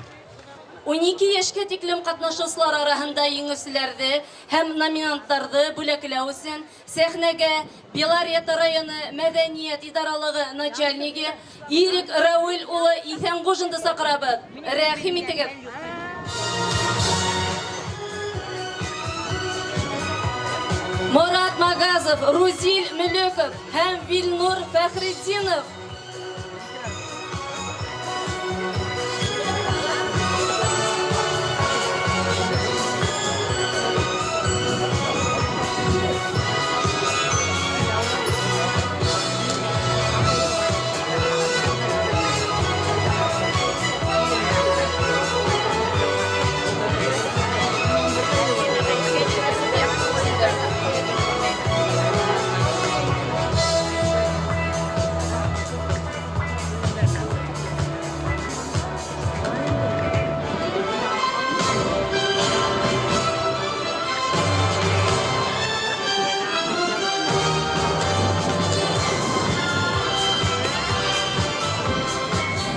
12 йәшкә тиклем ҡатнашыусылар араһында еңеүселәрҙе һәм номинанттарҙы бүләкләү өсөн сәхнәгә Белорет районы мәҙәниәт идаралығы начальнигы Ирек Рауил улы Иҫәнғужинды саҡырабыҙ. Рәхим итегеҙ. Морат Магазов, Рузиль Мөлеков һәм Вильнур Фәхретдинов.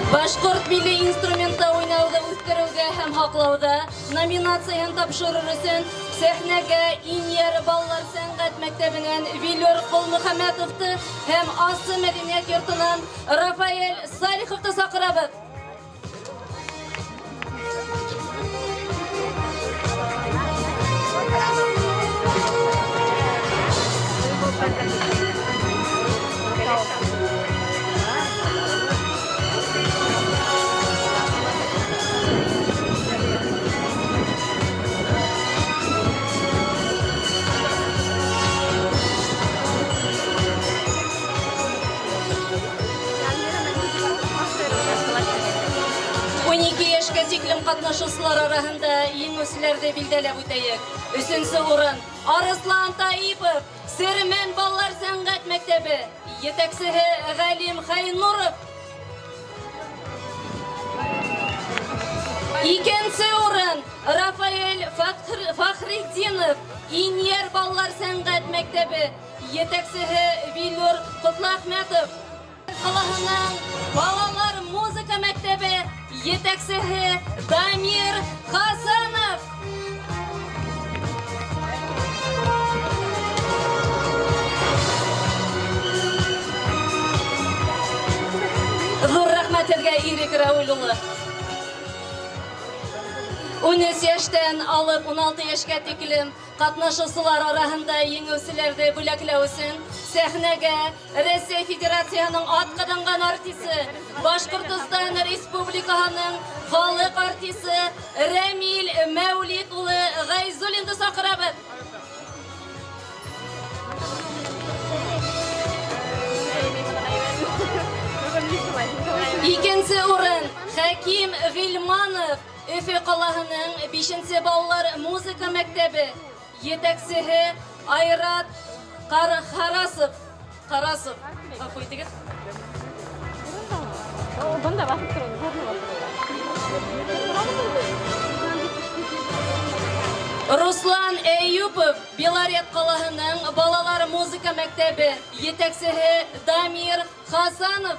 Башҡорт милли инструментта уйнауҙы үҫтереүгә һәм һаҡлауҙа номинацияһын тапшырыр өсөн сәхнәгә Инйәр балалар сәнғәт мәктәбенән Вилер Ҡолмөхәмәтовты һәм Асы мәҙәниәт йортонан Рафаэль Салиховты саҡырабыҙ. Тиклем ҡатнашыусылар араһында еңеүселәрҙе билдәләп үтәйек. Өсөнсө урын Арыслан Таипов, Сермен балалар сәнғәт мәктәбе, етәксеһе Ғәлим Хәйнуров. Икенсе урын Рафаэль Фахретдинов, Инйәр балалар сәнғәт мәктәбе, етәксеһе Вилюр Ҡотлоәхмәтов. Ҡалаһының балалар музыка мәктәбе, етәксеһе Дамир Хасанов. Ҙур рәхмәт һеҙгә, Ирек Рауил улы. 13 йәштән алып 16 йәшкә тиклем ҡатнашыусылар араһында еңеүселәрҙе бүләкләү өсөн сәхнәгә Рәсәй Федерацияһының атҡаҙанған артисы, Башҡортостан Республикаһының халыҡ артисы Рәмил Мәүлит улы Ғәйзуллинды саҡырабыҙ. Икенсе урын Хәким Ғилманов, Өфө ҡалаһының 5-нсе балалар музыка мәктәбе, етәксеһе Айрат Харасов. Харасов. Ғәфү итегеҙ. Руслан Әйүпов, Белорет ҡалаһының балалар музыка мәктәбе, етәксеһе Дамир Хасанов.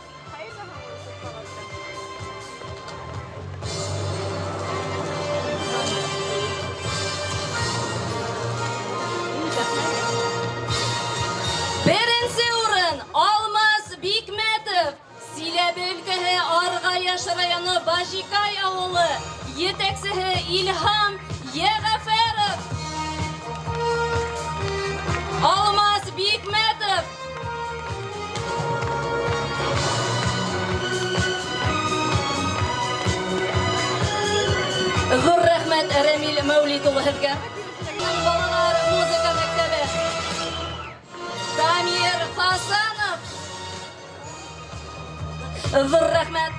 Беренсе урын Алмаз Бикмәтов, Силәбе өлкәһе Арғаяш районы Бажикай ауылы, етәксеһе Илһам Йәғәфәров. Алмаз Бикмәтов. Ҙур рәхмәт Рәмил Мәүлит улы һеҙгә. Балалар музыка мәктәбе. Дамир Хасанов. Ҙур рәхмәт.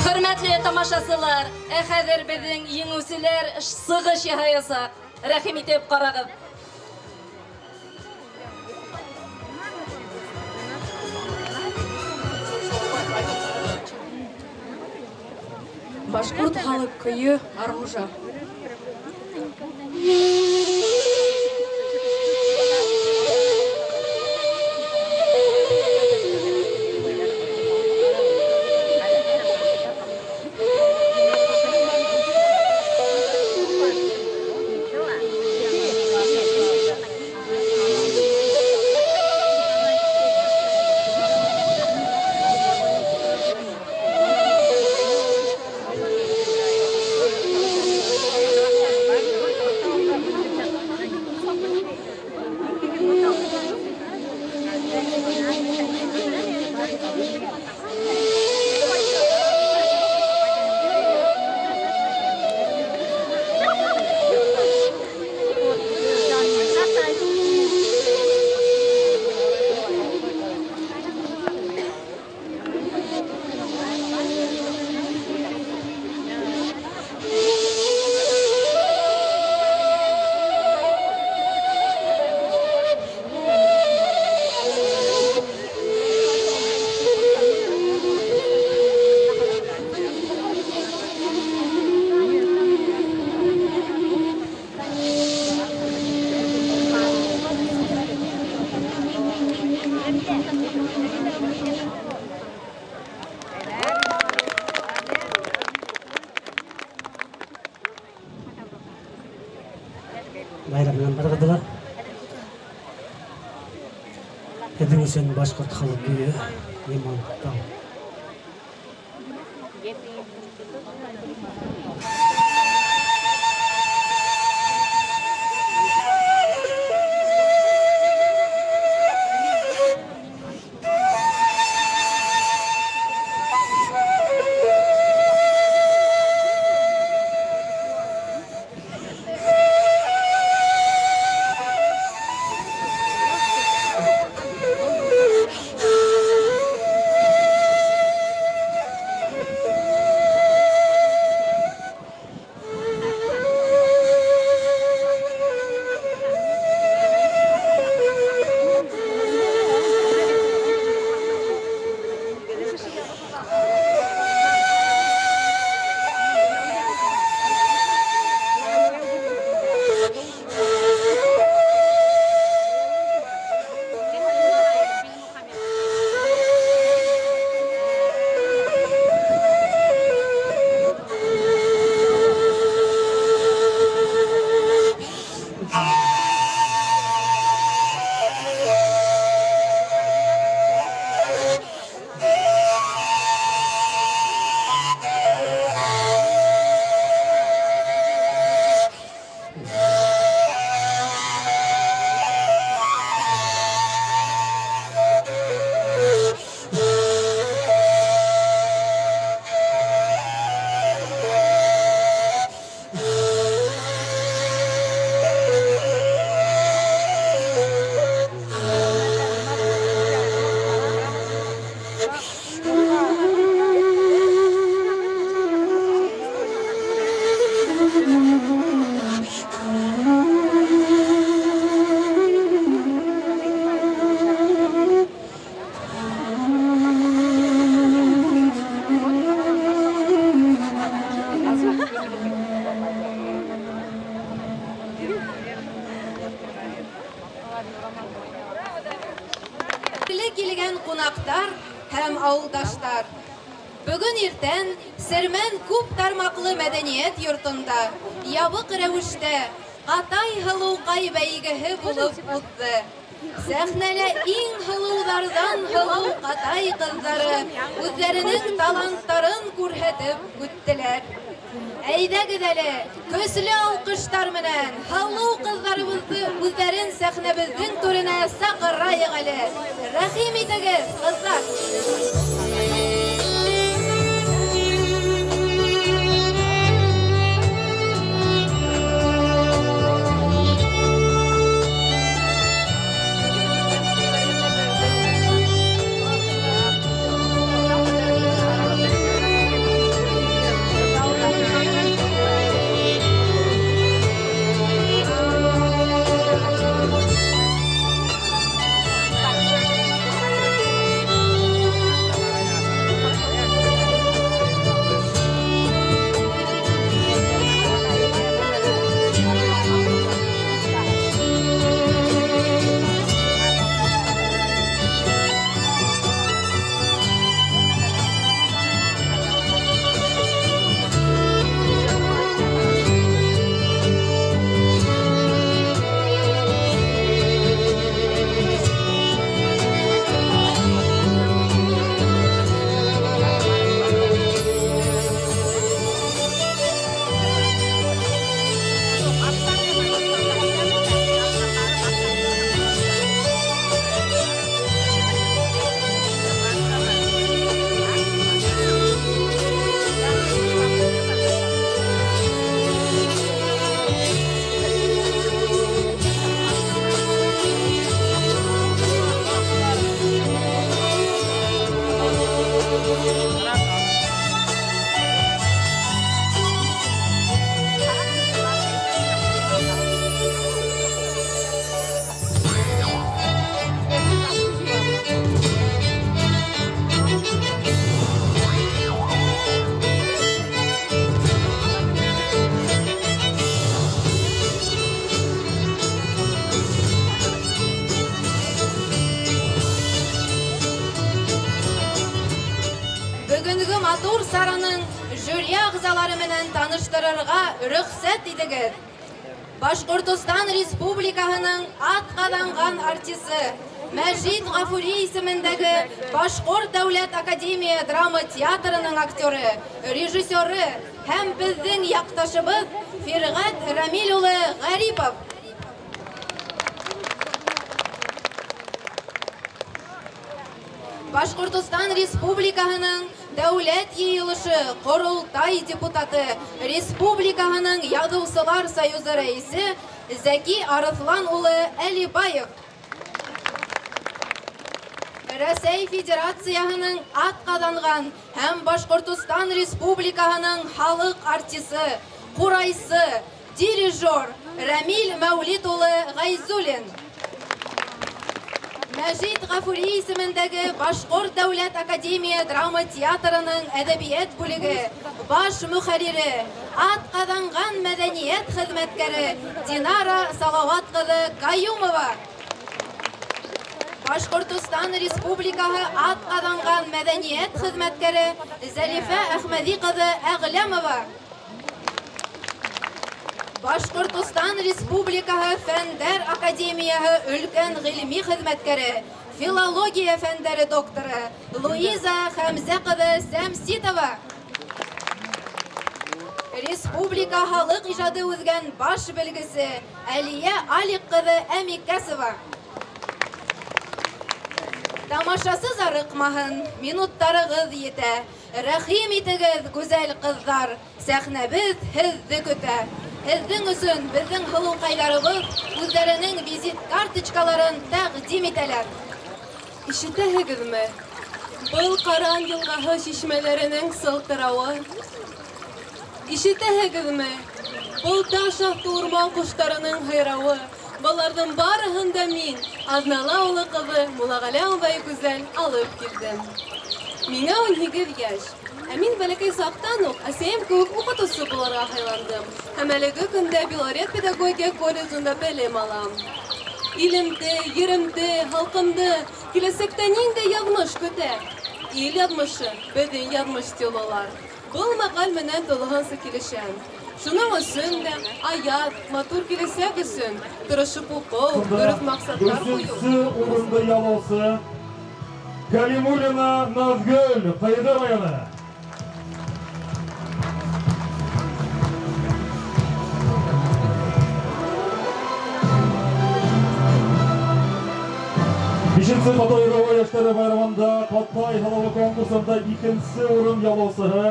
Хөрмәтле тамашасылар, ә хәҙер беҙҙең еңеүселәр сығыш яһаясаҡ. Рәхим итеп ҡарағыҙ. Башҡорт халыҡ көйө Арғужа. Байрам менән барғыҙҙылар. Һеҙҙең өсөн башҡорт халыҡ көйө Ямантау. Килгән ҡунаҡтар һәм ауылдаштар. Бөгөн иртән Сермән күп тармаҡлы мәҙәниәт йортонда ябыҡ рәүештә Ҡатай һылыуҡай бәйгеһе булып уҙҙы. Сәхнәлә иң һылыуҙарҙан һылыу ҡатай ҡыҙҙары үҙҙәренең таланттарын күрһәтеп үттеләр. Әйҙәгеҙ әле, көслө алҡыштар менән һылыу ҡыҙҙарыбыҙҙы үҙҙәрен сәхнәбеҙҙең түренә саҡырайыҡ әле. Рәхим итегеҙ, ҡыҙҙар! Матур сараның жюри ағзалары менән таныштырырға рөхсәт итегеҙ. Башҡортостан Республикаһының атҡаҙанған артисы Мәжит Ғафури исемендәге Башҡорт дәүләт академия драма театрының актеры, режиссеры һәм беҙҙең яҡташыбыҙ Фирғәт Рамил улы Ғәрипов. Башҡортостан Республикаһының Дәүләт йыйылышы Ҡоролтай депутаты, Республикаһының Яҙыусылар союзы рәйесе Зәки Арыҫлан улы Әлибаев. Рәсәй Федерацияһының атҡаҙанған һәм Башҡортостан Республикаһының халыҡ артисы, ҡурайсы, дирижер Рәмил Мәүлит улы Ғәйзуллин. Мәжит Ғафури исемендәге Башҡорт дәүләт академия драма театрының әҙәбиәт бүлеге баш мөхәррире, атҡаҙанған мәҙәниәт хеҙмәткәре Динара Салауат ҡыҙы Каюмова. Башҡортостан Республикаһы атҡаҙанған мәҙәниәт хеҙмәткәре Зәлифә Әхмәҙи ҡыҙы Әғләмова. Башҡортостан Республикаһы Фәндәр Академияһы өлкән ғилми хеҙмәткәре, филология фәндәре докторы Луиза Хәмзә ҡыҙы Сәмситова. Республика халыҡ ижады үҙгән баш белгесе Әлиә Алиҡ ҡыҙы Әмикәсова. Тамашасы зарыҡмаһын, минуттарығыҙ етә. Рәхим итегеҙ, гүзәл ҡыҙҙар, сәхнәбеҙ һеҙҙе көтә. Һеҙҙең өсөн беҙҙең һылыуҡайҙарыбыҙ үҙҙәренең визит карточкаларын тәҡдим итәләр. Ишетәһегеҙме? Был Ҡаран йылғаһы шишмәләренең сылтырауы. Ишетәһегеҙме? Был таш аҫты урман ҡоштарының һайрауы. Быларҙың барыһын да мин, Аҙнала улы ҡыҙы Муллағәләмова Айгүзәл алып килдем. Миңә 18 йәш. Ә мин бәләкәй саҡтан уҡ әсәйем кеүек уҡытыусы булырға һайландым. Һәм әлеге көндә Белорет педагогия колледжында белем алам. Илемде, еремде, халҡымды киләсәктә ниндәй яҙмыш көтә? Ил яҙмышы, беҙҙең яҙмыш ти ололар. Был мәҡәл менән тулыһынса килешәм. Шуның өсөн дә аяҙ, матур киләсәк өсөн тырышып уҡыу, дөрөҫ маҡсаттар ҡуйыу. Өсөнсө урынды яулаусы Калимуллина Наҙгөл, Ҡыйғы районы. Бишенсе Ҡатай ырыуы йәштәре байрамында Ҡатай һылыуы конкурсында икенсе урын яулаусыһы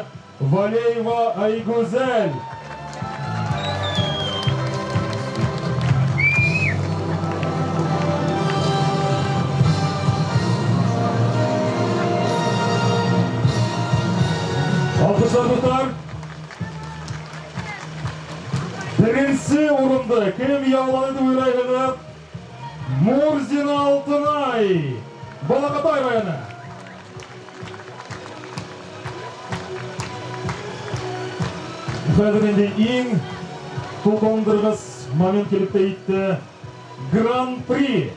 Валеева Айгүзәл. Алҡышлар, дуҫтар. Беренсе урынды кем яуланы тип уйлайһығыҙ? Мурзина Алтынай, Балаҡатай районы. Хәҙер инде иң тулҡынландырғыс момент килеп тә етте. Гран-при.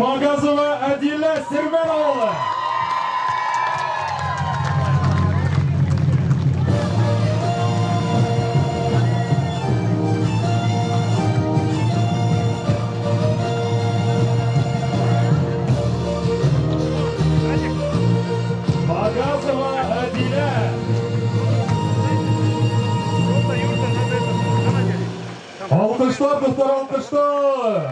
Магазова Әдилә, Сирмән ауылы. Магазова Әдилә. Алҡыштар, дуҫтар, алҡыштар.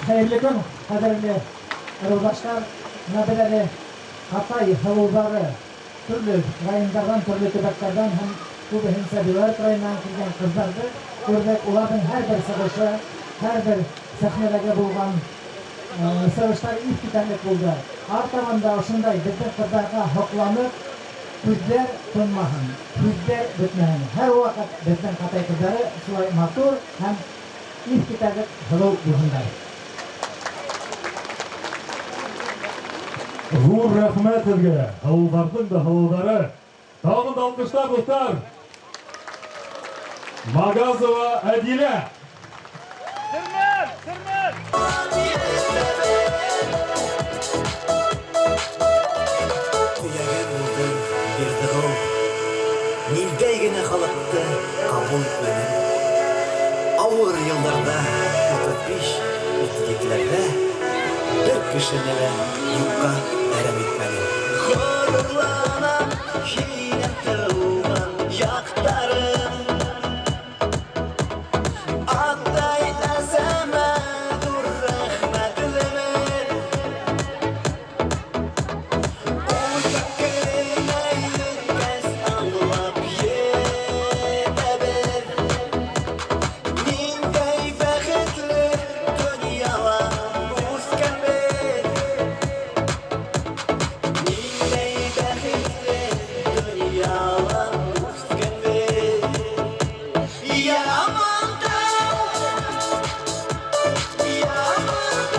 Хәйерле көн, ҡәҙерле ырыуҙаштар. Бына беҙ әле Ҡатай һылыуҙары төрлө райондарҙан, төрлө төбәктәрҙән һәм күбеһенсә Белорет районынан килгән ҡыҙҙарҙы күрҙек. Уларҙың һәр бер сығышы, һәр бер сәхнәләге булған сығыштар иҫ китәрлек булды. Артабан да ошондай беҙҙең ҡыҙҙарға һоҡланып, күҙҙәр тонмаһын, һүҙҙәр бөтмәһен. Һәр ваҡыт беҙҙең Ҡатай ҡыҙҙары шулай матур һәм иҫ китәрлек һылыу булһындар. Ҙур рәхмәт һеҙгә, һылыуҙарҙың да һылыуҙары. Тағын да алҡыштар, дуҫтар. Магазова Әдилә. Сирмән, Сирмән! Төйәгән булдың Бирҙеғол, ниндәй генә халыҡты ҡабул итмәнең. Ауыр йылдарҙа, 35-32-ләрҙә бер кешене лә юҡҡа әрәм итмәнең. Ғорурланам һинән тыуған яҡтарым. Атай әсәмә ҙур рәхмәтлемен. Уйға кенә еткәс аңлап етәбеҙ. Ниндәй бәхетле донъяла үҫкәнбеҙ. Ниндәй бәхетле донъяла үҫкәнбеҙ. Ямантау, Ямантау,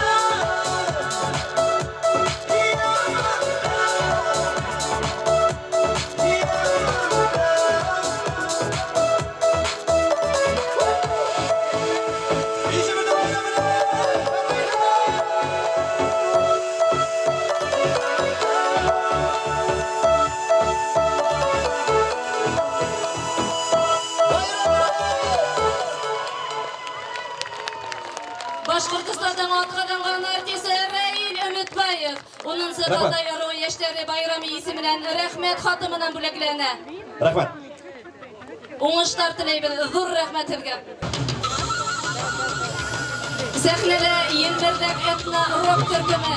Башҡортостандың атҡаҙанған артисы Раил Өмөтбаев унынсы Рәхмәт. Ҡатай ырыуы йәштәре байрамы исеменән рәхмәт хаты менән бүләкләнә. Рәхмәт. Уңыштар теләйбеҙ, ҙур рәхмәт һеҙгә. Сәхнәлә Елмерҙәк этно-рок төркөмө.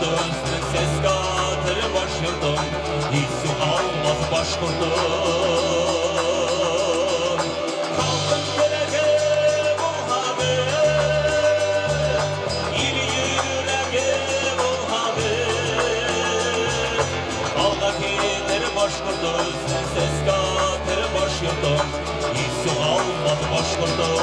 Башкортым, сәскә атыр башкортым, һич югалмас башкортым. Халкым терәге булһагыз, ил йөрәге булһагыз. Алга китер башкортым, сәскә атыр башкортым, һич югалмас башкортым.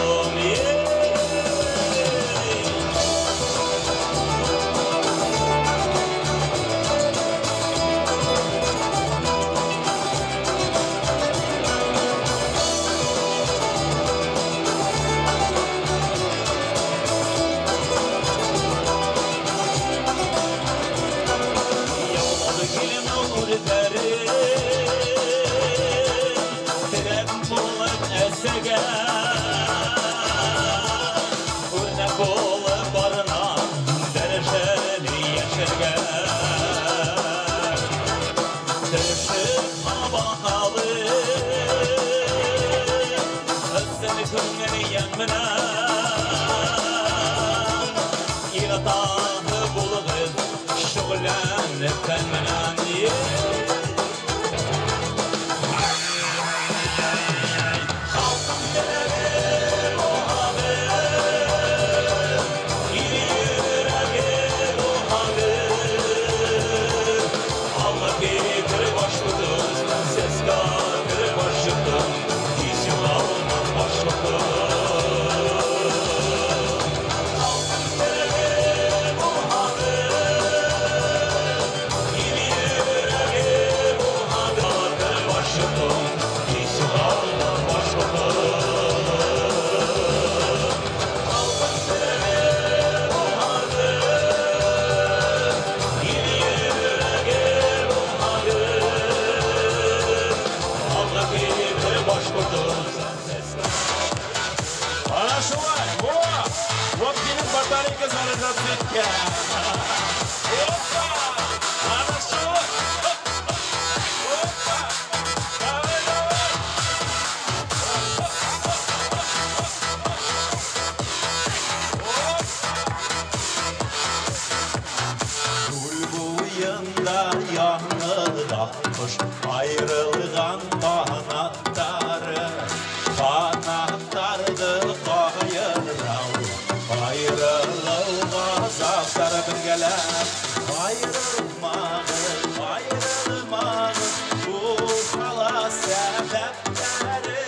Ayrılgan kanatları, kanatlardı kayıral. Ayrılığına zaftar birgelep, ayrılmağı, ayrılmağı, bu hala sebepleri.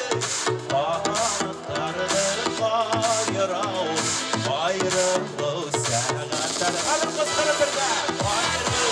Kanatlardı kayıral, ayrılığı sebatları. Hadi kızları birge, ayrıl.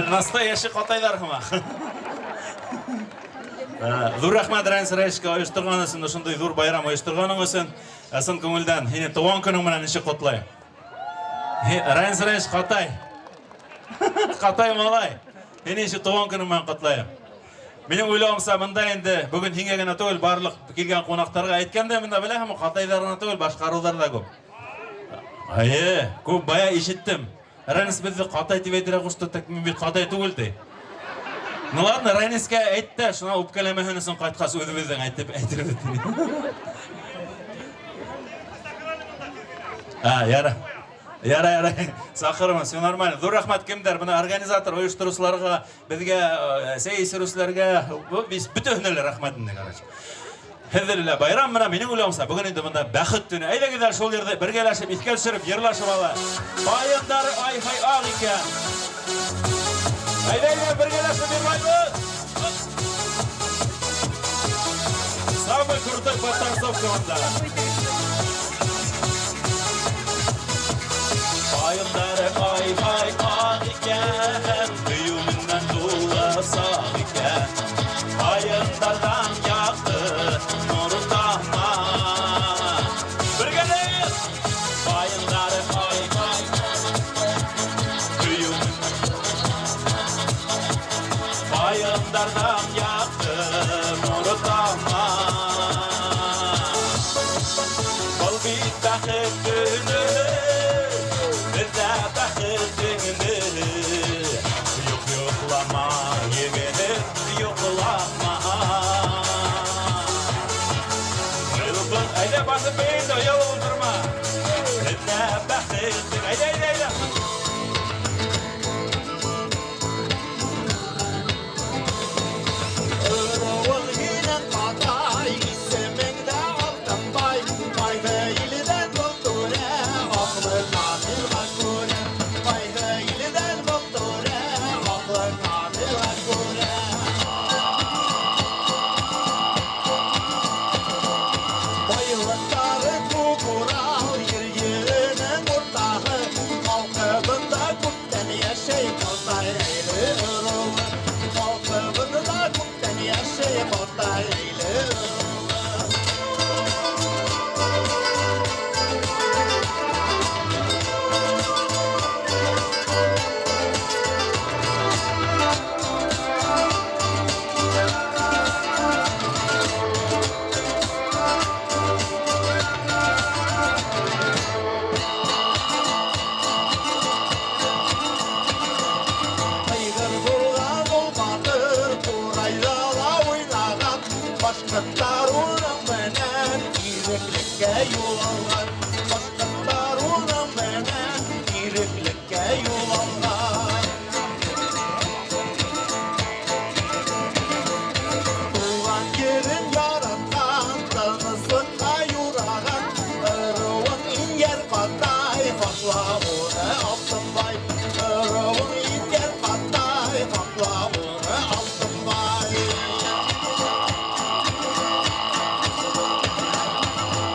Настоящий ҡатайҙар һымаҡ. Ҙур рәхмәт Рәнис Рәишкә ойошторған өсөн, ошондай ҙур байрам ойошторғаның өсөн. Ысын күңелдән һине тыуған көнөң менән нисек ҡотлайым. Рәнис Рәиш ҡатай. Ҡатай малай. Һине нисек тыуған көнөң менән ҡотлайым. Минең уйлауымса, бында инде бөгөн һиңә генә түгел, барлыҡ килгән ҡунаҡтарға әйткәндә, бында беләһеңме, ҡатайҙар ғына түгел, башҡа ырыуҙар ҙа күп. Эйе, күп бая ишеттем. Рәнис беҙҙе ҡатай тип әйтергә ҡушты, тик мин бит ҡатай түгел ти. Ну ладно, Рәнискә әйт тә, шуна үпкәләмәһен өсөн ҡайтҡас үҙебеҙҙең әйтеп әйтербеҙ. Яра. Яра, яра. Саҡырма, все нормально. Ҙур рәхмәт кемдәр, бына организатор ойоштороусыларға, беҙгә сәй эсереүселәргә, бөтәһенә лә рәхмәт инде, короче. Һеҙҙе лә байрам менән, минең уйлауымса, бөгөн инде бында бәхет төнө. Әйҙәгеҙ әле шул ерҙә бергәләшеп, иҫкә төшөрөп, йырлашып ала. Ҡайындары ай-һай аҡ икән. Әйҙә, әйҙә, бергәләшеп йырлайбыҙ. Самый крутой подтанцовка монда. Ҡайындары ай-ай аҡ икән, һөйөү менән тулы саҡ икән. Ҡайындарҙан яҡты нур тама. Бергәләп! Ҡайындары ай-ай һөйөү ҡайындарҙан яҡты нур тама. Был бит бәхет көнө, беҙҙә бәхет көнө. Юҡ, йоҡлама, егет, йоҡлама. Йылҡын, әйҙә баҫып бейет, оялып ултырма. Беҙҙә бәхет көнө. Әйҙә, әйҙә, әйҙә. Ырыуың һинең Ҡатай, исемең дә Алтынбай. Ҡайһы илдән был түрә, аҡлы камилға күрә. Ҡайһы илдән был түрә, аҡлы камилға күрә. Байлыҡтары күп Урал, ер йөҙөнөң уртаһы. Халҡы бында күптән йәшәй, Ҡатай әйле ырыуы. Халҡы бында күптән йәшәй, Ҡатай әйле ырыуы. Айғыр булған ул батыр, ҡурайҙа ла уйнаған. Башҡорттар уның менән иреклеккә юл алған. Башҡорттар уның менән иреклеккә юл алған. Туған ерен яратҡан, тыныслыҡҡа юраған. Ырыуың Инйәр Ҡатай, хаҡла уны Алтынбай. Ырыуың Инйәр Ҡатай, хаҡла уны Алтынбай.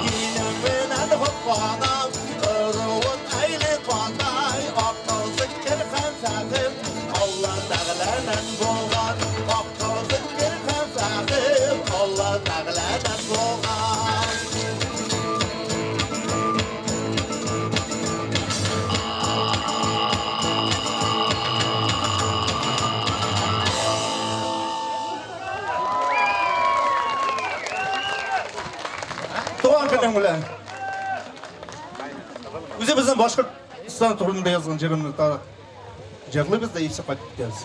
Һинең менән һоҡланам, ырыуың әйле Ҡатай. Аҡыл, фекер һәм фәһем Алла Тәғәләнән булған. Аҡыл, фекер һәм фәһем Алла Тәғәләнән булған. Туған көнөң белән. Үҙебеҙҙең Башҡортостан турында яҙған йырымны тағы йырлайбыҙ ҙа исе ҡайтып китәбеҙ.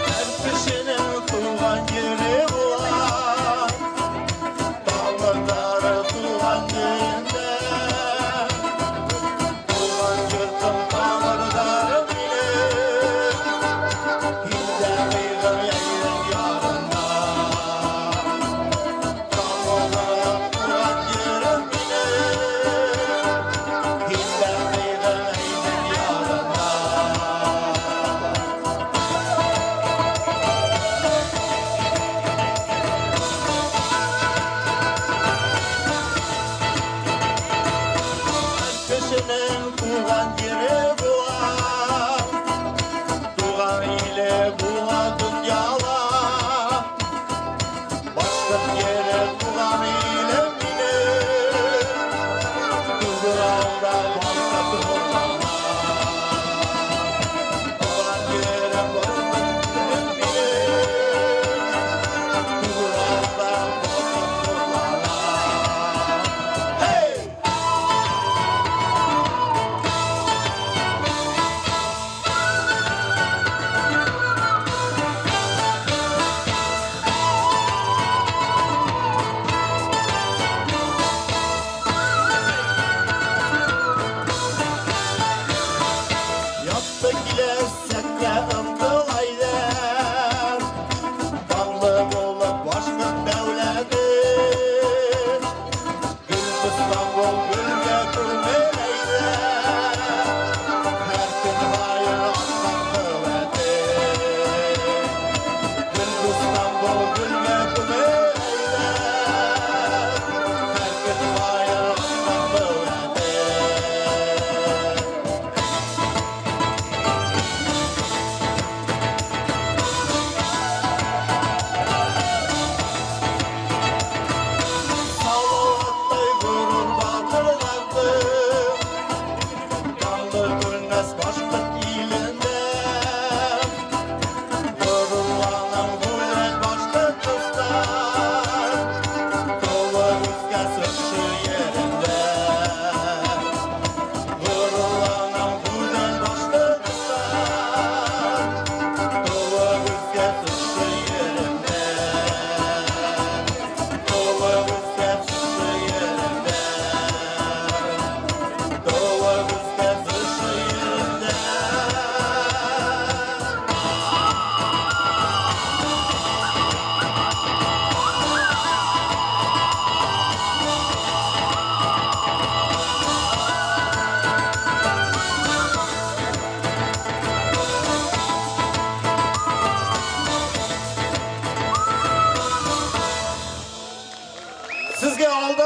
Һәр кешенең туған ере була. Таллы да,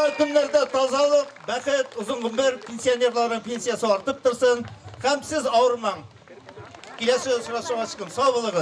Алдағы көннәрдә тазалык, бәхет, озын гомер, пенсионерларның пенсиясе артып торсын. Һәм сез авырмаң. Киләсе очрашуга чыкын. Сау булыгыз.